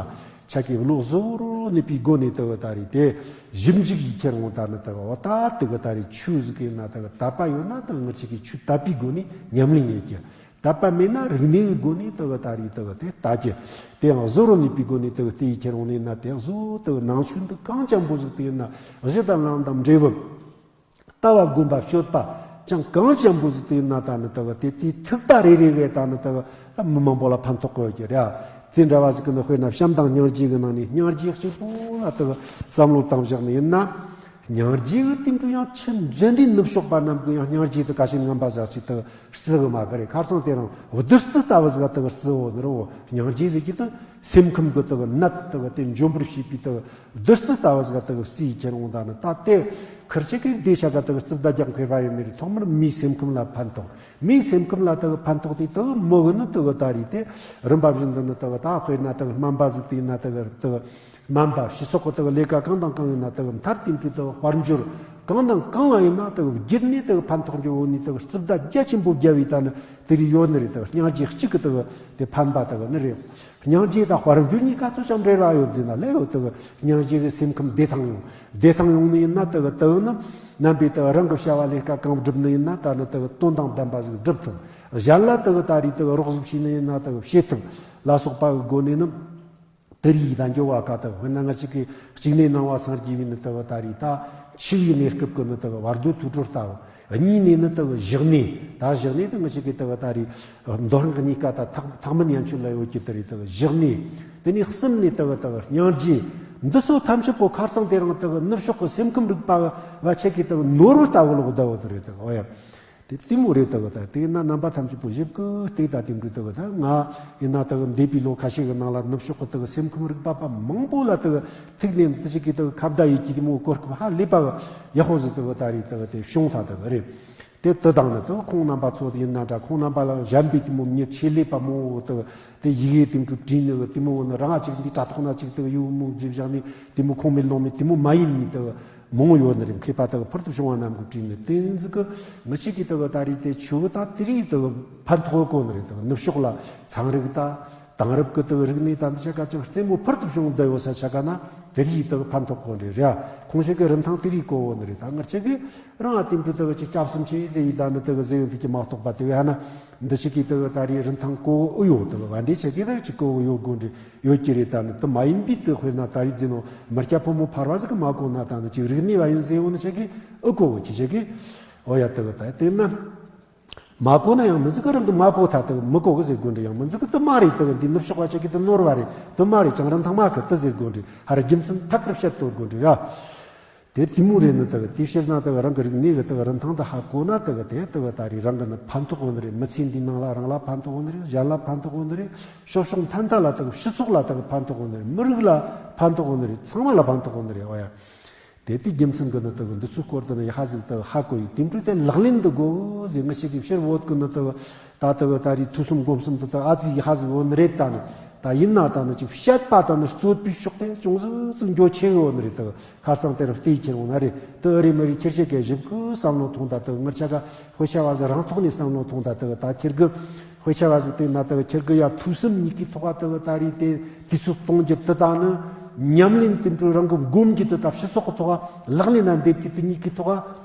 ཆ་གི་བློ་གཟུ་བོར་ནུས་པའི་སྒོ་ནས་དག་ད་རེད། དེ་ཞིབ་འཇུག་ཡི་ཁྱེར་འོང་ད་ནི་དག་འོ་ད་དག་ད་རེད། ཆོས་ཟིག་གི་ཡིན་ན་དག་དད་པ་ཡོད་ན་དག་ང་ཅིག་གི་ཆོས་དད་པའི་སྒོ་ནས་ཉམས་ལེན་ཡེད་རྒྱུ། དད་པ་མེད་ན་རིག་གནས་ཀྱི་སྒོ་ནས་དག་ད་རེད་དག་དེ་ལྟ་རྒྱུ། དེ་ཡང་གཟུ་རུ་ནུས་པའི་སྒོ་ནས་དག་དེ་ཡི་ཁྱེར་འོང་ནས་ན། དེ་གཟུ་དག་ནང་ཆོས་འདི་གང་ཅན་པོ་ཟིག་དེ་ཡིན་ན་གཞི་དང་ལམ་དང་འབྲས་བུ། ལྟ་བ་སྒོམ་པ་སྤྱོད་པ་ཅང་གང་ཅན་པོ་ཟིག་དེ་ཡིན་ན་ད་ནི་དག་དེ་དེའི་ཐིགས་པ་རེ་རེ་གས་ད་ནི་དག་ད་མི་མང་པོ་ལ་ཕན་ཐོགས་གི་ཡོད་ཀྱི་རེད། དེ་འདྲ་བ་ཟིག་གི་ནི་དཔེར་ན་བྱམས་དང་སྙིང་རྗེ་གི་ནང་ནས་སྙིང་རྗེ་གཅིག་པོ་ལ་དག་བསམ་བློ་བཏང་བཞག་ནི་ཡིན་ན། སྙིང་རྗེ་གི་དེ་འདྲ་ཡང་ཆི་འདྲ་འདྲའི་ནུབ་ཕྱོགས་པ་རྣམས་ཀྱི་ཡང་སྙིང་རྗེ་དེ་ཁ་ཤས་ངན་པ་ཟིག་ཅིག་དག་བརྩི་གི་མ་གི་རེད། ཁར་སང་དེ་རིང་བདུད་རྩི་ལྟ་བུ་ཟིག་དག་བརྩི་འོ་ནི་རོ། སྙིང་རྗེ་ཟེར་གྱི་དེ་སེམས་ཁམས་ཀྱི་དག་ནད་དག་དེ་འཇོམས་པར་བྱེད་པའི་དག་བདུད་རྩི་ལྟ་བུ་ཟིག་དག་བརྩི་ཁྱེར་འོང་ད་ནི། ད་དེ་ཁིར་ཆེ་གི་བདེ་ཆ་ག་དག་རྩིབ་ད་རྒྱག་མཁས་པ་ཡིན་ནི་རེད། ཐོག་མར་མིའི་སེམས་ཁམས་ལ་ཕན་ཐོགས། མིའི་སེམས་ཁམས་ལ་དག་ཕན་ཐོགས་དེ་དག་མོ་གི་ནི་དག་ད་རེད། དེ་རིམ་པ་བཞིན་དུ་ནི་དག་ད་དཔེར་ན་དག་སྨན་པ་ཟིག་དེ་ཡིན་ན་དག་དག་སྨན་པ་སྤྱི་ཚོགས་ཀྱི་དག་ལས་ཀ་གང་དང་གང་ཡིན་ན་དག་མཐར་དེ་འཕྲོས་དག་དཔལ་འབྱོར་གང་དང་གང་ལ་ཡིན་ན་དག་བརྒྱུད་ནས་དག་ཕན་ཐོགས་འགྱོ་འོ་ནི་དག་རྩིབ་ད་རྒྱ་ཆེན་པོ་རྒྱབ་བའི་ད་ནི་དེ་རིགས་ཡོད་ནི་རེད། དག་སྙིང་རྗེ་གཅིག་གི་དག་དེ་ཕན་པ་དག་ནི་རེད། སྙིང་རྗེ་དང་དཔལ་འབྱོར་གཉིས་ཀ་ཚོ་ཅང་འབྲེལ་བ་ཡོད་ཟེར་ན་ལས་ཡོད། དག་སྙིང་རྗེ་གི་སེམས་ཁམས་བདེ་ཐང་ཡོང་། བདེ་ཐང་ཡོང་ནི་ཡིན་ན་དག་དག་ནི་རྣམ་པའི་དག་རང་གི་བྱ་བ་ལས་ཀ་གང་བསྒྲུབ་ནི་ཡིན་ན་ད་ནི་དག་དོན་དང་ལྡན་པ་ཟིག་བསྒྲུབ་ཐུབ། གཞན་ལ་དག་ད་རེས་དག་རོགས་ཟིག་བྱས་ནི་ཡིན་ན་དག་བྱེད་ཐུབ་ལ་སོགས་པ་གི་སྒོ་ནས་ནི། དེ་རིགས་ད་འགྱོ་བ་ཀ་དག་དཔེར་ན་ང་ཅིག་གིས་གཅིག་ནས་ནང་བ་སངས་རྒྱས་པའི་ནི་དག་ད་རེས་ད་ཆུ་བའི་གནས་སྐབས་ཀྱི་ནི་དག་བར་དོའི་ཐུགས་སྒྲུབ་ལྟ་བུ། གཉིས་ནས་ནི་དག་བཞག་ནས། ད་བཞག་ནས་དེ་ང་ཅིག་གིས་དག་ད་རེས་མདོ་སྔགས་གཉིས་ཀ་ད་ཐག་ཐག་མིན་ཡན་ཆོད་ལ་ཡོད་ཀྱི་དེ་རེད། དག་བཞག་ནས་དེ་ནས་གསུམ་ནས་དག་དག་སྙིང་རྗེ། འདི་ཚོ་ཐམས་ཅད་པོ་ཁར་སང་དེ་རིང་དག་ནུབ་ཕྱོགས་ཀྱི་སེམས་ཁམས་རིག་པ་བ་ཆེ་གིས་དག་ནོར་བུ་ལྟ་བུ་ལོག་བསྡད་ཡོད་དེ་རེད། དག་འོ་ཡ། དེ་ལྟད་མོ་རེད། དག་ད་དེ་ན་རྣམ་པ་ཐམས་ཅད་པོ་ཞིབ་ཀི་སྟེ་ད་དེ་འདྲ་དག་ད་ང་ཡིན་ན་དག་འདས་པའི་ལོ་ཁ་ཤས་ཀྱི་ནང་ལ་ནུབ་ཕྱོགས་ཀྱི་དག་སེམས་ཁམས་རིག་པ་པ་མང་པོ་ལ་དག་ཐུག་ནས་འདི་ཞིག་གི་དག་ཁ་བརྡ་ཡིན་གྱི་དེ་མོ་གོ་སྐབས་ཧ་ལས་པ་ཡག་པོ་ཟིག་དག་ད་རེད། དག་དེ་བྱུང་ཐལ་དག་རེད། དེ་དེ་དང་ནི་དག་ཁོང་རྣམ་པ་ཚོ་ཡིན་ན་འདྲ། ཁོང་རྣམ་པ་ལ་གཞན་པའི་དེ་མོ་མྱི་ཆེད་ལས་པ་མང་པོ་དག་དེ་ཡི་གེ་དེ་འདྲ་བྲིས་ནས་དེ་མོ་ནི་རང་ཅིག་འདི་དྲ་ཐོག་ན་ཅིག་དག་ཡོད་མོ་བརྗེ་བཞག་ནས་དེ་མོ་ཁུངས་མེད་ལུང་མེད་དེ་མོ་མ་ཡིན་ནི་དག་མང་ཡོད་ནི་རེད། མཁས་པ་དག་ཕུལ་དུ་བྱུང་བ་རྣམས་ཀྱིས་བྲིས་ནི་དེ་ཟིག་གི་ང་ཅིག་གིས་དག་ད་རེས་དེ་ཆུ་བོ་དང་དེ་རིགས་དག་ཕན་ཐོགས་གོ་ནི་རེད། དག་ནུབ་ཕྱོགས་ལ་ཚན་རིག་དང་དེང་རབས་ཀྱི་དག་རིག་གནས་དང་འདི་ཆ་ག་ཅིག་རྩེད་མོ་ཕུལ་དུ་བྱུང་བསྡད་ཡོད་ས་ཆ་ག་ན་དེ་རིགས་དག་ཕན་ཐོགས་གོ་ནི་རེད། ཁོང་ཞིག་གི་རིན་ཐང་དེ་རིགས་གོ་གོ་ནི་རེད། ད་ང་ཅིག་གིས་རང་ཨ་དེ་འདྲ་དག་ཅིག་སྐྱབས་སུ་མཆི་ཟེར་ཡི་ད་ནི་དག་ཟེར་ཡོང་དུས་ཀྱི་མ་གཏོགས་པ་དེ་བས་ཧ་ན་འདི་ཞིག་གིས་དག་ད་རེས་རིན་ཐང་གོ་ཨེ་ཡོད། དག་བན་དེ་ཆ་གིས་དག་ཅིག་གོ་གི་ཡོད་དགོས་འདྲ་ཡོད་ཀྱི་རེད། ད་ནི་དེ་མ་ཡིན་པའི་དེ་དཔེར་ན་ད་རེས་ཟེར་ནོ་མི་སྐྱ་ཕོ་མོ་ཕལ་བ་ཟིག་གིས་མ་གོ་ན་ད་ནི་ཅིག་རིག་གནས་པ་ཡིན་ཟེར་ཡོང་ནི་ཆ་གིས་ཨེ་གོ་གི་ཁྱེད་ཆ་གིས། འོ་ཡ། དག་ད་དེ་ན་མ་གོ་ན་ཡང་མི་ཟིག་གིས་རང་གིས་མ་གོ་ཐལ། དག་མི་གོ་གི་ཟེར་དགོས་འདྲ། ཡང་མི་ཟིག་གིས་དེ་མ་རེད། དག་འདི་ནུབ་ཕྱོགས་པ་ཆ་གིས་དེ་ནོར་བ་རེད། དེ་མ་རེད། ཅང་རིན་ཐང་མ་གི་དེ་ཟེར་དགོས་འདྲ། ཧ་ར་རྒྱུ་མཚན་ཐད་ཀར་བཤད་དོ་དགོས་འདྲ་ར། དེ་དེ་མོ་རེད། ནི་དག་དེའི་ཕྱིར་ན་དག་རང་གི་རིག་གནས་ཀྱི་དག་རིན་ཐང་དེ་ཧ་གོ་ན་དག་དེ་དག་ད་རེས་རང་གི་ནི་ཕན་ཐོགས་ཡོད་ནི་རེད། མི་ཚེ་འདིའི་ནང་ལ་རང་ལ་ཕན་ཐོགས་ཡོད་ནི་རེད། གཞན་ལ་ཕན་ཐོགས་ཡོད་ནི་རེད། ཕྱོགས་ཕྱོགས་མཐའ་མཐའ་ལ་དག་སྤྱི་ཚོགས་ལ་དག་ཕན་ཐོགས་ཡོད་ནི་རེད། མི་རིགས་ལ་ཕན་ཐོགས་ཡོད་ནི་རེད། ཚང་མ་ལ་ཕན་ཐོགས་ཡོད་ནི་རེད། འོ་ཡ། དེ་དེའི་རྒྱུ་མཚན་གྱིས་ནི་དག་འདི་ཚོའི་སྐོར་དུ་ནི་ཡ་ཧ་ཟིག་དག་ཧ་གོ་ཡི། དེ་འཕྲོས་དེ་ལག་ལེན་དུ་དགོས་ཟེར། ང་ཞིག་གིས་ཕྱིར་བོད་ཀྱི་ནི་དག་ད་དག་ད་རེས་ཐོས་བསམ་སྒོམ་གསུམ་དུ་དག་ཨ་ཙི་ཡ་ཧ་ཟིག་ཡོད་ནི་རེད། ད་ནི་ད་ཡིན་ན་ད་ནི་ཅིག་བཤད་པ་དང་ནི་རྩོད་པའི་ཕྱོགས་དེ་ཅུང་ཟད་ཙམ་འགྱོ་ཆེ་གི་ཡོད་ནི་རེད། དག་ཁར་སང་དེར་བལྟས་ཁྱེར་འོང་ན་རེད། དེ་ཨ་རེ་མ་རེད། ཁྱེད་ཆ་གིས་ཞིབ་གི་བསམ་བློ་ཐོངས་ད། དག་ངར་ཆ་ག་དཔེ་ཆ་བ་ཟིག་རང་ཐོག་ནས་བསམ་བློ་ཐོངས་ད། དག་ད་ཁྱེད་གི་དཔེ་ཆ་བ་ཟིག་བལྟས་ན་དག་ཁྱེད་གི་ཡ་ཐོས་བསམ་གཉིས་ཀའི་ཐོག་ག་དག་ད་རེས་དེ་དུས་ཚོད་གཏོང་རྒྱུ་དེ་དང་ནི་ཉམས་ལེན་དེ་འཕྲོ་རང་གི་སྒོམ་རྒྱུ་དེ་དང་སྤྱི་ཚོགས་ཀྱི་ཐོག་ག་ལག་ལེན་ན་འདེབས་རྒྱུ་དེ་གཉིས་ཀའི་ཐོག་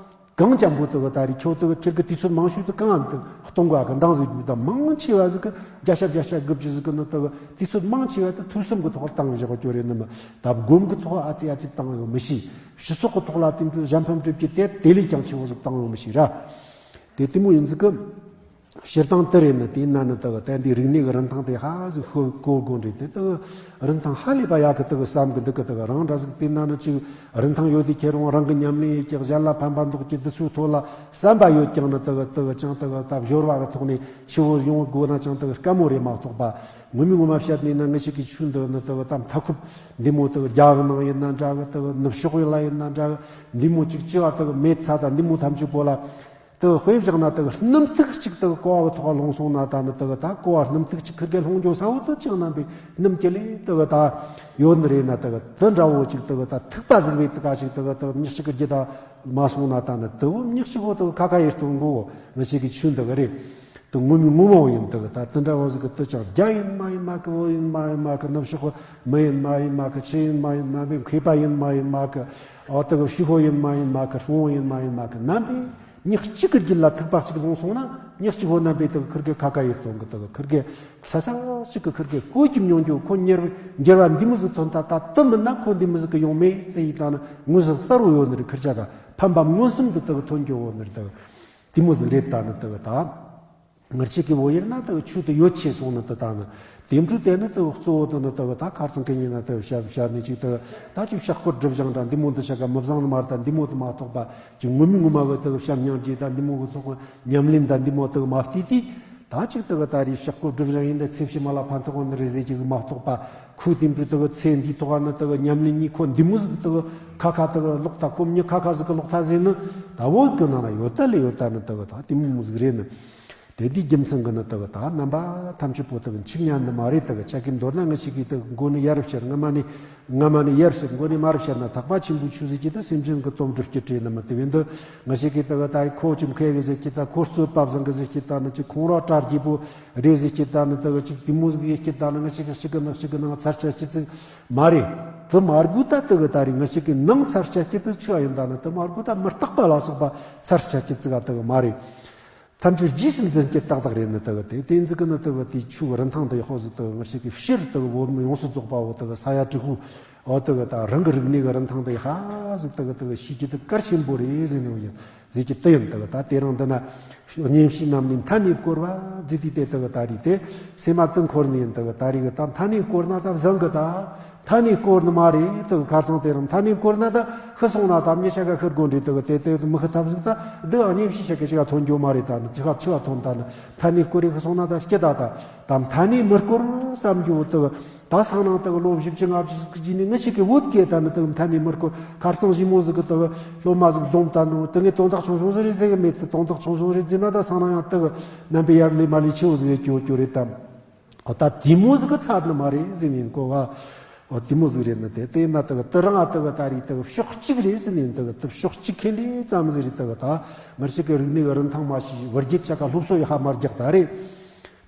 ག་གང་ཅན་པོ་དེ་གི་ད་རེས་ཁྱོད་དེ་གི་ཁྱེད་ཀྱི་དུས་ཚོད་མང་ཤོས་དེ་གང་དེ་གཏོང་ག་གི་འདང་ཟིག་དང་མང་ཆེ་བ་ཟིག་གི་བརྒྱ་ཆ་བརྒྱ་ཆ་དགུ་བཅུ་ཟིག་གི་ནི་དེ་གི་དུས་ཚོད་མང་ཆེ་བ་དེ་ཐོས་བསམ་གི་ཐོག་བཏང་བཞག་གི་རེད་ནི་མི་ད་སྒོམ་གི་ཐོག་ཨ་ཙི་ཨ་ཙི་བཏང་ཡོད་མི་ཤེས། སྤྱི་ཚོགས་གི་ཐོག་ལ་དེ་འདྲ་གཞན་ཕམ་སྒྲུབ་ཀྱི་དེ་དེ་ལས་ཀྱང་ཆེ་བོ་ཟིག་བཏང་ཡོད་མི་ཤེས་ར། དེ་དེ་མོ་ཡིན་ཟིག་གི། སྤྱིར་བཏང་དེ་རེད་ནི་དེ་ན་ནི་དེ་གི་ད་འདི་རིག་གནས་གི་རིན་ཐང་དེ་ཧ་ཟིག་ཤོད་གོ་དགོས་འདྲ། དེ་དེ་གི་རིན་ཐང་ཧ་ལས་པ་ཡག་གི་དེ་གི་བསམ་གི་འདུག་གི། དེ་གི་རང་འདྲ་ཟིག་དེ་ན་ནི་ཅིག་རིན་ཐང་ཡོད་དེ་ཁྱེད་རང་རང་གི་ཉམས་ལེན་ཡོད་ཀྱི་གཞན་ལ་ཕན་པ་འདོགས་ཀྱི་དེ་ཚོའི་ཐོག་ལ་བསམ་པ་ཡོད་ཀྱང་ནི་དེ་གི་དེ་གི་ཅང་དེ་གི་ད་སྦྱོར་བ་གི་ཐོག་ནས་ཆེ་བོ་ཡོང་དགོས་ན་ཅང་དེ་གི་དཀའ་མོ་རེད་མ་གཏོགས་པ། ངོ་མའི་ངོ་མ་བཤད་ནས་ན་ངི་ཞིག་གི་ཆོས་འདི་ནི་དེ་གི་ད་མཐའ་འཁོབ་འདི་མོ་དེ་གི་རྒྱ་གི་ནང་ཡིན་ན་འདྲ་གི། དེ་གི་ནུབ་ཕྱོགས་ཡིན་ལ་ཡིན་ན་འདྲ་གི། འདི་མོ་ཅིག་ཅི་བ་དེ་གི་མེད་ཚ་ད་འདི་མོ་ཐམས་ཅད་པོ་ལ། དེ་དཔེ་བཞག་ན་དེ་གི་སྣུམ་ཐིགས་གཅིག་དེ་གི་ཀོ་བ་གི་ཐོག་ལ་ལྷུང་སོང་ན་ད་ནི་དེ་གི་ད་ཀོ་བ་སྣུམ་ཐིགས་གཅིག་ཁིར་གེ་ལྷུང་རྒྱུ་ས་བོ་དེ་ཅང་རྣམ་པའི་སྣུམ་གྱི་ལས་དེ་གི་ད་ཡོད་ནི་རེད་ན། དེ་གི་དེ་འདྲ་བོ་ཅིག་དེ་གི་ད་ཐིགས་པ་ཟིག་བས་དེ་ག་ཅིག་དེ་གི་དེ་གི་མྱི་གཅིག་གི་རྒྱུ་ད་མ་སོང་ན་ད་ནི་དེ་བོ་མྱི་གཅིག་བོ་དེ་གི་ཁ་ཁ་ཡིར་གཏོང་དགོས་ངི་ཞིག་གི་ཆོས་འདི་གི་རེད། དེ་ངོ་མའི་ངོ་མ་བོ་ཡིན་དེ་གི་ད་དེ་འདྲ་བོ་ཟིག་གི་དེ་ཅང་རྒྱ་ཡིན་མ་ཡིན་མ་གི། བོད་ཡིན་མ་ཡིན་མ་གི། ནུབ་ཕྱོགས་གི་མི་ཡིན་མ་ཡིན་མ་གི། ཆི་ཡིན་མ་ཡིན་མ་གི། མཁས་པ་ཡིན་མ་ཡིན་མ་གི། འོ་དེ་གི་ཞི་ཧོ་ཡིན་མ་ཡིན་མ་གི། ཧྥུ་ཝང་ཡིན་མ་ཡིན་མ་གི། རྣམ་པའི་མྱི་གཅིག་གི་རྒྱུད་ལ་ཐིགས་པ་གཅིག་ལྷུང་སོང་ན་མྱི་གཅིག་བོ་རྣམ་པའི་དེ་གི་ཁིར་གེ་ཁ་ཁ་ཡིར་གཏོང་གི། དེ་གི་ཁིར་གེ་ས་ས་གཅིག་གི་ཁིར་གེ་གོ་རྒྱུ་མྱོང་རྒྱུ། ཁོ་འགྱུར་འགྱུར་བ་འདི་མོ་ཟིག་ཐོན་ད། ད་དེ་མིན་ན་ཁོ་འདི་མོ་ཟིག་གི་ཡོང་མེད་ཟེར་ཡི་ད་ནི་ངོས་ཟིག་གསལ་བོ་ཡོད་ནི་རེད། ཁིར་ཆ་ད་ཕན་པ་མངོན་སུམ་དུ་དེ་གི་ཐོན་རྒྱུ་བོ་ནི་རེད། དེ་གི་དེ་མོ་ཟིག་རེད། ད་ནི་དེ་གི་ད་ངར་ཆེ་གི་བོ་ཡིན་ན་དེ་གི་ཆོས་དེ་ཡོད་ཆེ་སོང་ནི་དེ་ད་ནི་དེ་འཕྲོ་དེ་ནི་དེ་གི་གཙོ་བོ་དེ་ནི་དེ་གི་ད་ཁ་སང་གི་ཉིན་ན་དེ་གི་བཤད་བཤད་ནི་ཅིག་དེ་གི་ད་ཅིག་ཕྱག་སྐོར་སྒྲུབ་སྦྱང་འདྲ་འདི་མོ་འདི་བྱ་ག་མི་བཟང་ནི་མ་རེད། ད་འདི་མོ་དེ་མ་གཏོགས་པ་ཅིག་ངོ་མའི་ངོ་མ་གི་དེ་གི་བྱམས་སྙིང་རྗེ་ད་འདི་མོ་གི་ཐོག་གི་ཉམས་ལེན་ད་འདི་མོ་དེ་གི་མ་བལྟས་དུས། ད་ཅིག་དེ་གི་ད་རེས་ཕྱག་སྐོར་སྒྲུབ་སྦྱང་ཡིན་ད་ཚེ་ཕྱི་མ་ལ་ཕན་ཐོགས་ནི་རེད་ཟེར་གྱི་ཟིག་མ་གཏོགས་པ། ཁོའི་དེ་འཕྲོ་དེ་གི་ཚེ་འདིའི་ཐོག་ནི་དེ་གི་ཉམས་ལེན་གཉིས་ཁོ་འདི་མོ་ཟིག་དེ་གི་ཁ་ཁ་དེ་གི་ལོག་ད་ཁོ་མྱི་ཁ་ཁ་ཟིག་གི་ལོག་ད་ཟེར་ནི་ད་བོད་གི་ནང་ན་ཡོད་ད་ལེ་ཡོད་ད་ནི་དེ་གི་ད་དེ་མོ་མོ་ཟིག་རེད་ནི། དེ་དུས་རྒྱུ་མཚན་གི་ནི་དེ་གི་ད་རྣམ་པ་ཐམས་ཅད་པོ་དེ་གི་འཆུག་ཉན་ནི་མ་རེད། དེ་གི་ཆ་གི་མདོར་ན་ངི་ཞིག་གིས་དེ་གི་མགོ་ནི་ཡར་བཤད། སྔ་མ་ནི་སྔ་མ་ནི་ཡར་བཤད། མགོ་ནི་མར་བཤད་ན་ཐེག་པ་ཆེན་པོའི་ཆོས་ཟེར་གྱི་དེ་སེམས་ཅན་གི་དོན་སྒྲུབ་ཀྱི་བྲིས་ནི་མི་དེ་བས་འདི་ངི་ཞིག་གིས་དེ་གི་ད་ཁོ་ཆུ་མཁས་གི་ཟེར་གྱི་ད་ཁོ་རྩོད་པ་བཟང་གི་ཟེར་གྱི་ད་ནི་ཅི་ཁོང་ར་གྲ་རྒྱས་པོ་རེད་ཟེར་གྱི་ད་ནི་དེ་གི་ཅིག་དེ་མོ་ཟིག་ཡེ་གྱི་ད་ནི་ངི་ཞིག་གི་ཞིག་གི་ནང་ཞིག་གི་ནང་ཚར་ཆ་ཅི་ཙིག་མ་རེད། དེ་མ་དགོས་ད་དེ་གི་ད་རེས་ངི་ཞིག་གི་ནང་ཚར་ཆ་ཅི་ཙིག་ཆི་བ་ཡིན་ད་ནི་དེ་མ་དགོས་ད་མི་རྟག་པ་ལ་སོགས་པ་ཚར་ཆ་ཅི་ཙིག་ག་དེ་གི་མ་རེད། ཐམས་ཅད་རྗེས་སུ་འཛིན་གྱི་ཏག་ཏག་རེད་ནི་དེ་གི་དེ་དེ་ཟིག་གི་ནི་དེ་གི་དེ་ཆོས་གི་རིན་ཐང་དེ་ཡག་པོ་ཟིག་དེ་གི་ངི་ཞིག་གི་ཕྱིར་དེ་གི་བོད་མི་ཡོངས་སུ་རྫོགས་པ་བོ་དེ་གི་ས་ཡ་དྲུག་པོ་འོ་དེ་གི་ད་རང་གི་རིག་གནས་གི་རིན་ཐང་དེ་ཧ་ཟིག་དེ་གི་དེ་གི་ཤེས་ཀྱི་དེ་གལ་ཆེན་པོ་རེད་ཟེར་ནི་ཡིན་ཟེར་གྱི་དེ་ཡིན། དེ་གི་ད་དེ་རིང་འདི་ན་སྙན་ཞུ་རྣམས་ནི་མཐའ་ནས་བསྐོར་བ་མཛད་དེ་དེ་དེ་གི་ད་རེས་དེ་སེམས་མ་དེ་འཁོར་ནི་ཡིན། དེ་གི་ད་རེས་གི་ད་མཐའ་ནས་བསྐོར་ན་ད་བཟང་གི་ད། མཐའ་ནས་བསྐོར་ནི་མ་རེད། དེ་གི་ཁ་སང་དེ་རིང་མཐའ་ནས་བསྐོར་ན་ད་ཤི་སོང་ན་ད་མྱི་ཤ་ག་ཤི་དགོས་འདྲི། དེ་གི་དེ་དེ་མི་ཤི་ཐབས་ཟིག་ད་འདི་ཨ་ཉེ་ཤི་ཤ་གི་ཅི་ག་ཐོན་རྒྱུ་མ་རེད། ད་ནི་ཅི་ག་ཆི་ག་ཐོན་ད་ནི་མཐའ་ནས་བསྐོར་རེ་ཤི་སོང་ན་ད་སྐྱི་ད་ད་ད་མཐའ་ནས་མི་བསྐོར་བསམ་རྒྱུ་དེ་གི་ད་སང་ནང་དེ་གི་ལོ་བཞི་བཅུ་ལྔ་བཅུ་ཟིག་གི་ནི་ངི་ཞིག་གི་བོད་སྐད་ད་ནི་དེ་གི་མཐའ་ནས་མི་བསྐོར། ཁ་སང་ཞི་མོ་ཟིག་གི་དེ་གི་སློབ་མ་ཟིག་བསྡོམས་ད་ནི་དེ་ངས་དོན་དག་ཆུང་ཆུང་ཟིག་རེད་ཟེར་གི་མེད། དེ་དོན་དག་ཆུང་ཆུང་རེད་ཟེར་ན་ད་སང་ནང་ཡང་དེ་གི་རྣམ་པའི་ཡར་ལས་མར་ལས་ཆེ་བོ་ཟིག་ཡོད་རྒྱུ་རྒྱུ་རེད་དམ། ཨོ་ད་དེ་མོ་ཟིག་གི་ཚར་ནི་མ་རེད་ཟེར་ནས་གོ་བ། ཨོ་དེ་མོ་ཟིག་རེད་ནི་དེ་དེ་ན་དེ་གི་དེ་རང་ཨ་དེ་གི་ད་རེས་དེ་གི་ཕྱོགས་གཅིག་རེད་ཟེར་ནས་དེ་གི་དེ་ཕྱོགས་གཅིག་ཁེ་ལས་ཙམ་ཟིག་རེད། དེ་གི་ད་ངར་ཞིག་གི་རིག་གནས་གི་རིན་ཐང་མ་ཤེས་བར་བརྒྱུད་ཆ་ག་སློབ་གསོ་ཡི་ཧ་མ་རྒྱག་ད་རེད།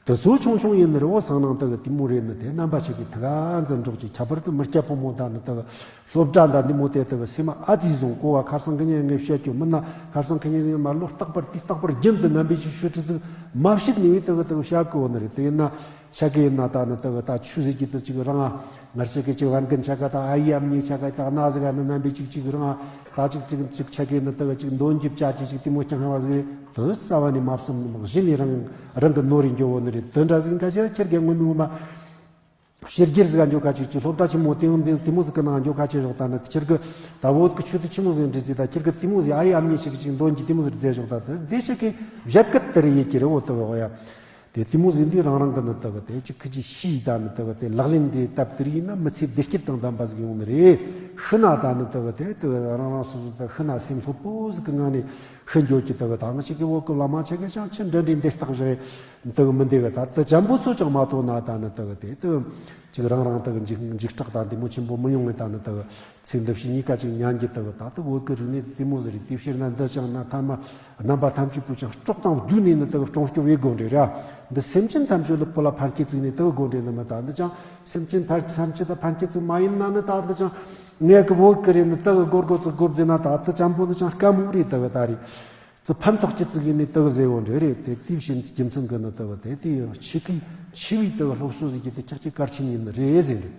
དེ་ཚོ་ཆུང་ཆུང་ཡིན་ནི་རེད། འོ་སང་ནང་དེ་གི་དེ་མོ་རེད་ནི་དེ་རྣམ་པ་ཞིག་གི་དེ་ག་འཛིན་འགྲོགས་ཀྱི་ཁྱད་པར་དུ་མི་སྐྱ་ཕོ་མོ་ད་ནི་དེ་གི་སློབ་གྲྭ་འདྲ་འདི་མོ་དེ་དག་སེམས་ཨ་ཙི་བཟུང་གོ་བ། ཁ་སང་ཁ་ཉིན་ངས་བཤད་རྒྱུ་མིན་ན་ཁ་སང་ཁ་ཉིན་ཟིན་མ་ལོ་རྟག་པར་དུས་རྟག་པར་རྒྱུན་དུ་རྣམ་པའི་ཆོས་ཆོས་ཁྲི་ཚིག་མ་བཤད་ནི་བས་དག་དག་བཤད་གོ་ནི་རེད། དེ་ཡིན་ན་ཆ་གི་ཡིན་ན་ད་ནི་དག་ད་ཆོས་ཟེར་གྱི་དུ་ཅིག་རང་ང་ངར་ཆ་གི་ཅིག་བན་རྒན་ཆ་ག་ད་ཨ་ཡི་ཨ་མྱེས་ཆ་ག་ད་ན་ཟིག་ཨ་ནི་རྣམ་པའི་ཅིག་ཅིག་རང་ད་ཅིག་ཅིག་ཅིག་ཆ་གི་ནི་དག་ཅིག་འདོན་རྒྱུ་བྱ་རྒྱུ་ཅིག་དེ་མོ་ཀྱང་ཧ་བ་ཟིག་རེད། དུ་རྩ་བ་ནས་མ་བསམ་ནི་མ་གཞི་ནས་རང་རང་གི་ནོར་རེ་འགྱོ་བོ་ནི་རེད། དུ་འདྲ་ཟིག་འགའ་ཞིག་ཁྱེར་གི་ངོ་མི་ངོ་མ། ཕྱི་རྒྱལ་ཟིག་ག་འགྱོ་ཁ་ཅིག་ཅིག་སློབ་གྲྭ་ཆེན་མོ་དེ་ཡང་དེ་མོ་ཟིག་གི་ནང་འགྱོ་ཁ་ཆེ་ཞོག་ད་ནི་ཁྱེད་ཀྱི་ད་བོད་ཀྱི་ཆོས་དེ་ཆི་མོ་ཟིག་འདྲི་ཟིག་ད་ཁྱེད་ཀྱི་དེ་མོ་ཟིག་ཨ་ཡེ་ཨ་མྱེས་ཞིག་གི་ཅིག་འདོན་གྱི་དེ་མོ་ཟིག་མཛད་ཞོག་ད་དེ་དེ་ཞིག་གི་བཞད་གད་དེ་རེ་ཡེ་ཀྱི་རེ་བོ་དེ་བོ་ཡ། དེ་དེ་མོ་ཟིག་འདི་རང་རང་གི་ནི་དག་དེ་ཅིག་ཁི་ཅིག་ཤི་ད་ནི་དག་དེ་ལག་ལེན་དེ་སྟབས་དེ་རེ་ཡིན་ན་མི་ཚེ་བདེ་སྐྱིད་དང་ལྡན་པ་ཟིག་ཡོང་ནི་རེད། ཤི་ན་ད་ནི་དག་དེ་དེ་རང་རང་སོ་སོ་ད་ཤི་ན་སེམས་ལྷོད་པོ་ཟིག་གི་ངང་ནས་ཤི་འགྱོ་གི་དག་ད་ང་ཞིག་གི་བོད་ཀྱི་བླ་མ་ཆེ་གི་ཅང་ཆི་འདྲ་འདྲའི་འདི་རྟགས་བཞག་དེ་གི་མི་འདི་གི་ད་དེ་འཇམ་པོ་ཚོ་ཅང་མ་ཐོན་ན་ད་ནི་དེ་གི་དེ་དེ་ཅིག་རང་རང་དེ་གི་འཇིགས་འཇིགས་སྐྲག་དང་འདི་མོ་ཆེན་པོ་མི་ཡོང་ངེ་ད་ནི་དེ་གི་ཚེ་འདི་ཕྱི་གཉིས་ཀ་ཅིག་ཉན་གྱི་དེ་གི་ད་དེ་བོད་ཀྱི་རིག་གནས་དེ་མོ་ཟེར་རེད། དེ་ཕྱིར་ན་འདི་ཅང་ན་ཐ་མ་རྣམ་པ་ཐམས་ཅད་པོ་ཅང་སྲོག་དང་བསྡོས་ནས་ནི་དེ་གི་སྲུང་སྐྱོབ་ཡེ་དགོས་འདྲ་ར། འདི་སེམས་ཅན་ཐམས་ཅད་ལ་བོད་ལ་ཕན་སྐྱེད་ཚིག་ནས་དེ་གི་དགོས་འདྲ་ནི་མི་ད་འདི་ཅང་སེམས་ཅན་ཕན་ཐམས་ཅད་ད་ཕན་སྐྱེད་ཚིག་མ་ཡིན་ན་ནི་ད་འདི་ཅང་། ངས་གི་བོད་ཀི་རེད་ནི་དེ་གི་སྒོར་སྒོར་ཙི་སྒོར་ཟེར་ན་ད་ཙི་ཅམ་པོ་ནི་ཅང་དཀའ་མོ་རེད། དེ་གི་ད་རེད་ཙི་ཕན་ཐོགས་ཀྱི་ཙི་གི་ནི་དེ་གི་ཟེར་བོ་འདྲ་རེད། དེ་དེའི་ཕྱིན་རྒྱུ་མཚན་གི་ནི་དེ་གི་དེ་དེ་ཆི་གི་ཆི་བའི་དེ་གི་སློབ་གསོ་ཟེར་གི་དེ་ཁྱེད་ཀྱི་གལ་ཆེན་ཡིན་ནི་རེད་ཟེར་རེད།